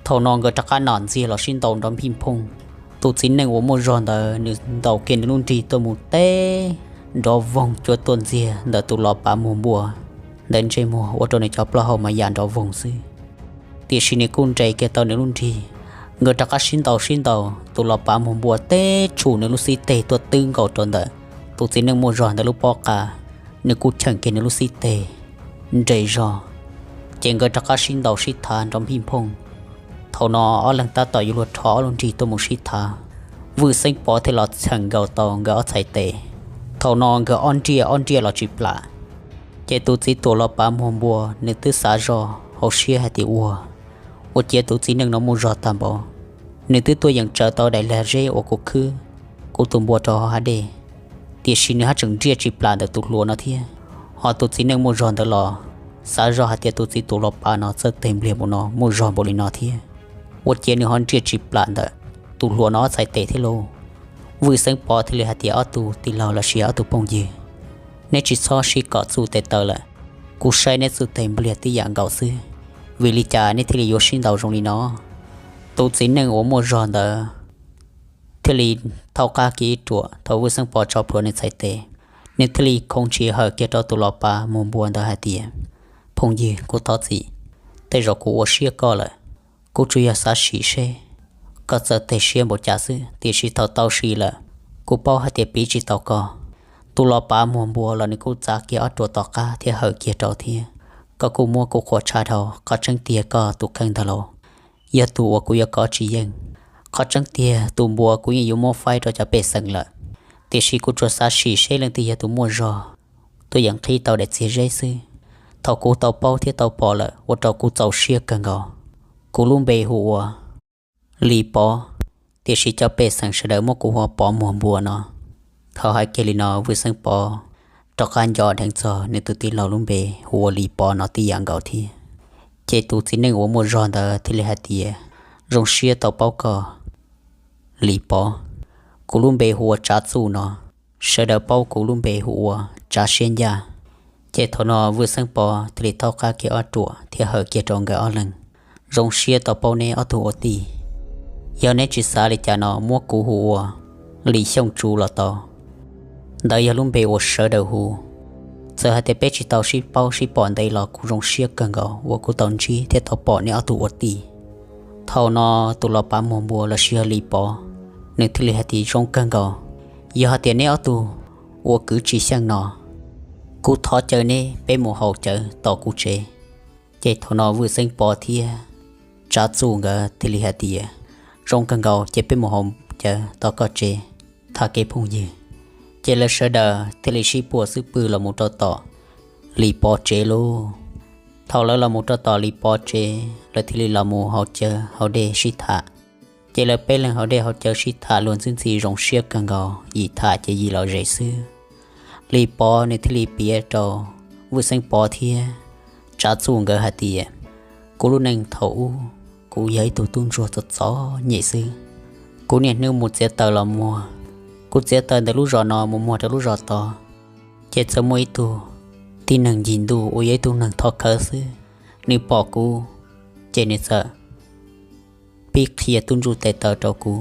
Thaum no nkawd rov qab nam ntxiag los sib ntaus nrov npij nphooj. Tus txiv neej uas muaj zog ntawd nws ntaus kiag nws lub nrig tuaj mus teb nrov voog cuag tuaj ntxiag ntawm tus los pav muag npua ntawd ntsej muag ua rau nws cov plaub hau mas yam nrov voog xwb. Tiam sis nws kuj nres kiag tau nws lub nrig. Nkawd rov qab sib ntaus sib ntaus, tus los pav muag npua teb tshum nws lub xib teg tuaj twb nkaus rau ntawm tus txiv neej muaj zog ntawd lub pob qa, nws kuj cheem kiag nws lub xib teg nres zog. Ces nkawd rov qab sib ntaus sib thav nrov npij nphooj. Thaum no ob leeg tab tom yuav luag rho ob lub nrig tuaj mus sib thav, Vwj Xeeb Pov thiaj los txheem nkaus tau nkawd ob txhais tes. Thaum no nkawd ob nriaj ob nriaj los tsis plam. Ces tus txiv tuam los pav muag npua nws twb xav zoj hauv siab hais tias ua, ua ciav tus txiv neej no muaj zog tag npaum, nws twb tuaj yeem tsaws tau daim lag zeb uas kuv khwb kuv tus npua rau hauv hav dej, tiam sis nws haj tseem nriaj tsis plam ntawm tus hluas no thiab. Ho tus txiv neej muaj zog ntawd los xav zoj hais tias tus txiv tuam los pav no txawj teg npliag npaum no muaj zog npaum li no thiab, ua ciav nws ho nriaj tsis plam ntawm tus hluas no ob txhais tes thiab lauj. Vwj Xeeb Pov thiaj li hais tias ob tug tij laug los sis ob tug phooj ywg, neb tsis txhob sib kom txuj tes taw lawm. Kuv saib neb txuj tes npliag tib yam nkaus xwb, vim li cas neb thiaj li yuav sib ntaus zoo li no? Tus txiv neej uas muaj zog ntawd thiaj li thaub qab kiag ib ruam thaum Vwj Xeeb Pov tso plhuav nws txhais tes, nws thiaj li khoov ntshis hawm kiag rau tus los pav muag npua ntawd hais tias, phooj ywg, kuv thov txim, tej zaum kuv ua siab koj lawm. Kuv tsuas yog xav sim seb koj txawj teg siab npaum cas xwb, tiam sis thaum tau sim lawm, kuv paub hais tias piv tsis tau koj. Tus los pav muag npua los nws kuj txav kiag ob ruam tom qab thiab hawm kiag rau thiab, koj kuj muab kuv qhuas tshav dhau, qhov tseeb tiag koj tus kheej ntag lauj, yog tus uas kuv yuav kov tsis yeej. Qhov tseeb tiag tus npua kuv yeej yuav muab faib rau cov pej xeem lawm, tiam sis kuv tsuas xav sim seb leej twg yog tus muaj zog tuaj yeem qhib tau daim txiag zeb xwb. Thaum kuv tau paub thiab tau pom lawm ua rau kuv txaus siab kawg nkaus. Kuv lub npe hu ua Lis Pov, tiam sis cov pej xeem sawv daws muab kuv hu ua Pov muag npua no. Thaum hais kiag li no Vwj Xeeb Pov rov qab nco dheev txog nws tus tij laug lub npe hu ua Lis Pov no tib yam nkaus thiab. Ces tus txiv neej uas muaj zog ntawd thiaj li hais tias, zoo siab tau paub koj, Lis Pov. Kuv lub npe hu ua Tsav Txuj no, sawv daws paub kuv lub npe hu ua Tsav Siab Ncaj. Ces thaum no Vwj Xeeb Pov thiaj li thaub qab kiag ob ruam thiab hawm kiag rau nkawd ob leeg, zoo siab tau paub neb ob tug ua tij. Yog neb tsis xav li cas no muab kuv hu ua Lis Xyooj Tsu los tau. Ntawd yog lub npe uas sawv daws hu. Txawm hais tias peb tsis tau sib paub sib pom ntev los kuv zoo siab kawg nkaus uas kuv tau ntsib thiab tau pom neb ob tug ua tij. Thaum no tus los pav muag npua los sis yog Lis Pov, nws thiaj li hais tias zoo kawg nkaus. Yog hais tias neb ob tug ua kwv tsis xyeej no, kuv thov caw neb peb mus haus cawv tom kuv tsev. Ces thaum no Vwj Xeeb Pov thiab Tsav Txuj nkawd thiaj li hais tias zoo kawg nkaus ces peb mus haus cawv tom koj tsev, thaj kev phooj ywg. Ces lawv sawv daws thiaj li sib puag xwb pw los mus rau tom Lis Pov tsev lauj. Thaum lawv los mus rau tom Lis Pov tsev, lawv thiaj li los mus haus cawv haus dej sib tham. Ces lawv peb leeg haus dej haus cawv sib tham luag ntxhi ntxhi zoo siab kawg nkaus, yim tham ces yim los zes xwb. Lis Pov nws thiaj li piav rau Vwj Xeeb Pov thiab Tsav Txuj nkawd hais tias, kuv lub neej thaum ub, kuv yog ib tug tub ntsuag txom txom nyem xwb. Kuv niaj hnub mus txiav taws los muag, kuv txiav taws ntawm lub zos no mus muag rau lub zos tod, ces txawm muaj ib tug tib neeg ncig ntuj uas yog ib tug neeg thov khawv xwb, nws pom kuv, ces nws txawm pib qhia tub ntsuj tes taw rau kuv.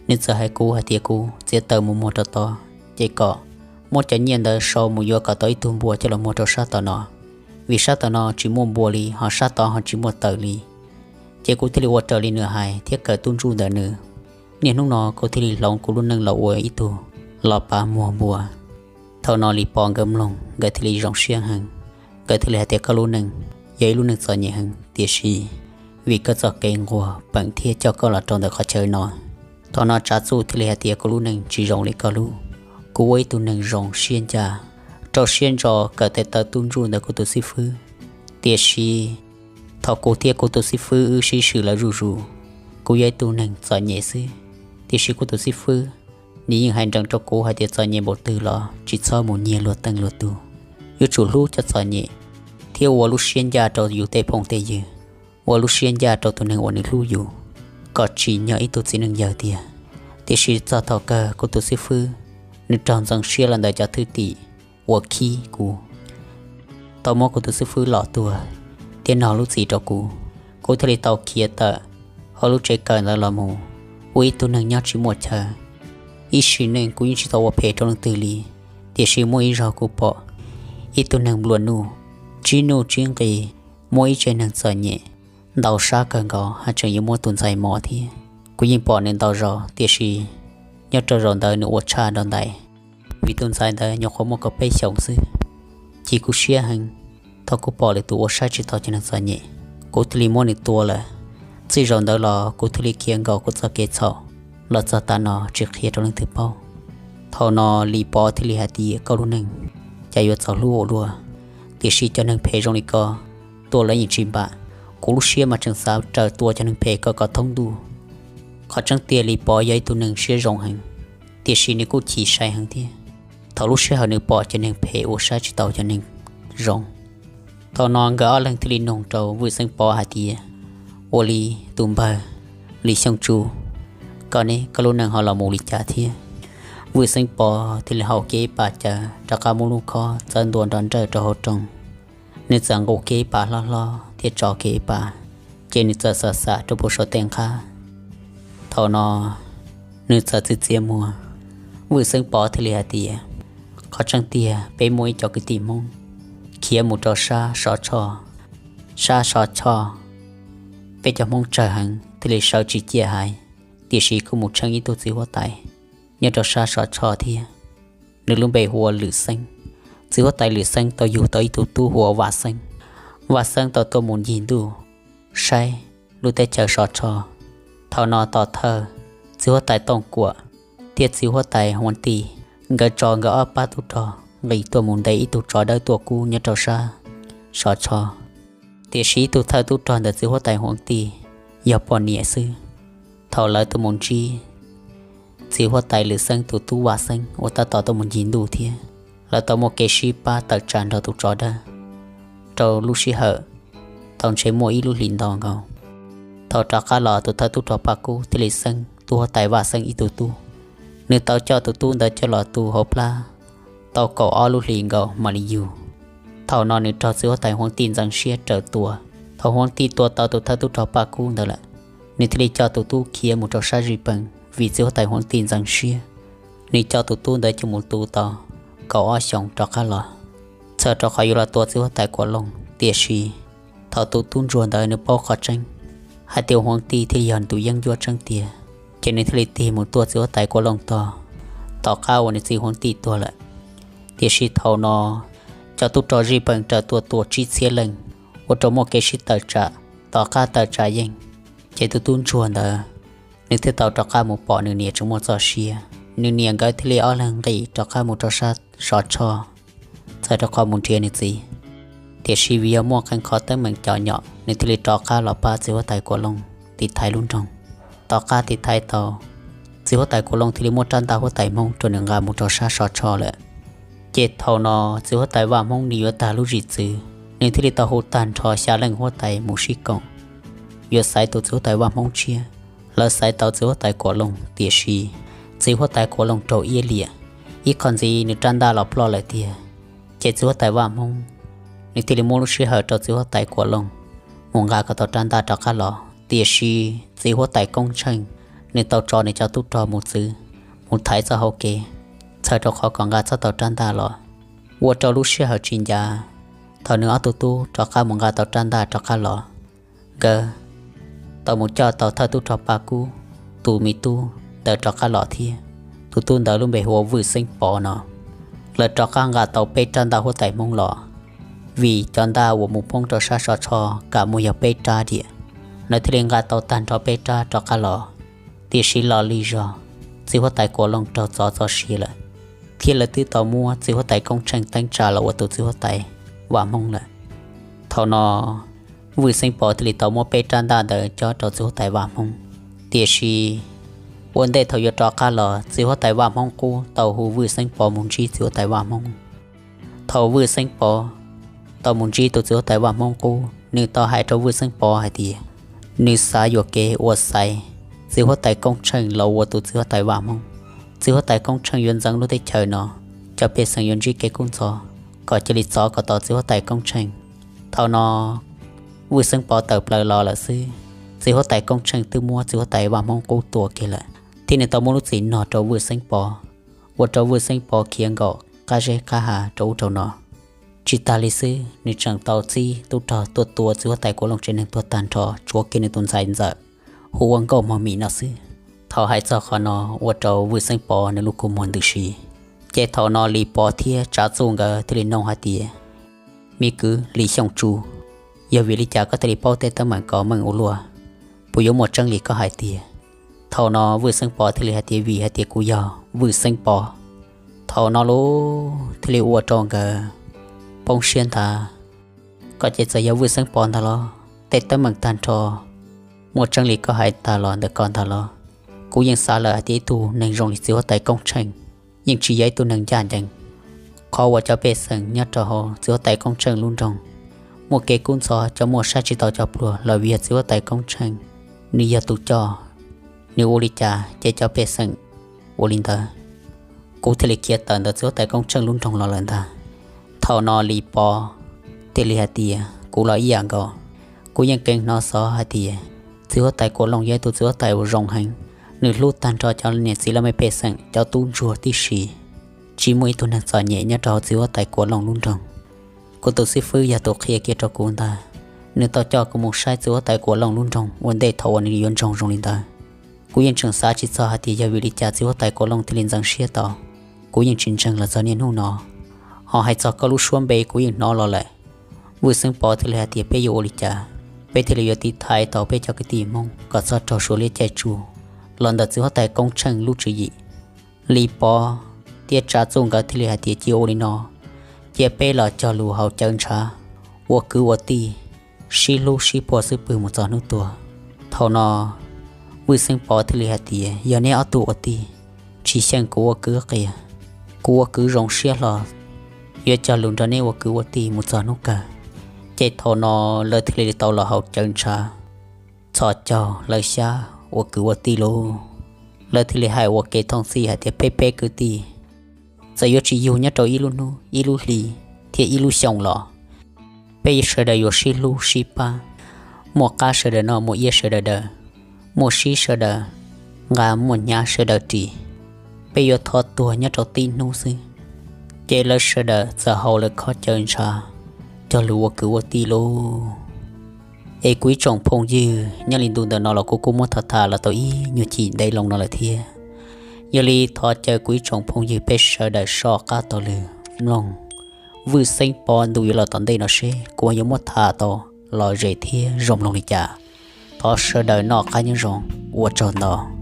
Nws txawm hais kuv hais tias kuv txiav taws mus muag rau tod, ces kom muab cov nyiaj ntawd sau mus yuav kom tau ib tug npua coj los muag rau sab tom no, vim sab tom no tsis muaj npua li, ho sab tod ho tsis muaj taws li. Ces kuv thiaj li ua raws li nws hais thiab kawm tub ntsuj ntawm nws. Niaj hnub no kuv thiaj li hloov kuv lub neej los ua ib tug los pav muag npua. Thaum no Lis Pov nkawd mloog, nkawd thiaj li zoo siab heev. Nkawd thiaj li hais tias, koj lub neej yog ib lub neej txom nyem heev, tiam sis vim koj txoj kev nquag peem thiab coj koj los rau ntawm qhov chaw no. Thaum no Tsav Txuj thiaj li hais tias, kuv lub neej tsis zoo li koj lub. Kuv ua ib tug neeg zoo siab ncaj, rau siab ntso kawm tes taw tub ntsuj ntawm kuv tus xib fwb. Tiam sis thaum kuv thiab kuv tus xib fwb wb sib swm lawm zuj zus, kuv yog ib tug neeg txom nyem xwb. Tiam sis kuv tus xib fwb, nws yeej hais nrees rau kuv hais tias txom nyem npaum twg los tsis txhob mus nyiag luag teej luag tug, yuav tsum hlub cov txom nyem thiab ua lub siab ncaj rau yus tej phooj tej ywg, ua lub siab ncaj rau tus neeg uas nws hlub yus, kom tsim nyog ib tug txiv neej yawg tiag. Tiam sis txog thaum kawg kuv tus xib fwb, nws raug ntxeev siab los ntawm cov thwj tim uas khib kuv, tau muab kuv tus xib fwb los tuag thiab nog lub txim rau kuv. Kuv thiaj li tau khiav tawm hauv lub tsev kawm ntawd los mus ua ib tug neeg nyob tsis muaj chaw. Ib sim neej kuv yeej tsis tau ua phem rau leej twg li, tiam sis muaj ib zaug kuv pom ib tug neeg nplua nuj, tsib nuj tsib nqis, muab ib tsev neeg txom nyem ntaus sab kawg nkaus, haj tseem yuav muab tus ntxhais mos thiab. Kuv yeej pom nws ntau zaus, tiam sis nyob rau zaum ntawd nws ua tshaj nrov ntais, vim tus ntxhais ntawd nyuam qhuav muaj kaum peb xyoos xwb. Chim kuv siab heev, thaum kuv pom lwm tus ua saib tsis taus cov neeg txom nyem, kuv thiaj li muab nws tua lawm. Txij zaum ntawd los kuv thiaj li khiav nkaus kuv txoj kev txhaum los txog tav no tsis qhia rau leej twg paub. Thaum no Lis Pov thiaj li hais tias, koj lub neej cas yuav txaus hlub ua luaj, tiam sis cov neeg phem zoo li koj tua lawv yeej tsis npam. Kuv lub siab mas tseem xav raws tua cov neeg phem kom kom thoob ntuj. Qhov tseeb tiag Lis Pov yog ib tug neeg siab zoo heev, tiam sis nws kuj chim sai heev thiab. Thaum lub sij hawm nws pom cov neeg phem ua saib tsis taus cov neeg zoo. Thaum no nkawd ob leeg thiaj li nug rau Vwj Xeeb Pov hais tias, ua li tus npawg Lis Xyooj Tsu, koj ne, koj lub neej ho los mus li cas thiab? Vwj Xeeb Pov thiaj li haus kiag ib pas cawv rov qab muab lub khob txawb ntua nrov nrawj rau hauv rooj. Nws txawm nqus kiag ib pas hlob hlob thiab tso kiag ib pas, ces nws txawm xam xam rau puag saum tej nqab. Thaum no nws txawm txiav txiav muag. Vwj Xeeb Pov thiaj li hais tias, qhov tseeb tiag peb muaj ib co kwv tij Hmoob khiav mus rau sab Sov Tshoj. Sab Sov Tshoj peb cov Hmoob tsawg heev thiaj li sawv tsis ciaj hais, tiam sis kuj mus tsheej ib tug txiv huab tais nyob rau sab Sov Tshoj thiab. Nws lub npe hu ua Lwm Xeeb. Txiv huab tais Lwm Xeeb tau yug tau ib tug tub hu ua Vaj Xeeb. Vaj Xeeb tau tuaj mus ncig ntuj saib lub teb chaws Sov Tshoj. Thaum no tos thawj txiv huab tais Tooj Kuam thiab txiv huab tais Huav Tij, nkawd tso nkawd ob pab tub rog nqis tuaj mus ntes ib tug tsov dawb tuaj kub nyob rau sab Sov Tshoj. Tiam sis ib tug thawj tub rog ntawm txiv huab tais Huav Tij yog poj niam xwb. Thaum lawv tuaj mus ntsib txiv huab tais Lwm Xeeb tus tub Vaj Xeeb uas tab tom tuaj mus ncig ntuj thiab, lawv tau muaj kev sib pab tawm tsam nrog tus tsov dawb rau lub sij hawm tau ntshe muaj ib lub hlis nto nkaus. Thaum rov qab los tus thawj tub rog Paj Kub thiaj li xeeb tub huab tais Vaj Xeeb ib tug tub. Nws tau coj tus tub ntawd coj los tu hauv plab tau kaum ob lub hlis nkaus mam li yug. Thaum no nws raug txiv huab tais Huav Tij ntxeev siab raws tua. Thaum Huav Tij tua tau tus thawj tub rog Paj Kub ntawd lawm, nws thiaj li coj tus tub khiav mus rau sab Zij Pees vim txiv huab tais Huav Tij ntxeev siab. Nws coj tus tub ntawd coj mus tu tau kaum ob xyoos rov qab los, txhawm rau qhov yuav los tua txiv huab tais Kuam Looj, tiam sis thaum tus tub ntsuag ntawd nws paub qhov tseeb hais tias Huav Tij thiaj li yog nws tus yeeb ncuab tseeb tiag, ces nws thiaj li tig mus tua txiv huab tais Kuam Looj tog, tom qab uas nws txiv Huav Tij tuag lawm. Tiam sis thaum no cov tub rog Zij Pees raws tua tua tsib txhiab leej, ua rau muaj kev sib tawm tsam, tom qab tawm tsam yeej, ces tus tub ntsuag ntawd nws thiaj tau rov qab mus pom nws niam tseem muaj txoj sia. Nws niam nkawd thiaj li ob leeg nqis rov qab mus rau sab Sov Tshoj, txhawm rau qhov mus nrhiav nws txiv. Tiam sis vim yog muaj qee qhov teeb meem cov nyom, nws thiaj li rov qab los pab txiv huab tais Kuam Looj tiv thaiv lub nroog. Tom qab tiv thaiv tau, txiv huab tais Kuam Looj thiaj li muab rab ntaj huab tais Hmoob rau nws nqa mus rau sab Sov Tsho lawm. Ces thaum no txiv huab tais Vaj Hmoob nws yuav tag lub zim txwv, nws thiaj li tau hu tag nrho xya leej huab tais mus sib koom, yuav xaiv tus txiv huab tais Vaj Hmoob tshiab. Lawv xaiv tau txiv huab tais Kuam Looj, tiam sis txiv huab tais Kuam Looj raug iab liam, ib qho ntxiv nws rab ntaj los ploj lawm tiag. Ces txiv huab tais Vaj Hmoob nws thiaj li muab lub sij hawm rau txiv huab tais Kuam Looj mus nqa kom tau rab ntaj rov qab los, tiam sis txiv huab tais Koob Tsheej nws tau tso nws cov tub rog mus txwv, mus thaiv txoj hau kev, txhawm rau qhov kom nqa txhob tau rab ntaj los. Ua rau lub sij hawm tsis ncav, thaum nws ob tug tub rov qab mus nqa tau rab ntaj rov qab los, nkawd tau mus coj tau thawj tub rog Paj Kub tus me tub ntawd rov qab los thiab. Tus tub ntawd lub npe hu ua Vwj Xeeb Pov no. Lawv rov qab nqa tau peb rab ntaj huab tais Hmoob los, vim cov ntaj uas mus poob rau sab Sov Tsho kam muaj yog peb rab diam. Lawv thiaj li nqa tau tag nrho peb rab rov qab los, tiam sis los li zog, txiv huab tais Kuam Looj raug txov txoj sia lawm, thiab lawv twb tau muab txiv huab tais Koob Tsheej teeb tsa los ua tus txiv huab tais Vaj Hmoob lawm. Thaum no Vwj Xeeb Pov thiaj li tau muab peb rab ntaj ntawd cob rau txiv huab tais Vaj Hmoob. Tiam sis ua ntej thaum yuav rov qab los, txiv huab tais Vaj Hmoob qub tau hu Vwj Xeeb Pov mus ntsib txiv huab tais Vaj Hmoob. Thaum Vwj Xeeb Pov tau mus ntsib tus txiv huab tais Vaj Hmoob qub, nws tau hais rau Vwj Xeeb Pov hais tias nws xav yuam kev ua xaiv txiv huab tais Koob Tsheej los ua tus txiv huab tais Vaj Hmoob. Txiv huab tais Koob Tsheej yuav ntxeev lub teb chaws no, cov pej xeem yuav ntsib kev kub ntxhov, kom cia li txov kom tau txiv huab tais Koob Tsheej. Thaum no Vwj Xeeb Pov tawm plaws los lawm xwb, txiv huab tais Koob Tsheej twb muab txiv huab tais Vaj Hmoob qub tua kiag lawm, thiab nws tau muab lub txim no rau Vwj Xeeb Pov, ua rau Vwj Xeeb Pov khiav nkaum qab zeb qab hav rau ub rau no. Tsis tas li xwb, nws tseem tau txib tub rog tuaj tua txiv huab tais Kuam Looj tsev neeg tuag tag nrho, tshuav kiag nws tus ntxhais ntxawm hu ua Nkauj Mog Mim no xwb. Thaum hais txog qhov no, ua rau Vwj Xeeb Pov nws lub kua muag ntws si. Ces thaum no Lis Pov thiab Tsav Txuj nkawd thiaj li nug hais tias, me kwv Lis Xyooj Tsu, yog vim li cas koj thiaj li paub tej teeb meem ko meej ua luaj? Puas yuav muaj tseeb li koj hais tiag? Thaum no Vwj Xeeb Pov thiaj li hais tias, vim hais tias kuv yog Vwj Xeeb Pov. Thaum no lub thiaj li ua rau nkawd poob siab nthav, kom ces txawm yog Vwj Xeeb Pov ntag los, tej teeb meem tag nrho muaj tseeb li koj hais ntag los ntawm ko ntag los, kuv yeej xav lawm hais tias ib tug neeg zoo li txiv huab tais Koob Tsheej yeej tsis yog ib tug neeg ncaj ncees. Qhov uas cov pej xeem nyob rau hauv txiv huab tais Koob Tsheej lub nroog muaj kev kub ntxhov, cov muaj saib tsis taus cov pluag los vim yog txiv huab tais Koob Tsheej nws yog tus coj, nws ua li cas ces cov pej xeem ua li ntawd. Kuv thiaj li khiav tawm ntawm txiv huab tais Koob Tsheej lub nroog los lawm ntag. Thaum no Lis Pov thiaj li hais tias, kuv los ib yam nkaus, kuv yeej keev hnov xov hais tias txiv huab tais Kuam Looj yog ib tug txiv huab tais uas zoo heev, nws hlub tag nrho cov niam txiv laj mej pej xeem cov tub ntsuag tib si, tsis muaj ib tug neeg txom nyem nyob rau hauv txiv huab tais Kuam Looj lub nroog. Kuv tus xib fwb yog tus qhia kiag rau kuv ntag, nws tau coj kuv mus saib txiv huab tais Kuam Looj lub nroog ua ntej thaum uas nws yuav ntsoog zoo li ntawd. Kuv yeej tseem xav tsis txog hais tias yog vim li cas txiv huab tais Kuam Looj thiaj li ntxeev siab tau. Kuv yeej tsis ntseeg los txog niaj hnub no. Ho hais txog koj lub suab npe kuv yeej hnov los lawm. Vwj Xeeb Pov thiaj li hais tias peb yuav ua li cas, peb thiaj li yuav tiv thaiv tau peb cov kwv tij Hmoob kom txhob raug Suav liab caij tsuj los ntawm txiv huab tais Koob Tsheej lub tswv yim. Lis Pov thiab Tsav Txuj nkawd thiaj li hais tias cia ua li no, cia peb los cog lus haus cawv ntshav, ua kwv ua tij, sib hlub sib puag xwb pwg mus txog hnub tuag. Thaum no Vwj Xeeb Pov thiaj li hais tias yog neb ob tug ua tij, tsis xyeej kuv ua kwv qias, kuv ua kwv zoo siab hlo, yuav cog lus nrog neb ua kwv ua tij mus txog hnub kawg. Ces thaum no lawv thiaj li tau los haus cawv ntshav, txhos caug lawv xyab ua kwv ua tij lauj. Lawv thiaj li hais ua ke thooj txhij hais tias peb peb kwv tij, txawm yuav tsis yug nyob rau ib lub hnub ib lub hli thiab ib lub xyoo los, peb sawv daws yuav sib hlub sib pab, muaj qab sawv daws noj, muaj iab sawv daws daws, muaj sib sawv daws nqa, muaj hnyav sawv daws ris. Peb yuav thov tuag nyob rau tib hnub xwb. Ces lawv sawv daws txawm haus lawv khob cawv ntshav, cog lus ua kwv ua tij lauj. Es kuv ib tsoom phooj ywg, nyob li ntu ntawm no los kuv kuj muab tham tham los tau ib nyuag chim ntev loo no lawm thiab. Yog li thov caw kuv ib tsoom phooj ywg peb sawv daws soj qab taug lw mloog Vwj Xeeb Pov ntu yuav los tom ntej no seb kuv yuav muab tham tau lom zem thiab zoo mloog li cas. Thov sawv daws noj qab nyob zoo, ua tsaug ntau.